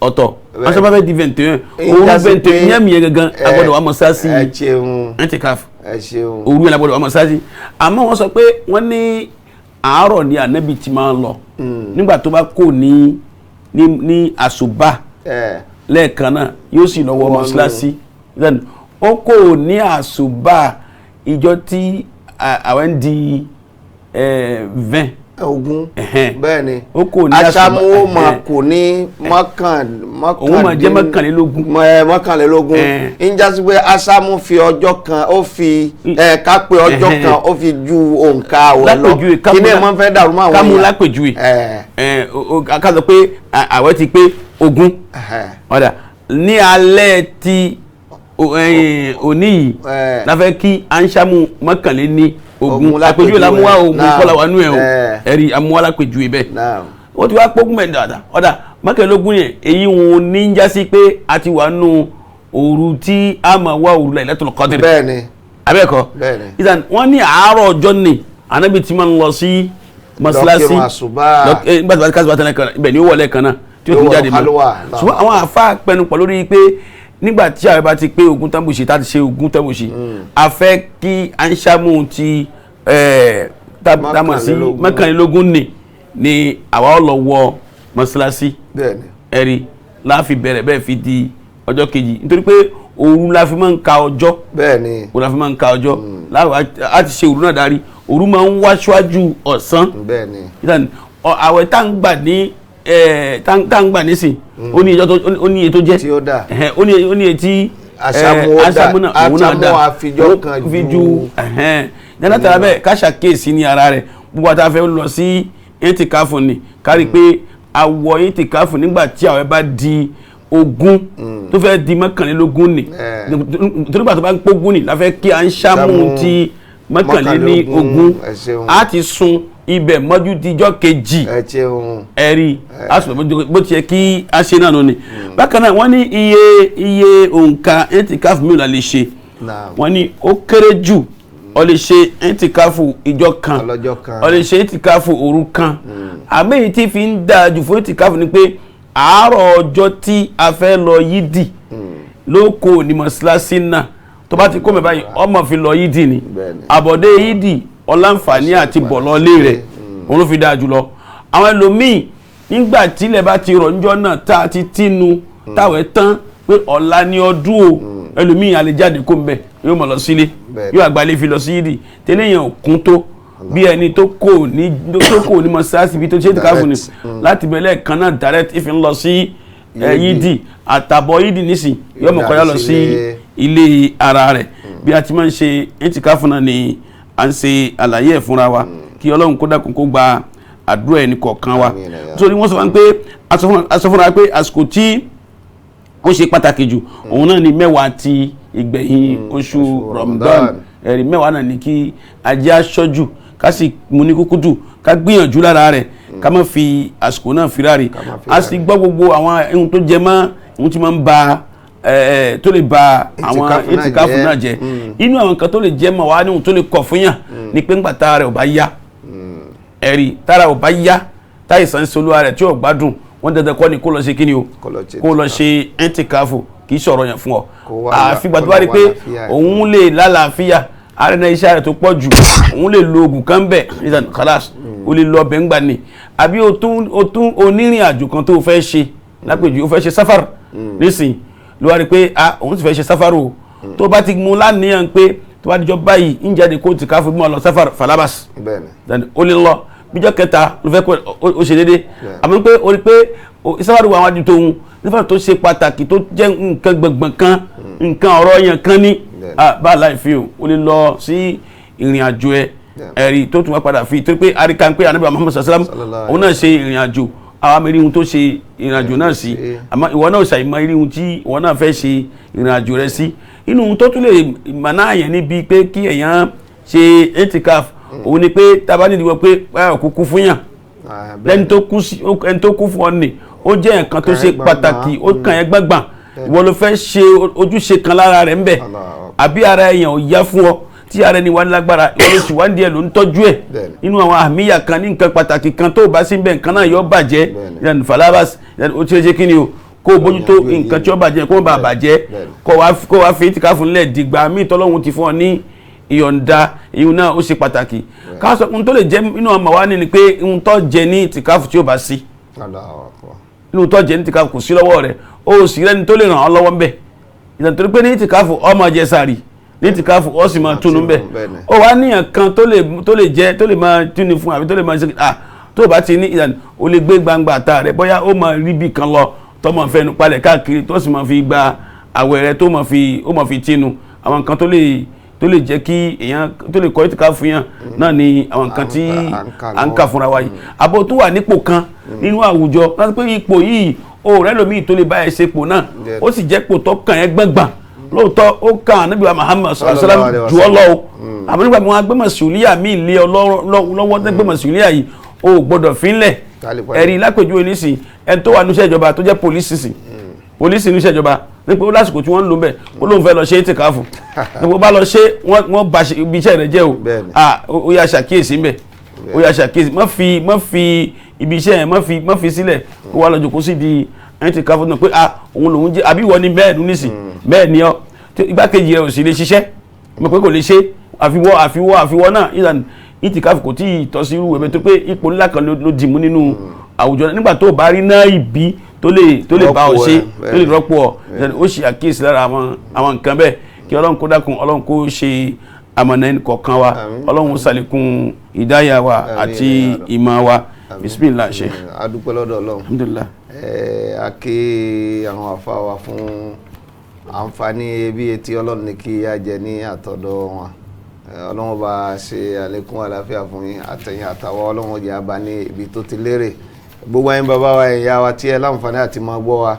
Speaker 3: ọ̀tọ̀, anṣámú bá fẹ́ di 21, òru 21 yẹn mi yẹn gangan agbọ́dọ̀ wà mọ́ṣáláṣí itikaf, òru yẹn agbọ́dọ̀ wà mọ́ṣáláṣí. Àmọ́ wọ́n sọ pé wọ́n ní àárọ̀ ni ànábì ti máa ń lọ nígbà tó bá kò ní ní àsùbá lẹ́ẹ̀kan náà, yóò sì lọ wọ mọ́ṣáláṣí. Then ó kò ní àsùbá ìjọ tí àwẹ̀ ń di 20.
Speaker 2: 20. Bẹ́ẹ̀ni.
Speaker 3: Ó kò ní àsùbá.
Speaker 2: Aṣámú ó máa kò ní mọ́kàn
Speaker 3: òun máa jẹ́ 21.
Speaker 2: 21. Ń jásí pé aṣámú fi ọjọ́ kan, ó fi ká pé ọjọ́ kan, ó fi ju òǹkà àwẹ̀ lọ. Kí ni ẹ̀ máa ń fẹ́ dàrú mọ́ àwọn èèyàn?
Speaker 3: Kámú lápèjúwe, ká sọ pé àwẹ̀ ti pé 20 ọ̀dà ní alẹ́ ti òní yìí la fẹ́ kí anṣámú 21, àpèjúwe la mú wá o, mú kọ́lá wa nú ẹ̀ o, ẹ̀rí amúwá lápèjúwe bẹ́ẹ̀. Ó ti wá pógún mẹ́rin dáadáa, ọ̀dà 21 yẹn, èyí wọn ní ń jásí pé a ti wà nù òru tí a máa wá òru Lailatul Qadr.
Speaker 2: Bẹ́ẹ̀ni.
Speaker 3: Abẹ́ẹ̀kọ́?
Speaker 2: Bẹ́ẹ̀ni.
Speaker 3: Ìtàn wọ́n ní àárọ̀ ọjọ́ ni ànábì tí máa ń lọ sí mọ́ṣáláṣí nígbà tí wọ́n ti kásìbá tán, ibẹ̀ ni ó wọlé kan náà tí ó tún jáde mọ́. Ṣùgbọ́n àwọn àfa pẹnupọ̀ lórí pé nígbà tí àwẹ̀ bá ti pé 20 tán bùṣe, tá ti ṣe 20 tán bùṣe, a fẹ́ kí anṣámú ti támọ̀ sí 21 ni àwa ó lọ wọ mọ́ṣáláṣí, ẹ̀rí láàfin bẹ̀rẹ̀ bẹ́ẹ̀ fi di ọjọ́ kejì, nítorí pé òru la fi máa ń ka ọjọ́. Òru la fi máa ń ka ọjọ́, a ti ṣe òru náà darí, òru máa ń wá síwájú ọ̀sán. Àwẹ̀ tá ń gbà ní tá ń gbà nísìn, ó ní iye tó jẹ́, ó ní iye tí
Speaker 2: aṣámú náà àfijọ́ kan
Speaker 3: ju jẹ́nàtàrà bẹ́ẹ̀ ká ṣàkíyèsí ní ara rẹ̀. Gbogbo àti afẹ́ lọ sí ìtìkáfù ni kárí pé àwọ̀ ìtìkáfù nígbà tí àwẹ̀ bá di 20 tó fẹ́ di 21 ni, torí gbà tó bá ń pógún ni la fẹ́ kí à ń ṣàmú ti 21, a ti sun ibẹ̀ mọ́jú dijọ́ kejì, ẹ̀rí bó ti yẹ kí a ṣe náà nù ni. Bákan náà wọ́n ní iye òǹkà ìtìkáfù mìíràn la lè ṣe. Wọ́n ní ó kéré jù ó lè ṣe ìtìkáfù ìjọ kan, ó lè ṣe ìtìkáfù òru kan. Àmì èyí tí fi ń dáa jù fún ìtìkáfù ni pé àárọ̀ ọjọ́ tí a fẹ́ lọ yídì ló kó ní mọ́ṣáláṣí náà, tó bá ti kó mẹ́ báyìí ọmọ fi lọ yídì ni, àbọ̀dé yídì ọláǹfààní àti bọ̀lọ́lé rẹ̀, òun ló fi dáa jùlọ. Àwọn ẹlòmíì nígbà tílẹ̀ bá ti rọ̀ níjọ́ náà tá a ti tínu táwẹ̀ tán pé ọ̀la ni ọdún o, ẹlòmíì a lè jáde kó ń bẹ̀, yóò mọ̀ lọ sílé, yóò àgbálẹ̀ fi lọ sí yídì tẹ́lẹ̀ yẹn ò kún tó bí ẹni tó kò ní mọ́ṣáláṣí ibi tó ṣe é ti káfù ni láti bẹ̀rẹ̀ kan náà direct ìfi ń lọ sí yídì àtàbọ̀ yídì nísìn yóò mọ̀ kọjá lọ sí ilé ara rẹ̀. Bí a ti máa ń ṣe ìtìkáfù náà ni à ń ṣe àlàyé ẹ̀ fúnra wa, kí Ọlọ́run kó dákun kó gba àdúrà ẹnì kọ̀ọ̀kan wa. Nítorí wọ́n sọ fún wa pé a sọ fúnra pé àsìkò tí ó ṣe pàtàkì jù òun náà ni 10 ti ìgbẹ̀yìn oṣù Ramadan. Ẹ̀rí 10 náà ni kí ajé aṣọ́jú ká sì mú ní kúkúdù, ká gbìyànjú lára rẹ̀, ká má fi àsìkò náà fi ráre. A sì gbọ́ gbogbo àwọn ohun tó jẹ mọ́ ohun tí máa ń ba tó lè ba àwọn ìtìkáfù náà jẹ́. Inú àwọn nǹkan tó lè jẹ́ mọ̀ wá ní ohun tó lè kọ̀ fún yàn ni pé ńgbà tára rẹ̀ ò bá yá, ẹ̀rí tára ò bá yá, táìsàn solúwa rẹ̀ tí ò gbádùn, wọ́n dandan kọ́ ni kó lọ ṣe kíni o, kó lọ ṣe ìtìkáfù, kì í sọ̀rọ̀ yẹn fún ọ. Àfìgbà tó bá rí pé òun lè lálàáfíà, ààrẹ náà iṣẹ́ rẹ̀ tó pọ̀ jù, òun lè lo oògùn kan bẹ̀ nígbà khalas, o lè lọ ọbẹ̀ ńgbà ni. Àbí o tún onírìn àjò kan tó fẹ́ ṣe, lápèjì o fẹ́ ṣe sáfàr nísìnyí, ló wá rí pé òun sì fẹ́ ṣe sáfàr o, tó bá ti mú lánìyàn pé tó bá dijọ́ báyìí ń jáde kó ti káfí mọ́ lọ sáfàr falabas, o lè lọ bíjọ́ kẹta ló fẹ́ kó o ṣe déédéé. Àmọ́ pé o rí pé sáfàr wà wájú tóun, sáfàr tó ṣe pàtàkì tó jẹ́ nǹkan gbọ̀ngbọ̀n kan, nǹkan ọ̀rọ̀ yẹn kan ní bá láì fi o lè lọ sí ìrìn àjò ẹ, ẹ̀rí tó tún wá padà fi tó pé àríkà ń pé Ànábì Muhammad sallam òun náà ṣe ìrìn àjò, àwọn amẹ́rí ohun tó ṣe ìrìn àjò náà sí, àmọ́ ìwọ náà ṣàìmọ̀ irú ohun tí ìwọ náà fẹ́ ṣe ìrìn àjò rẹ sí. Inú ohun tó tún lè mọ̀nà yẹn níbi pé kí èèyàn ṣe etikaf, òun ni pé tábà nídìí wọ pé báyọ̀ kúkú fún yàn, lẹ́ni tó kú fún ọ nì, ó jẹ́ nǹkan tó ṣe pàtàkì, ó kàn yẹn gbàngbàn, ìwọ ló fẹ́ ṣe ojúṣe kan lára rẹ̀ ńbẹ̀, àbí ara èèyàn ò yá fún ọ, tí ara ẹni wà lágbára, ìwọ ló sì wá díẹ̀ ló ń tọ́jú ẹ̀ nínú àwọn àmìyà kan ní nǹkan pàtàkì kan tó bá sí bẹ́ẹ̀, nǹkan náà yọ bàjẹ́, ìyẹn falabas, ó ti ṣe kí ni o, kó o bójútó nǹkan tí ó bàjẹ́ kó o bá bàjẹ́, kó wá fi ìtìkáfù ńlẹ̀ dìgbà míì tọ́lọ́hun ti fún ọ ní ìyọ̀ǹda, ìyún náà ó ṣe pàtàkì. Ká sọ ohun tó lè jẹ́ inú ọmọ wa ni pé ohun tó jẹ ní ìtìkáfù tí ó bá sí, inú tó jẹ ní ìtìkáfù kò sí lọ́wọ́ rẹ̀, ó sì rẹ́ni tó lè ràn ọ́ lọ́wọ́ ńbẹ̀, ìtàn torí pé ní ìtìkáfù ọmọ jẹ sàárì, ní ìtìkáfù ó sì máa túnú ńbẹ̀, ó wá níyàn kan tó lè jẹ, tó lè máa túni fún, àbí tó lè máa ṣe tó bá ti ní ìtàn, ó lè gbé gbangba àta rẹ̀, bóyá ó máa rí ibì kan lọ tó máa fẹnu palẹ̀ káàkiri, tó sì máa fi gba àwẹ̀ rẹ̀, tó máa fi ó máa fi tínu. Àwọn nǹkan tó lè jẹ́ kí èèyàn tó lè kọ́ ìtìkáfù yàn náà ni àwọn nǹkan tí à ń kà fúnra wa yìí. Àbò tó wà nípò kan nínú àwùjọ, láti pé ipò yìí o rẹ lómi tó lè bá ẹ ṣe pò náà, ó sì jẹ́ pò tó kàn ẹ́ gbọ̀ngbọ̀n lóòótọ́, ó kàn Ànábì wa Muhammad sallallahu alaihi wasallam jù ọ́ lọ o, àmọ́ nígbà tí wọ́n á gbé mọ̀sùlùyà míì lé ọ lọ́wọ́, gbé mọ̀sùlùyà yìí o gbọ́dọ̀ fínlẹ̀. Ẹ̀rí lápèjúwe nísìn, ẹni tó wà níṣẹ́ ìjọba tó jẹ́ pólísì sìn, pólísì níṣẹ́ ìjọba nípa ó lásìkò tí wọ́n ń lò bẹ́ẹ̀, ó lóun fẹ́ lọ ṣe ìtìkáfù, nípa ó bá lọ ṣe wọ́n ba ibi iṣẹ́ rẹ̀ jẹ́ o, ó yà ṣàkíyèsí ńbẹ̀, ó yà ṣàkíyèsí, má fi ibi iṣẹ́ yẹn má fi sílẹ̀ kó wá lọ jòkó sí di ìtìkáfù náà pé òun lòun jẹ́, àbí ìwọ ni bẹ́ẹ̀ ní nísìn bẹ́ẹ̀ ni ọ, igbákejì rẹ̀ ò sì lè ṣiṣẹ́, mo pé kò lè ṣe, àfiwọ́ náà ìlànà ìtìkáfù kò tí ì tọ́ sí irú ẹ̀mẹ́ tó pé ipò ńlá kan ló dì mú nínú àwùjọ. Nígbà tó bá rí náà ìbí tó lè bá ọ ṣe, tó lè rọ́pò ọ, ó ṣe àkíyèsí lára àwọn nǹkan bẹ́ẹ̀. Kí Ọlọ́run kó dákun, Ọlọ́run kó ṣe àmọ̀nà ẹnì kọ̀ọ̀kan wa, Ọlọ́run ṣàlékún ìdáyà wa àti ìmọ̀ wa. Bismillah Sheikh.
Speaker 2: A dúpẹ́ lọ́dọ̀ Ọlọ́run,
Speaker 3: alhamdulillah.
Speaker 2: A kí àwọn àfa wa fún àǹfààní ebi etí Ọlọ́run ní kí a jẹ ní àtọ̀dọ̀ wọn. Ọlọ́run bá ṣe àlékún àlàáfíà fún yín àtẹ̀yìn àtàwọn, Ọlọ́run jẹ́ abá ní ibi tó ti lérè. Gbogbo ẹ̀yin bàbá wa, ìyá wa tí ẹ láǹfààní àti máa gbọ́ wa,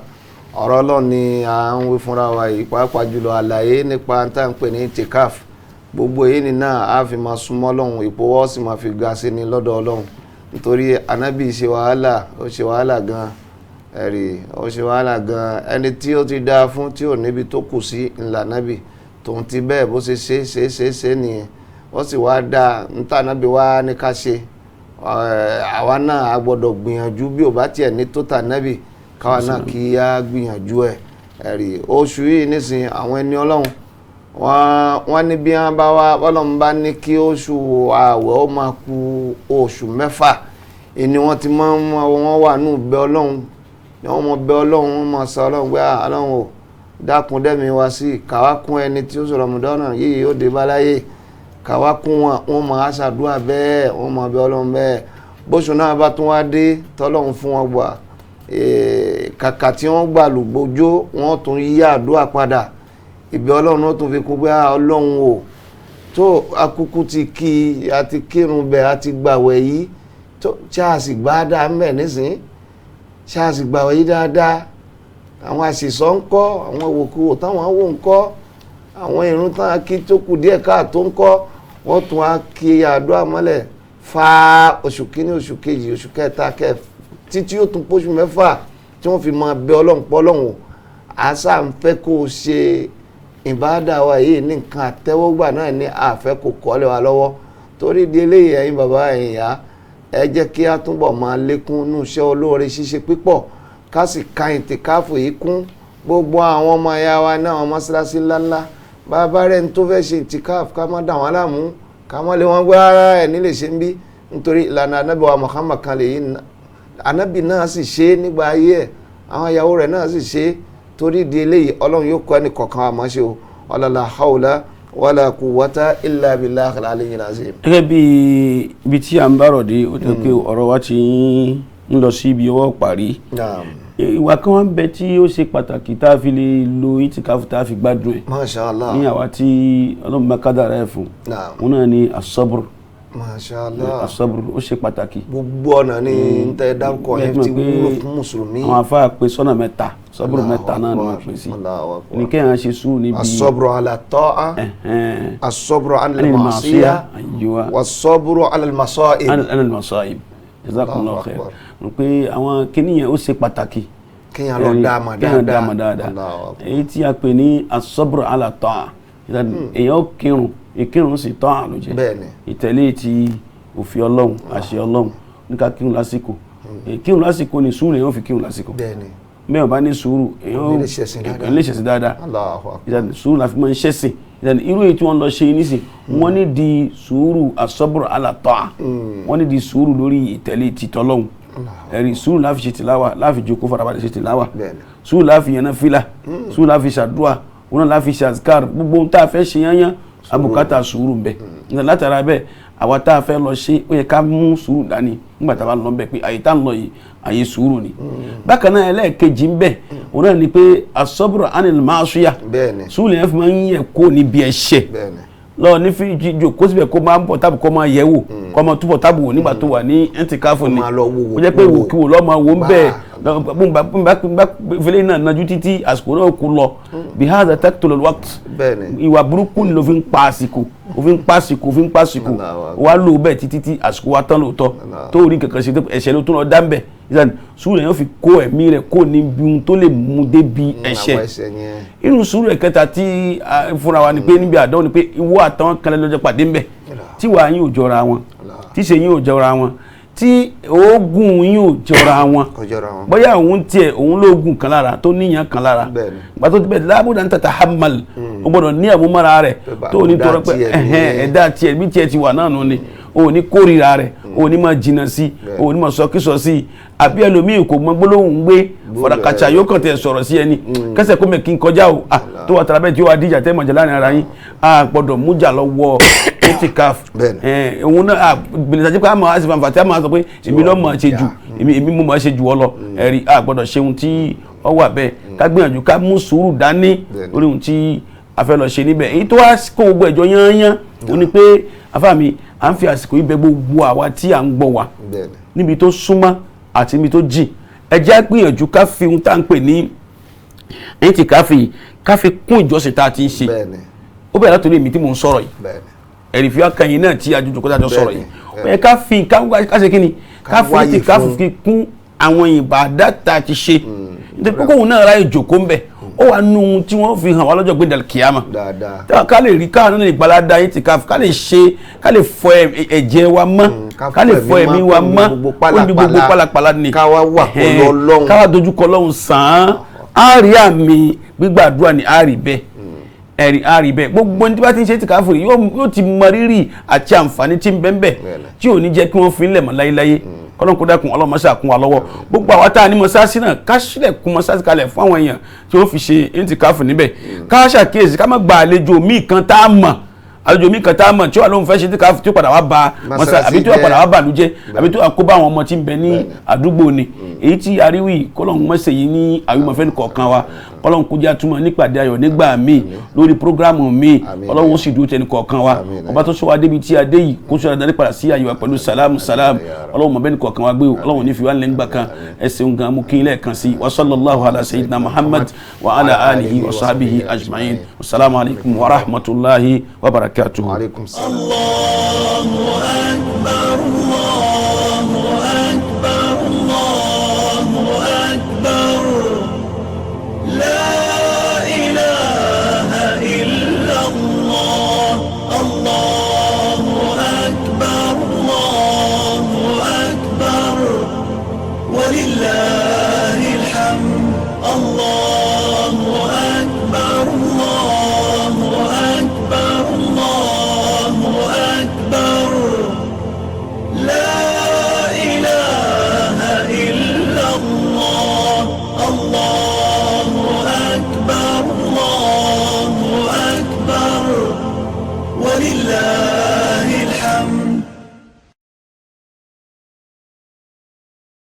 Speaker 2: ọ̀rọ̀ Ọlọ́run ni à ń wí fúnra wa yìí, pàápàá jùlọ àlàyé nípa tá à ń pè ní itikaf. Gbogbo èyí ni náà á fi máa súnmọ́ Ọlọ́run, ìpowọ́ sì máa fi ga sí ni lọ́dọ̀ Ọlọ́run, nítorí Ànábì ṣe wàhálà, ó ṣe wàhálà gan, ẹ̀rí ó ṣe wàhálà gan. Ẹni tí ó ti dáa fún tí ò níbi tó kù sí ńlá Ànábì, tòun ti bẹ́ẹ̀ bó ṣe ṣe ṣe ṣe ṣe nìyẹn, wọ́n sì wá dáa níta Ànábì wá ní ká ṣe. Àwa náà a gbọ́dọ̀ gbìyànjú, bí ò bá tiẹ̀ ní tó tà Nábì, káwa náà kí á gbìyànjú ẹ̀. Ẹ̀rí oṣù yìí nísìnyí, àwọn ẹni Ọlọ́run wọ́n ní bí wọ́n bá wá, Ọlọ́run bá ní kí oṣù ààwẹ̀ ó máa kù oṣù mẹ́fà, ìní wọ́n ti máa ń wọ́n wà nù bẹ Ọlọ́run, ni wọ́n mọ bẹ Ọlọ́run, wọ́n mọ sọ Ọlọ́run pé Ọlọ́run ò dákun dẹ́mi wá sí, káwá kún ẹni tí ó sọ̀rọ̀ Ramadan yìí yóò dé bá láyé, káwá kún wọn, wọ́n máa ṣàdúrà bẹ́ẹ̀, wọ́n máa bẹ Ọlọ́run bẹ́ẹ̀. Bóṣù náà bá tún wá dé tọ́lọ́run fún wọn gbà, kàkà tí wọ́n gbà lùgbòjó, wọ́n tún yí àdúrà padà, ìbẹ̀ Ọlọ́run ó tún fi kún pé Ọlọ́run o, tó akúkú ti kí àti kírun bẹ̀ àti gbàwẹ̀ yìí, tó ṣáàsì gbà dáa ń bẹ̀ nísìn, ṣáàsì gbàwẹ̀ yìí dáadáa, àwọn àṣìṣọ́ ń kọ́, àwọn òwòkuwò táwọn wò ń kọ́, àwọn irun tán kí tó kù díẹ̀ káàtó ń kọ́, wọ́n tún á kí àdúrà mọ́lẹ̀ fa oṣù kínní, oṣù kejì, oṣù kẹta, títí yóò tún póṣù mẹ́fà tí wọ́n fi máa bẹ Ọlọ́run pọ́ Ọlọ́run o. Àṣà ń fẹ́ kó o ṣe ìbáàdà wa yìí ní nǹkan àtẹ́wọ́gbà náà ní àfẹ́ kò kọ́lé wa lọ́wọ́. Torí di eléyìí, ẹ̀yin bàbá, ẹ̀yin ìyá, ẹ jẹ́ kí a túbọ̀ máa lékún nínú iṣẹ́ olóore ṣíṣe pípọ̀, ká sì ka ìtìkáfù yìí kún. Gbogbo àwọn ọmọ ẹ̀yà wa náà, àwọn mọ́ṣáláṣí ńláńlá, bàbá rẹ̀ ń tó fẹ́ ṣe ìtìkáfù, ká má dà wọ́n láàmú, ká má lé wọn gbé ara ẹ̀ nílé ṣe ń bí, nítorí ìlànà Ànábì wa Muhammad kan lè yí. Ànábì náà sì ṣe é nígbà ayé ẹ̀, àwọn ìyàwó rẹ̀ náà sì ṣe é. Torí di eléyìí, Ọlọ́run yóò kọ́ ẹnì kọ̀ọ̀kan àmọ́ ṣe o. Ọlọ́lá haula wala quwwata illa billahi al-aliyyil azim.
Speaker 3: Gẹ́gẹ́ bí ibi tí à ń bá rọ̀ dé, ó tẹ́ pé ọ̀rọ̀ wa ti ń lọ sí ibi ọwọ́ parí.
Speaker 2: Naam.
Speaker 3: Ìwà kan wá ń bẹ tí ó ṣe pàtàkì tá a fi lè lo ìtìkáfù tá a fi gbádùn ẹ̀
Speaker 2: Masha Allah.
Speaker 3: ní àwa tí Ọlọ́run bá kádàrá ẹ̀ fún.
Speaker 2: Naam.
Speaker 3: Òun náà ni asọ́bùrù.
Speaker 2: Masha Allah.
Speaker 3: Asọ́bùrù ó ṣe pàtàkì.
Speaker 2: Gbogbo ọ̀nà ní n tẹ́ dárúkọ yẹn ti wúlò fún mùsùlùmí.
Speaker 3: Àwọn afáà pé sọ́nà mẹ́ta, sọ́bùrù mẹ́ta náà ni wọ́n pè sí.
Speaker 2: Allahu Akbar.
Speaker 3: Ní kéèyàn ṣe sùúrù níbi
Speaker 2: As-sabru ala ta'a,
Speaker 3: ẹ̀hẹ́n.
Speaker 2: as-sabru ala
Speaker 3: Anil
Speaker 2: al-ma'siyah,
Speaker 3: ma'siyah, aywa.
Speaker 2: was-sabru ala al-masa'ib.
Speaker 3: Anil masa'ib. Jazakumullahu
Speaker 2: Allahu
Speaker 3: khair.
Speaker 2: Akbar.
Speaker 3: Rò pé àwọn kíní yẹn ó ṣe pàtàkì.
Speaker 2: Kéèyàn lọ dá a mọ̀
Speaker 3: Kéèyàn dá a
Speaker 2: dáadáa.
Speaker 3: mọ̀ dáadáa.
Speaker 2: Allahu Akbar.
Speaker 3: Èyí tí a pè ní asọ́bùrù ala ta'a, èèyàn ó kírun, ìkírun sì ta'a ló jẹ́.
Speaker 2: Bẹ́ẹ̀ni.
Speaker 3: Ìtẹ̀lé ti òfin Ọlọ́run, àṣẹ Ọlọ́run ní ká kírun lásìkò. Kírun lásìkò ni sùúrù, èèyàn ó fi kírun lásìkò.
Speaker 2: Bẹ́ẹ̀ni.
Speaker 3: Bẹ́ẹ̀ bá ní sùúrù, èèyàn
Speaker 2: Kò ní lè ṣẹ̀sìn dáadáa.
Speaker 3: lè ṣẹ̀sìn dáadáa.
Speaker 2: Allahu Akbar.
Speaker 3: Ìdáni sùúrù la fi máa ń ṣẹ̀sìn. Ìdáni irú èyí tí wọ́n lọ ṣe nísìn, wọ́n ní di sùúrù asọ́bùrù ala ta'a, wọ́n ní di sùúrù lórí ìtẹ̀lé ti tọ́lọ́hun. Ẹ̀rí sùúrù la fi ṣe tìláwà, la fi jókòó farabalẹ̀ ṣe tìláwà.
Speaker 2: Bẹ́ẹ̀ni.
Speaker 3: Sùúrù la fi yànnà fìlà, sùúrù la fi ṣàdúà, wọn náà la fi ṣe azkar. Gbogbo ohun tá a fẹ́ ṣe yányán, abùkátà sùúrù ń bẹ. Nígbà látara bẹ́ẹ̀, àwa tá a fẹ́ lọ ṣe, ó yẹ ká mú sùúrù dání nígbà tá a bá lọ bẹ̀ pé àyè tá a ń lọ yìí, àyè sùúrù ni. Bákan náà, ẹlẹ́ẹ̀kejì ń bẹ, òun náà ni pé asọ́bùrù anil maasiya.
Speaker 2: Bẹ́ẹ̀ni.
Speaker 3: Sùúrù yẹn fi máa ń yẹ kó níbi ẹ̀ṣẹ̀.
Speaker 2: Bẹ́ẹ̀ni.
Speaker 3: Lọ ní fi jò kó síbẹ̀, kó máa ń bọ̀ tábù, kó máa yẹ̀ wò, kó máa túbọ̀ tábù wò nígbà tó wà ní ẹ̀ǹtìkáfù ni.
Speaker 2: Máa lọ wo
Speaker 3: Ó jẹ́ pé
Speaker 2: wò.
Speaker 3: wòkíwò lọ́ọ́ máa wò ń bẹ́ẹ̀ bá fẹlẹ́ náà nájú títí àsìkò náà kú lọ bihaza taqtulu alwaqt.
Speaker 2: Bẹ́ẹ̀ni.
Speaker 3: Ìwà burúkú ni ló fi ń pa àsìkò, ó fi ń pa àsìkò, ó fi ń pa àsìkò.
Speaker 2: Allahu Akbar.
Speaker 3: Wàá lò bẹ́ẹ̀ títí tí àsìkò wa tán lóòótọ́, tó rí kankan ṣe, ẹ̀ṣẹ̀ ló tún lọ dá ń bẹ̀. Ìsàn sùúrù yẹn fi kó ẹ̀mí rẹ̀ kó níbi ohun tó lè mú débi ẹ̀ṣẹ̀.
Speaker 2: Àwọn ẹ̀ṣẹ̀ yẹn.
Speaker 3: Irú sùúrù ẹ̀kẹta tí a fúnra wa ni pé níbi àdánwò ni pé ìwọ àtàwọn kan lọ́jọ́ pàdé ńbẹ̀, tí wàá yín ò jọra wọn, tí ṣe yín ò jọra wọn, tí oògùn yín ò jọra wọn.
Speaker 2: Kò jọra wọn.
Speaker 3: Bóyá òun tiẹ̀ òun lóògùn kan lára tó níyàn kan lára.
Speaker 2: Bẹ́ẹ̀ni.
Speaker 3: Gbàtó ti bẹ́ẹ̀ lábúdà ń tàtà hamal, o gbọ́dọ̀ ní àmúmára rẹ̀
Speaker 2: Pé
Speaker 3: tó ní
Speaker 2: ẹ̀dá
Speaker 3: tọrọ pé
Speaker 2: tiẹ̀
Speaker 3: ẹ̀hẹ́n,
Speaker 2: nìyẹn.
Speaker 3: ẹ̀dá tiẹ̀ bí tiẹ̀ ti wà náà nù ni o ní kórìíra rẹ̀, o ní máa jìnnà sí, o ní máa sọkísọ sí. Àbí ẹlòmíì kò mọ gbólóhùn gbé fọdàkàtsà, yóò kàn tẹ̀ sọ̀rọ̀ sí ẹni kẹsẹ̀ kó mẹ́ kí n kọjá o. Ah, tó wà tara bẹ́ẹ̀ tí ó wà díjà tẹ́ mọ̀jà láàrin ara yín, a gbọ́dọ̀ mújà lọ́wọ́ etikaf.
Speaker 2: Bẹ́ẹ̀ni.
Speaker 3: Ẹ̀ òun náà a gbèlè sàjẹ́ pé a máa ṣe fanfa tí a máa sọ pé èmi ló máa ṣe jù, èmi mo máa ṣe jù ọ lọ. Ẹ̀rí a gbọ́dọ̀ ṣe ohun tí ó wà bẹ́ẹ̀, ká gbìyànjú ká mú sùúrù dání
Speaker 2: Bẹ́ẹ̀ni.
Speaker 3: lórí ohun tí a fẹ́ lọ ṣe níbẹ̀. Èyí tó wá kó gbogbo ẹ̀jọ́ yányán ó ní pé afáàmì à ń fi àsìkò yìí bẹ̀ gbogbo àwa tí à ń gbọ́ wa
Speaker 2: Bẹ́ẹ̀ni.
Speaker 3: níbi tó súnmọ́ àti níbi tó jìn, ẹ jẹ́ á gbìyànjú ká fi ohun tá à ń pè ní ẹ̀yìn tí ká fi kún ìjọsìn tá a ti ń ṣe.
Speaker 2: Bẹ́ẹ̀ni.
Speaker 3: Ó bẹ̀rẹ̀ látòrí èmi tí mò ń sọ̀rọ̀ yìí.
Speaker 2: Bẹ́ẹ̀ni.
Speaker 3: Ẹ̀rì fi ọkàn yìí náà tí ajojú kọjá jọ sọ̀rọ̀ yìí,
Speaker 2: Bẹ́ẹ̀ni,
Speaker 3: ó yẹ ká fi ká ṣe kí ni, ká fi
Speaker 2: wáyè
Speaker 3: ti ká
Speaker 2: fún.
Speaker 3: fi kún àwọn ìbàdá tá a ti ṣe, nítorí pé kóun náà ráyè jòkó ń bẹ̀, ó wà nù ohun tí wọ́n fi hàn wá lọ́jọ́ gbé kíámà.
Speaker 2: Dáadáa.
Speaker 3: Tá ká lè rí káà náà ìgbàládá yìí ti ká lè ṣe, ká lè fọ ẹ̀jẹ̀ wa mọ́,
Speaker 2: ká
Speaker 3: ká lè
Speaker 2: fọ
Speaker 3: fọ
Speaker 2: ẹ̀mí
Speaker 3: ẹ̀mí wa
Speaker 2: mọ́
Speaker 3: mọ́
Speaker 2: kó
Speaker 3: ó
Speaker 2: níbi
Speaker 3: ní
Speaker 2: gbogbo
Speaker 3: gbogbo pálapàla ni.
Speaker 2: Ká wá wà pẹ̀lú
Speaker 3: Ẹ̀hẹ́n,
Speaker 2: Ọlọ́run.
Speaker 3: ká wá dojúkọ Ọlọ́run sàn án, á rí àmì gbígbàdúrà ni, á rí bẹ́ẹ̀, ẹ̀rí á rí bẹ́ẹ̀. Gbogbo ní tí bá ti ń ṣe tìkáfù rí yóò ti mọ rírì àti àǹfààní tí ń bẹ ń bẹ,
Speaker 2: Bẹ́ẹ̀ni.
Speaker 3: tí ò ní jẹ́ kí wọ́n fi ń lẹ̀ mọ́ láyéláyé. Kọ́lọ́n kó dákun, Ọlọ́run máa ṣàkún wa lọ́wọ́. Gbogbo àwa tá a ní mọ́sáàsì náà, ká sílẹ̀kùn mọ́sáàsì kalẹ̀ fún àwọn èèyàn tí wọ́n fi ṣe ìtìkáfù níbẹ̀. Ká ṣàkíyèsí ká má gba àlejò míì kan tá a mọ̀, àlejò míì kan tá a mọ̀ tí wàá lóun fẹ́ ṣe ìtìkáfù tí ó padà wá ba mọ́sáàsì, àbí tí ó
Speaker 2: jẹ́.
Speaker 3: padà wá bàlújẹ́, àbí tí ó kó bá àwọn ọmọ tí ń bẹ ní àdúgbò ni. Èyí tí aríwì, kọ́lọ́n mọ́sẹ̀ yìí ní àwímọ̀fẹ́ kọ̀ọ̀kan wa, kọ́lọ́n kó jẹ́ àtúmọ̀ nípàdé ayọ̀ nígbà míì lórí prógrámù míì.
Speaker 2: Àmín.
Speaker 3: Ọlọ́run ó sì dúró tẹni kọ̀ọ̀kan wa.
Speaker 2: Àmín.
Speaker 3: Ọba tó sọ wa débi tí a dé yìí, kó sọ adarí padà sí àyè wa pẹ̀lú sàlámù sàlámù. Ọlọ́run mọ̀bẹ́ni kọ̀ọ̀kan wa gbé o, Ọlọ́run ní fi wá lẹ́ngbà kan. Ẹ ṣeun gan, mú kí n lẹ́ẹ̀kan sí. Wa sallallahu ala sayyidina Muhammad wa ala alihi wa sahbihi ajma'in. Wasalaamu alaykum wa rahmatulahi wa barakatuhu.
Speaker 2: Wa alaikum salam.
Speaker 5: الله أكبر.